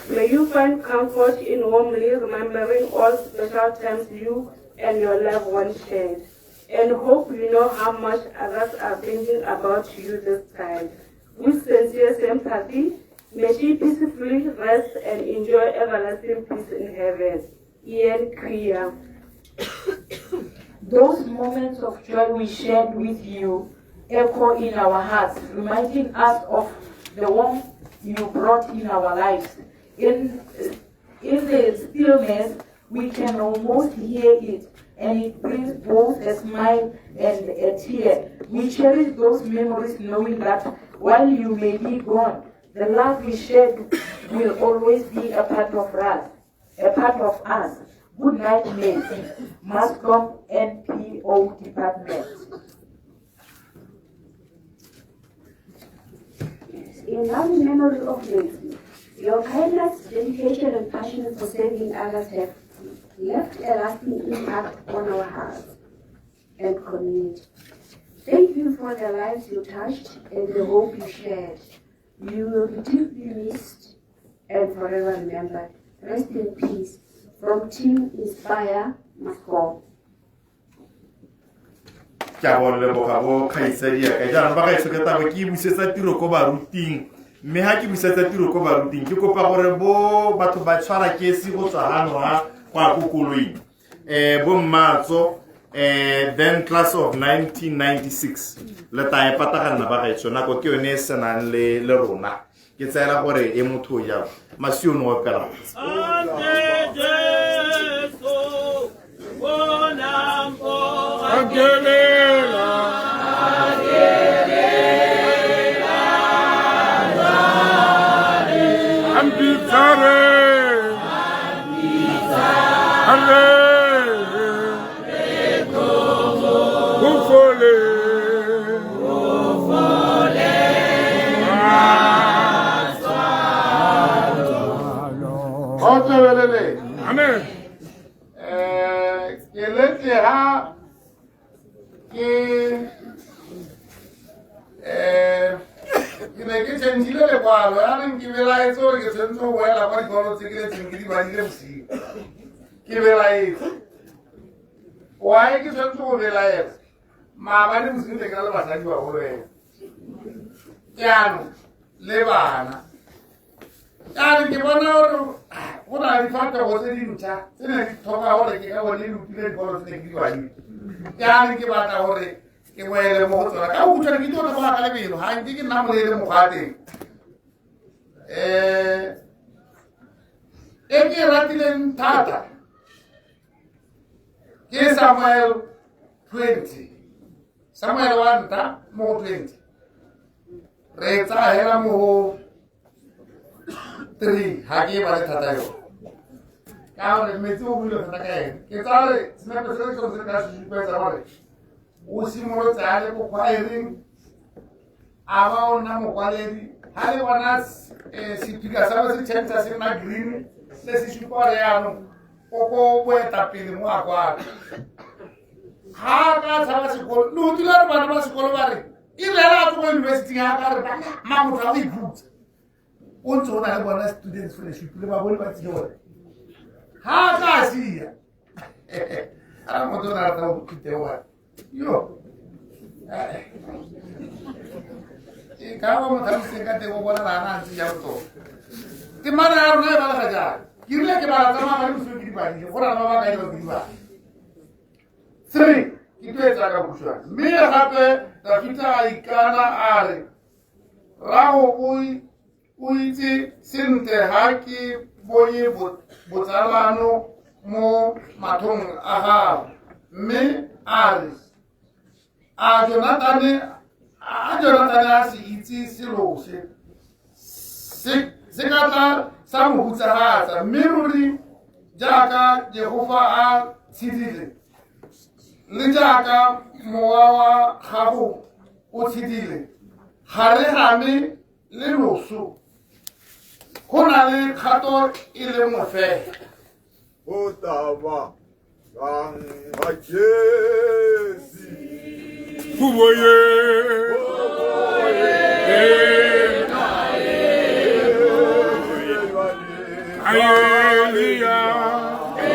May you find comfort in warmly remembering all special times you and your loved ones shared, and hope you know how much others are thinking about you this time. With sincere sympathy, may she peacefully rest and enjoy everlasting peace in heaven. Ian Kriya. Those moments of joy we shared with you echo in our hearts, reminding us of the warmth you brought in our lives. In the stillness, we can almost hear it, and it brings both a smile and a tear. We cherish those memories, knowing that while you may be gone, the love we shared will always be a part of us. Good night, Metsi. Mascom NPO Department. In loving memory of Metsi, your kindness, dedication, and passion for serving others have left a lasting impact on our hearts and community. Thank you for the lives you touched and the hope you shared. You will be deeply missed and forever remembered. Rest in peace. From Team Inspire Mascom. Ke a bo leboga bo kgaitsadiaka. Jaanong ba gaetsho, ke tabo ke busetsa tiro ko baruting, mme ga ke busetsa tiro ko baruting, ke kopa gore bo batho ba tshwara kesi go tswa gano ga kwa ko koloing, bo mmatso, then class of 1996 le ta e pataganna. Ba gaetsho, nako ke yone e senang le rona. Ke tseela gore e motho o jalo masione opela. Ante Jesu, bonampo. Akelela. Ambitsare. Are. Ufole. Otswelele. Amen. Ke letse ha ke ke ne ke change-ile lekwalo, yaanong ke belaetse gore ke tshwanetse go boela kwa dikolo tse ke letseng ke di badile bosigo. Ke belaetse. Why ke tshwanetse go belaela? Maabane bosigo ne ke na le basadi bagolo ena. Jaanong le bana. Jaanong ke bona gore go na le difatlhego tse dintšha tse ne di tlhoka gore ke ka bone di rutile dikolo tse ne ke di badile. Jaanong ke batla gore ke boele mo go tsona ka bokhutshwane, ke itse gore go ka lebelo ga nke ke nna moleele mokgwa wa teng. E ke e ratileng thata ke Samuel 20, Samuel wa ntlha mo go 20, re tsaya hela mo go 3. Ga ke e bale thata yone ka gore metsi o buile thata ka ene. Ke tsaya gore senepe se le sone se ka se supetsa gore o simolotse a le ko khwaereng, a ba o nna mokwaledi. Ga le bona sephika sa se change se nna green, se se supa gore yaanong o ko boetapele mo a kwala. Ga a ka tshaba sekolo, le utlwile gore bana ba sekolo ba re e lela a tlo ko yunibesiting, a ka re ma motho a go ikhutsa o ntse o na le bona students fellowship le ba bone ba tsile gore ga a ka a sia a motho o ne a rata go thutewa yo e ka ba mo tlhaloseng ka teng, o bona la a ntse jalo tota. Temana ya rona e balega jang? Ke rile ke bala tsa maabane bosigo, ke di badile go na le ba ba kae ba ke di bala. 3 ke tlo etsa ka bokhutshwane. Mme gape Dafita a ikana a re, "Rrago o itse sentle ga ke bonye botsalano mo mathong a gago." Mme a re, a Jonathane a se itse selo se se ka tla sa mo hutsafatsa. Mme ruri jaaka Jehova a tshedile le jaaka mowa wa gago o tshedile, ga re game le loso go na le kgato e le nngwe fela. Otaba kang Jesi. Kuboye. Hallelujah. Ke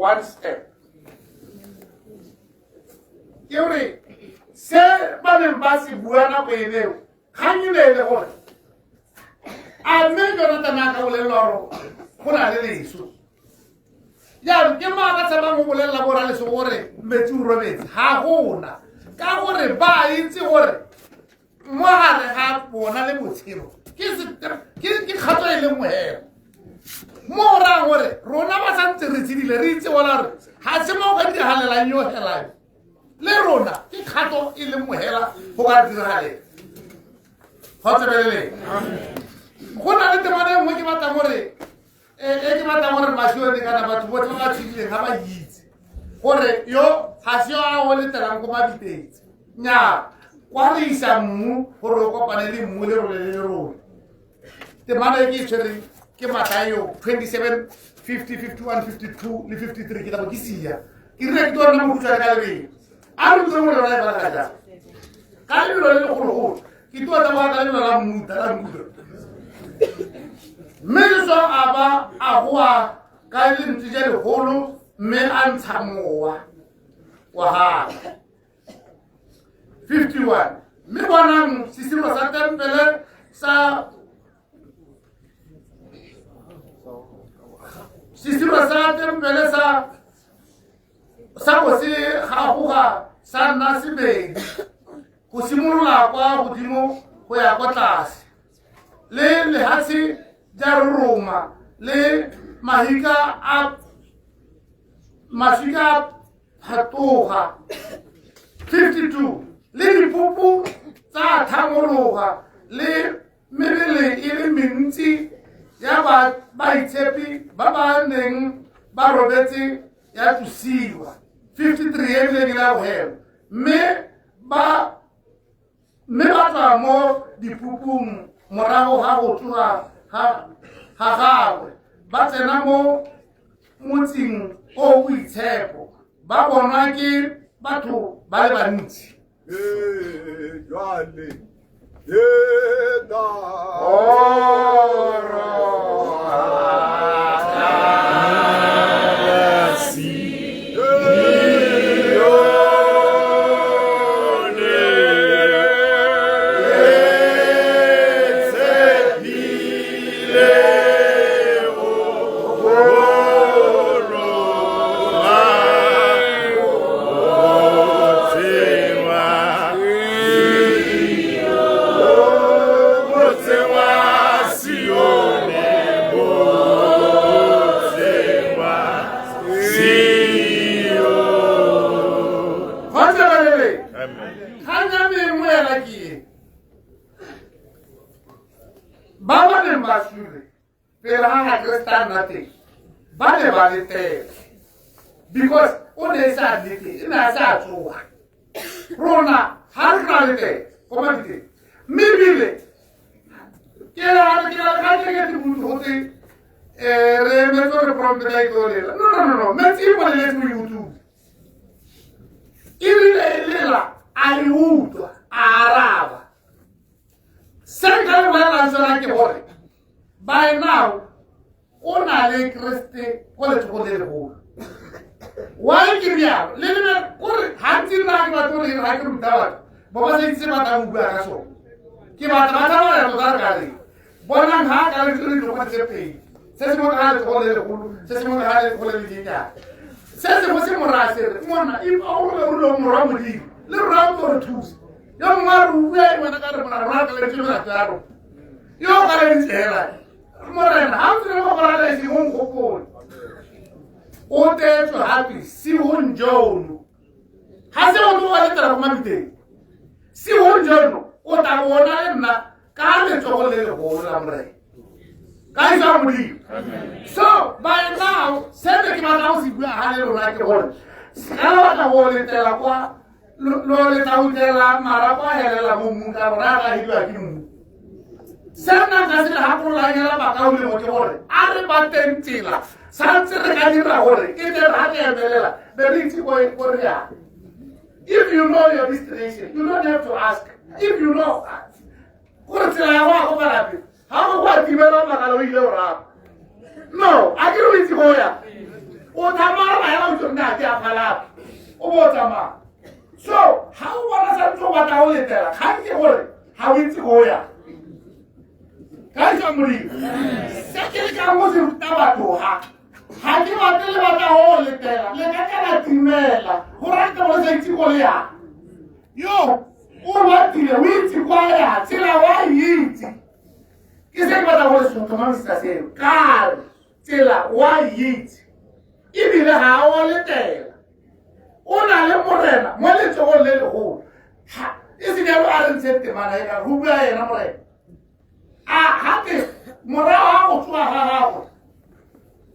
One step. Ke gore se ba neng ba se bua nako e leo kgang e ne e le gore a mme Jonathan a ka bolelelwa gore go na le leso. Jaanong ke mang a tshabang go bolelela borra leso gore metsi o robetse? Ga gona, ka gore ba itse gore mo gare ga bona le botshelo ke kgato e le nngwe hela. Mo go rayang gore rona ba santse re tshedile re itse bona gore ga se mo go ka diragalelang yo helang le rona ke kgato e le nngwe hela go ka diragalela. Go tsebeleleng go na le temana e nngwe ke batlang gore e ke batlang gore masione kana batho botlhe ba ba tshedileng ga ba itse gore yo ga se yo a o letelang ko mabitetse. Nnyaa, kwa re isa mmu gore o kopane le mmu le role le lerole. Temana e ke e tshwereng ke Mathaio 27, 50, 51, 52 le 53. Ke tla bo ke sia ke rile ke tlo nna mokhutshwane ka lebelo. A re utlwe gore rona e bala ka jang ka lebelo le legologolo. Ke tlo tla ka lebelo la mmuta la mmuta. Mme Jesu a ba a goa ka lentswe je legolo mme a ntsha mowa wa gagwe. 51 mme bonang sesiro sa tempele sa sesiro sa tempele sa go se gagoga sa nna sebedi go simolola kwa godimo go ya kwa tlase, le lehatshe ja roroma le mahika a maswika a phatoga. 52 le dipupu tsa thamologa le mebele e le mentsi ya baitshepi ba ba neng ba robetse ya tsosiwa. 53 e bileng la bohelo mme ba tswa mo dipupung morago ga go tsoga ga gagwe ba tsena mo motseng o boitshepo ba bonwa ke batho ba le bantsi. Jwale Ba ba neng ba sule pele ga ga Kreste a nna teng ba ne ba letela because o ne e sa nne teng, e ne a sa tsoga. Rona ga re tla letela ko mabiteng, mme ebile ke ga ke motho gote re emetse gore prompeta e tlo lela. No, no, no, no, metsi e boleletse mo YouTube. E rile e lela a e utlwa a araba. Se nka le bolelang sona ke gore by now o na le Kreste ko letsogong le legolo. Why ke rialo? Le lebe kore gantsi nna ke batlo gore ga ke ruta batho ba ba sa itse ba tla go bua ka sone. Ke batla ba tsamaya tota re ka reng. Bonang ga ka le tsere dilo tse pedi. Se sengwe ka letsogong le legolo, se sengwe ka letsogong le lenyenyane. Se sengwe se moraya se re monna if o re o le morwa Modimo le rona o tlo re thusa. Yo mongwe a re o bua eng wena ka re mona rona ka letse melato ya rona. Yo o ka le ntse hela. Morena ga o tsene go paradise o nkgopole. O teetswe gape sihong jono. Ga se o tlo wa letela ko mabiteng. Sihong jono o tla bona le nna ka letsogo le legolo la Morena. Ka isa Modimo. So by now se ne ke batla go se bua ga le lona ke gore ga le batla go letela kwa lo le tla utlwela marapo a helela mo mmung ka gore a tla hidiwa ke mmu. Se nna nka se le gakololanyela bakaulengwe ke gore a re bateng tsela santse re ka dira gore e tle re ga re emelela be re itse ko re yang. If you know your destination, you don't have to ask. If you know gore tsela ya go ya ko malapeng ga go go a timela makala o ile o rapa. No, a ke re o itse go ya. O tsamaya ba hela o itse nna ke a phalapa o bo o tsamaya. So ga o bona santse o batla go letela kgang ke gore ga o itse ko ya ka itsa Modimo. Se ke lekang go se ruta batho ga ga ke batle le batla go letela le ka ka la timela go rata go sa itse ko le yang. Yo o batile o itse kwa ya tsela wa itse. Ke se ke batla go le tlhomamisa seo ka tsela wa itse ebile ga o letela. O na le morena mo letsogong le legolo. E se jalo a re ntshe temana e ka go bua yena morena. A gape morago ga go tsoga ga gagwe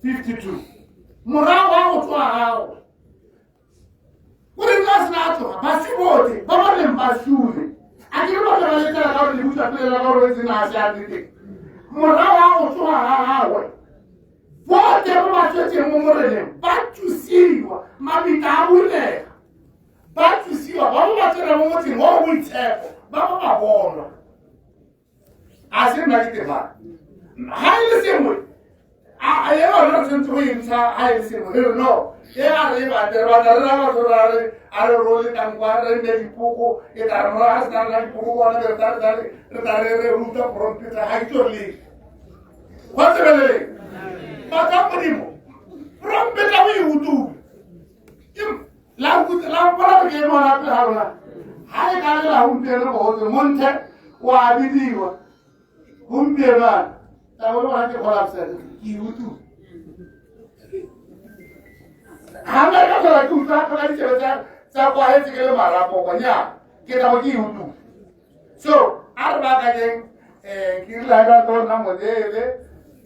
52 morago ga go tsoga gagwe o re nna sena a tsoga baswi botlhe ba ba reng ba sule a ke re batho ba letela ka gore le utlwa pele ka gore sena a se a teng. Morago ga go tsoga ga gagwe botlhe ba ba tswetseng mo moreneng ba tsosiwa, mabitla a bulega, ba tsosiwa, ba ba tsena mo motseng o boitshepo, ba ba ba bonwa. A se nna ke temana ga e le sengwe a e yona re tshwanetse go e ntsha ga e le sengwe re re no e a re e batle re batla re raya batho re a re role tankwa re nne dipoko e tla re morago ga sena rena dipoko bona re tla re re ruta prompeta ga itse gore le go tsebeleleng batla Modimo prompeta o e utlwile la bona ke mona pele ga rona ga e ka le la gompieno re bogotse montle o a bidiwa gompieno ana tabo le gona ke collapse ke e utlwile ga nka ka tlhola ke utlwa tlhola ditsebe tsa kwahetse ke le marapo kwa nnyaa ke tla bo ke e utlwile. So a re baakanyeng ke rile ga ka tlo nna moleele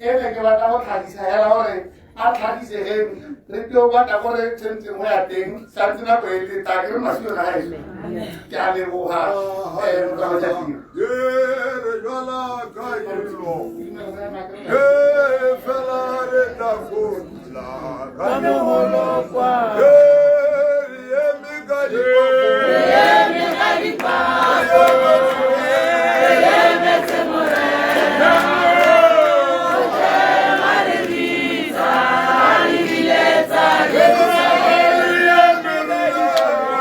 e ne ke batla go tlhagisa hela gore a tlhagisegeng re tlo batla gore tshwanetseng go ya teng santse nako e le tla ke re masilo na gaeso. Ke a leboga motsamaisa tiro. Re jwala ka elo e fela re tla kotula ka mogolokwa. Re eme ka dipako, re emetse Morena. A re bitsa, a re biletsa Jerusalema.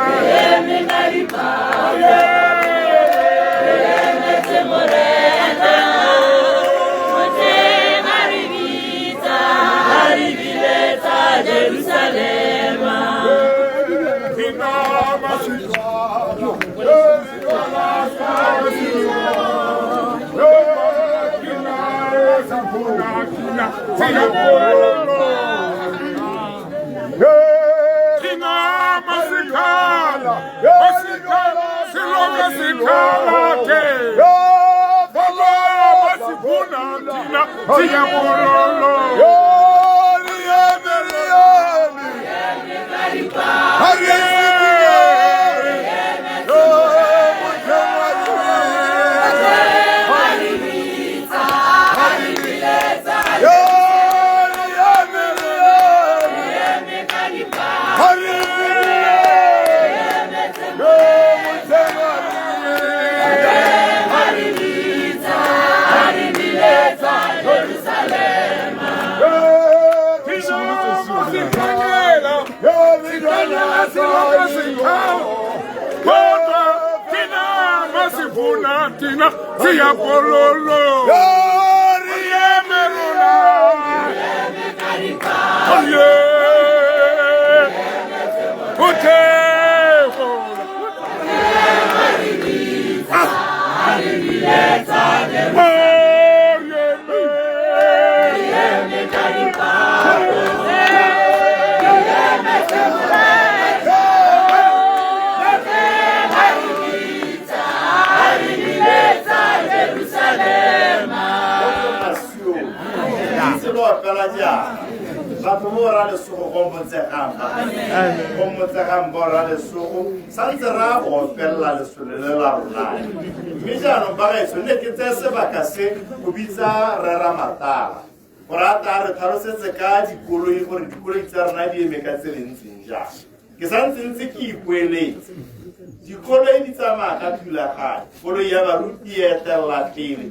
Re eme ka dipako, re emetse Morena. Motseng a re bitsa, a re biletsa Jerusalema. Batho bo ra lesogo go motsegang go motsegang bo ra lesogo santse ra go opelela lesole le la rona. Mme jaanong ba gaetsho ne ke tseye sebaka se go bitsa Rera Matala gore a tla re tlhalosetse ka dikoloi gore dikoloi tsa rona di eme ka tsela e ntseng jang. Ke santse ntse ke ipoeletse dikoloi di tsamaya ka thulaganyo. Koloi ya baruti e etelela pele.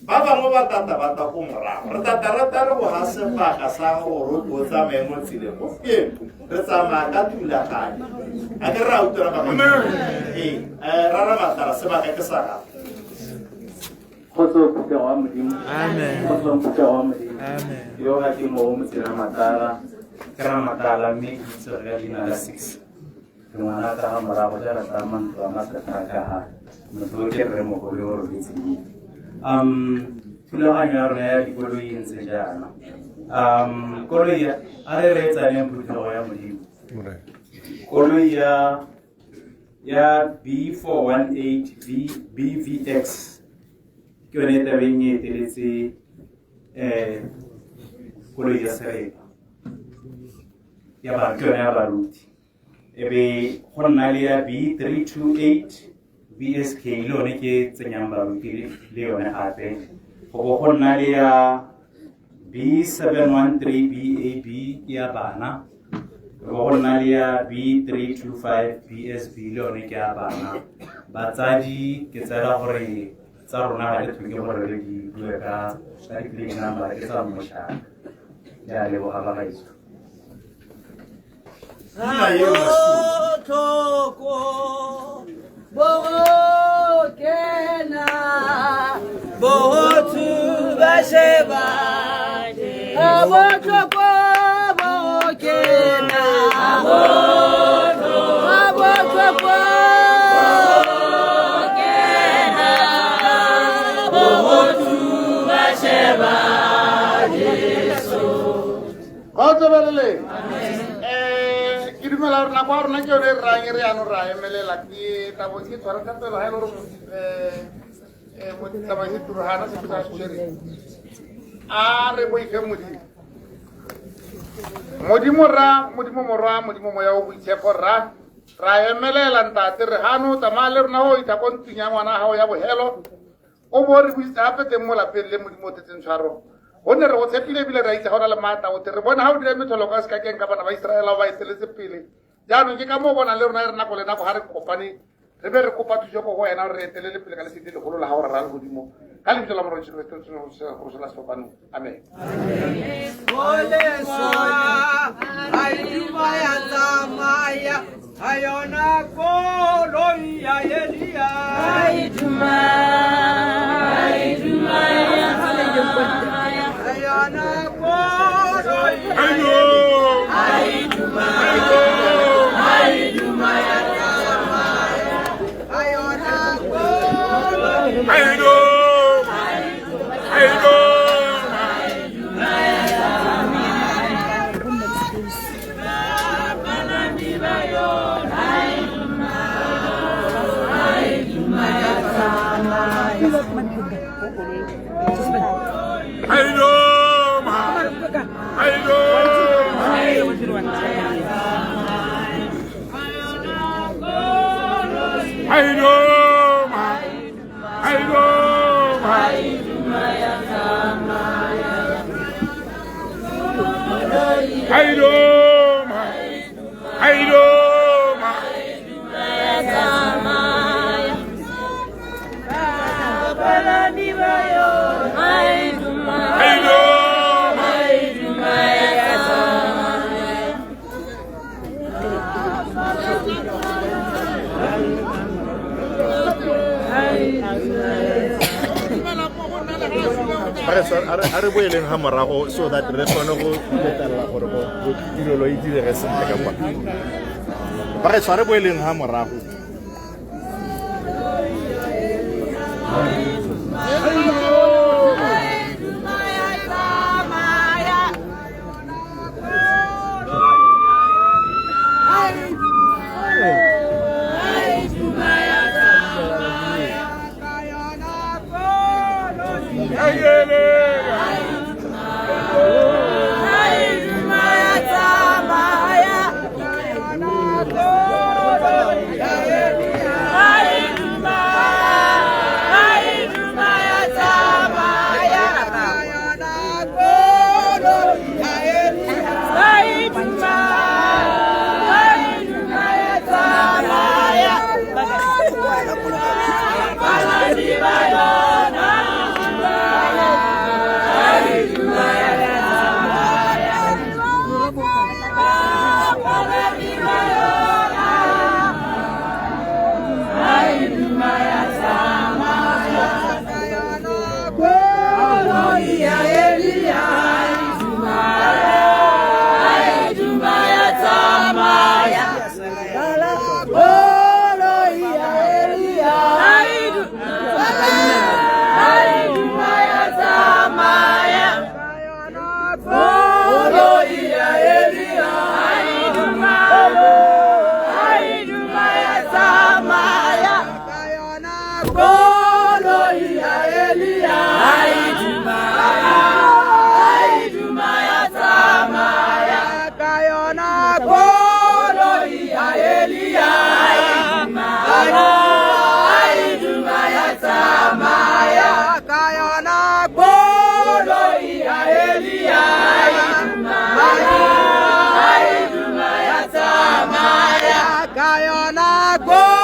Ba bangwe ba tata ba ta ko morago. Re tata re tla re go ga sebaka sa gore o tsamaye mo tseleng. Gompieno re tsamaya ka thulaganyo. A ke re a utlwela ba ee, rara matara sebaka ke sa gago. Kgotso phuthego wa Modimo. Amen. Kgotso phuthego wa Modimo. Amen. Yo ga ke mo motseng Ramatala, ke Ramatala mme ke itse ka leina la Six. Ke ngwana ka ga morago ja rata mantlo a mathata ka ga motho o ke rremogolo yo o robetseng. Thulaganyo ya rona ya dikoloi e ntse jaana. Koloi ya a re reetsaneng phuthego ya Modimo. Koloi ya B418 BVX ke yone e tabeng e eteletse koloi ya serepa ya ba ke yone ya baruti. E be go nna le ya B328 BSK le yone ke tsenyang baruti le yone gape. Go bo go nna le ya B713 BAB ke ya bana. Go bo go nna le ya B325 BSB le yone ke ya bana. Batsadi ke tsela gore tsa rona ga re tlhoke gore re di bue ka di-plate number ke tsa mmošana. Ke a leboga ba gaetsho. Botlhoko bo kena botho ba sheba botlhoko bo kena botlhoko kena botho ba sheba Jesu. Kgotso balele. Ke dumela gore nako ya rona ke yone e rang e re yanong ra emelela ke tabo ke tshwara thapelo ga e le gore motsamaisi turogana se sa se tshwereng. A re boife Modimo. Modimo rra, Modimo morwa, Modimo moya o boitshepo rra. Ra emelela ntate re gano tsamaya le rona go itha ko ntlong ya ngwana gago ya bohelo. O bo re buisitse gape teng mo lapeng le Modimo o tletseng tshwaro. Gonne re go tshepile ebile re a itse ga o na le maatla otlhe. Re bona ga o dira metlholo ka sekakeng ka bana ba Iseraela o ba eteletse pele. Jaanong ke ka moo o bonang le rona e re nako le nako ga re kopane re be re kopa thuso ko go wena gore re etelele pele ka lesedi legolo la gago rra legodimo. Ka lebitso la Morena Jesu Kriste go sola sefapanong. Amen. Ayona koloi ya Elia. Aiduma, aiduma ya tsamaya. Ayona koloi ya Elia. Aiduma, aiduma ya tsamaya. Ayona koloi. Aiduma, aiduma. A re boeleng ga morago so that re kgone go letella gore go tirelo e direge sentle ka kwa. Ba re tshware boeleng ga morago. Ay, Koloi ya Elia. Ai duma ya tsamaya ka yona koloi ya Elia. Ai duma ya tsamaya ka yona koloi ya Elia. Ai duma ya tsamaya ka yona koloi.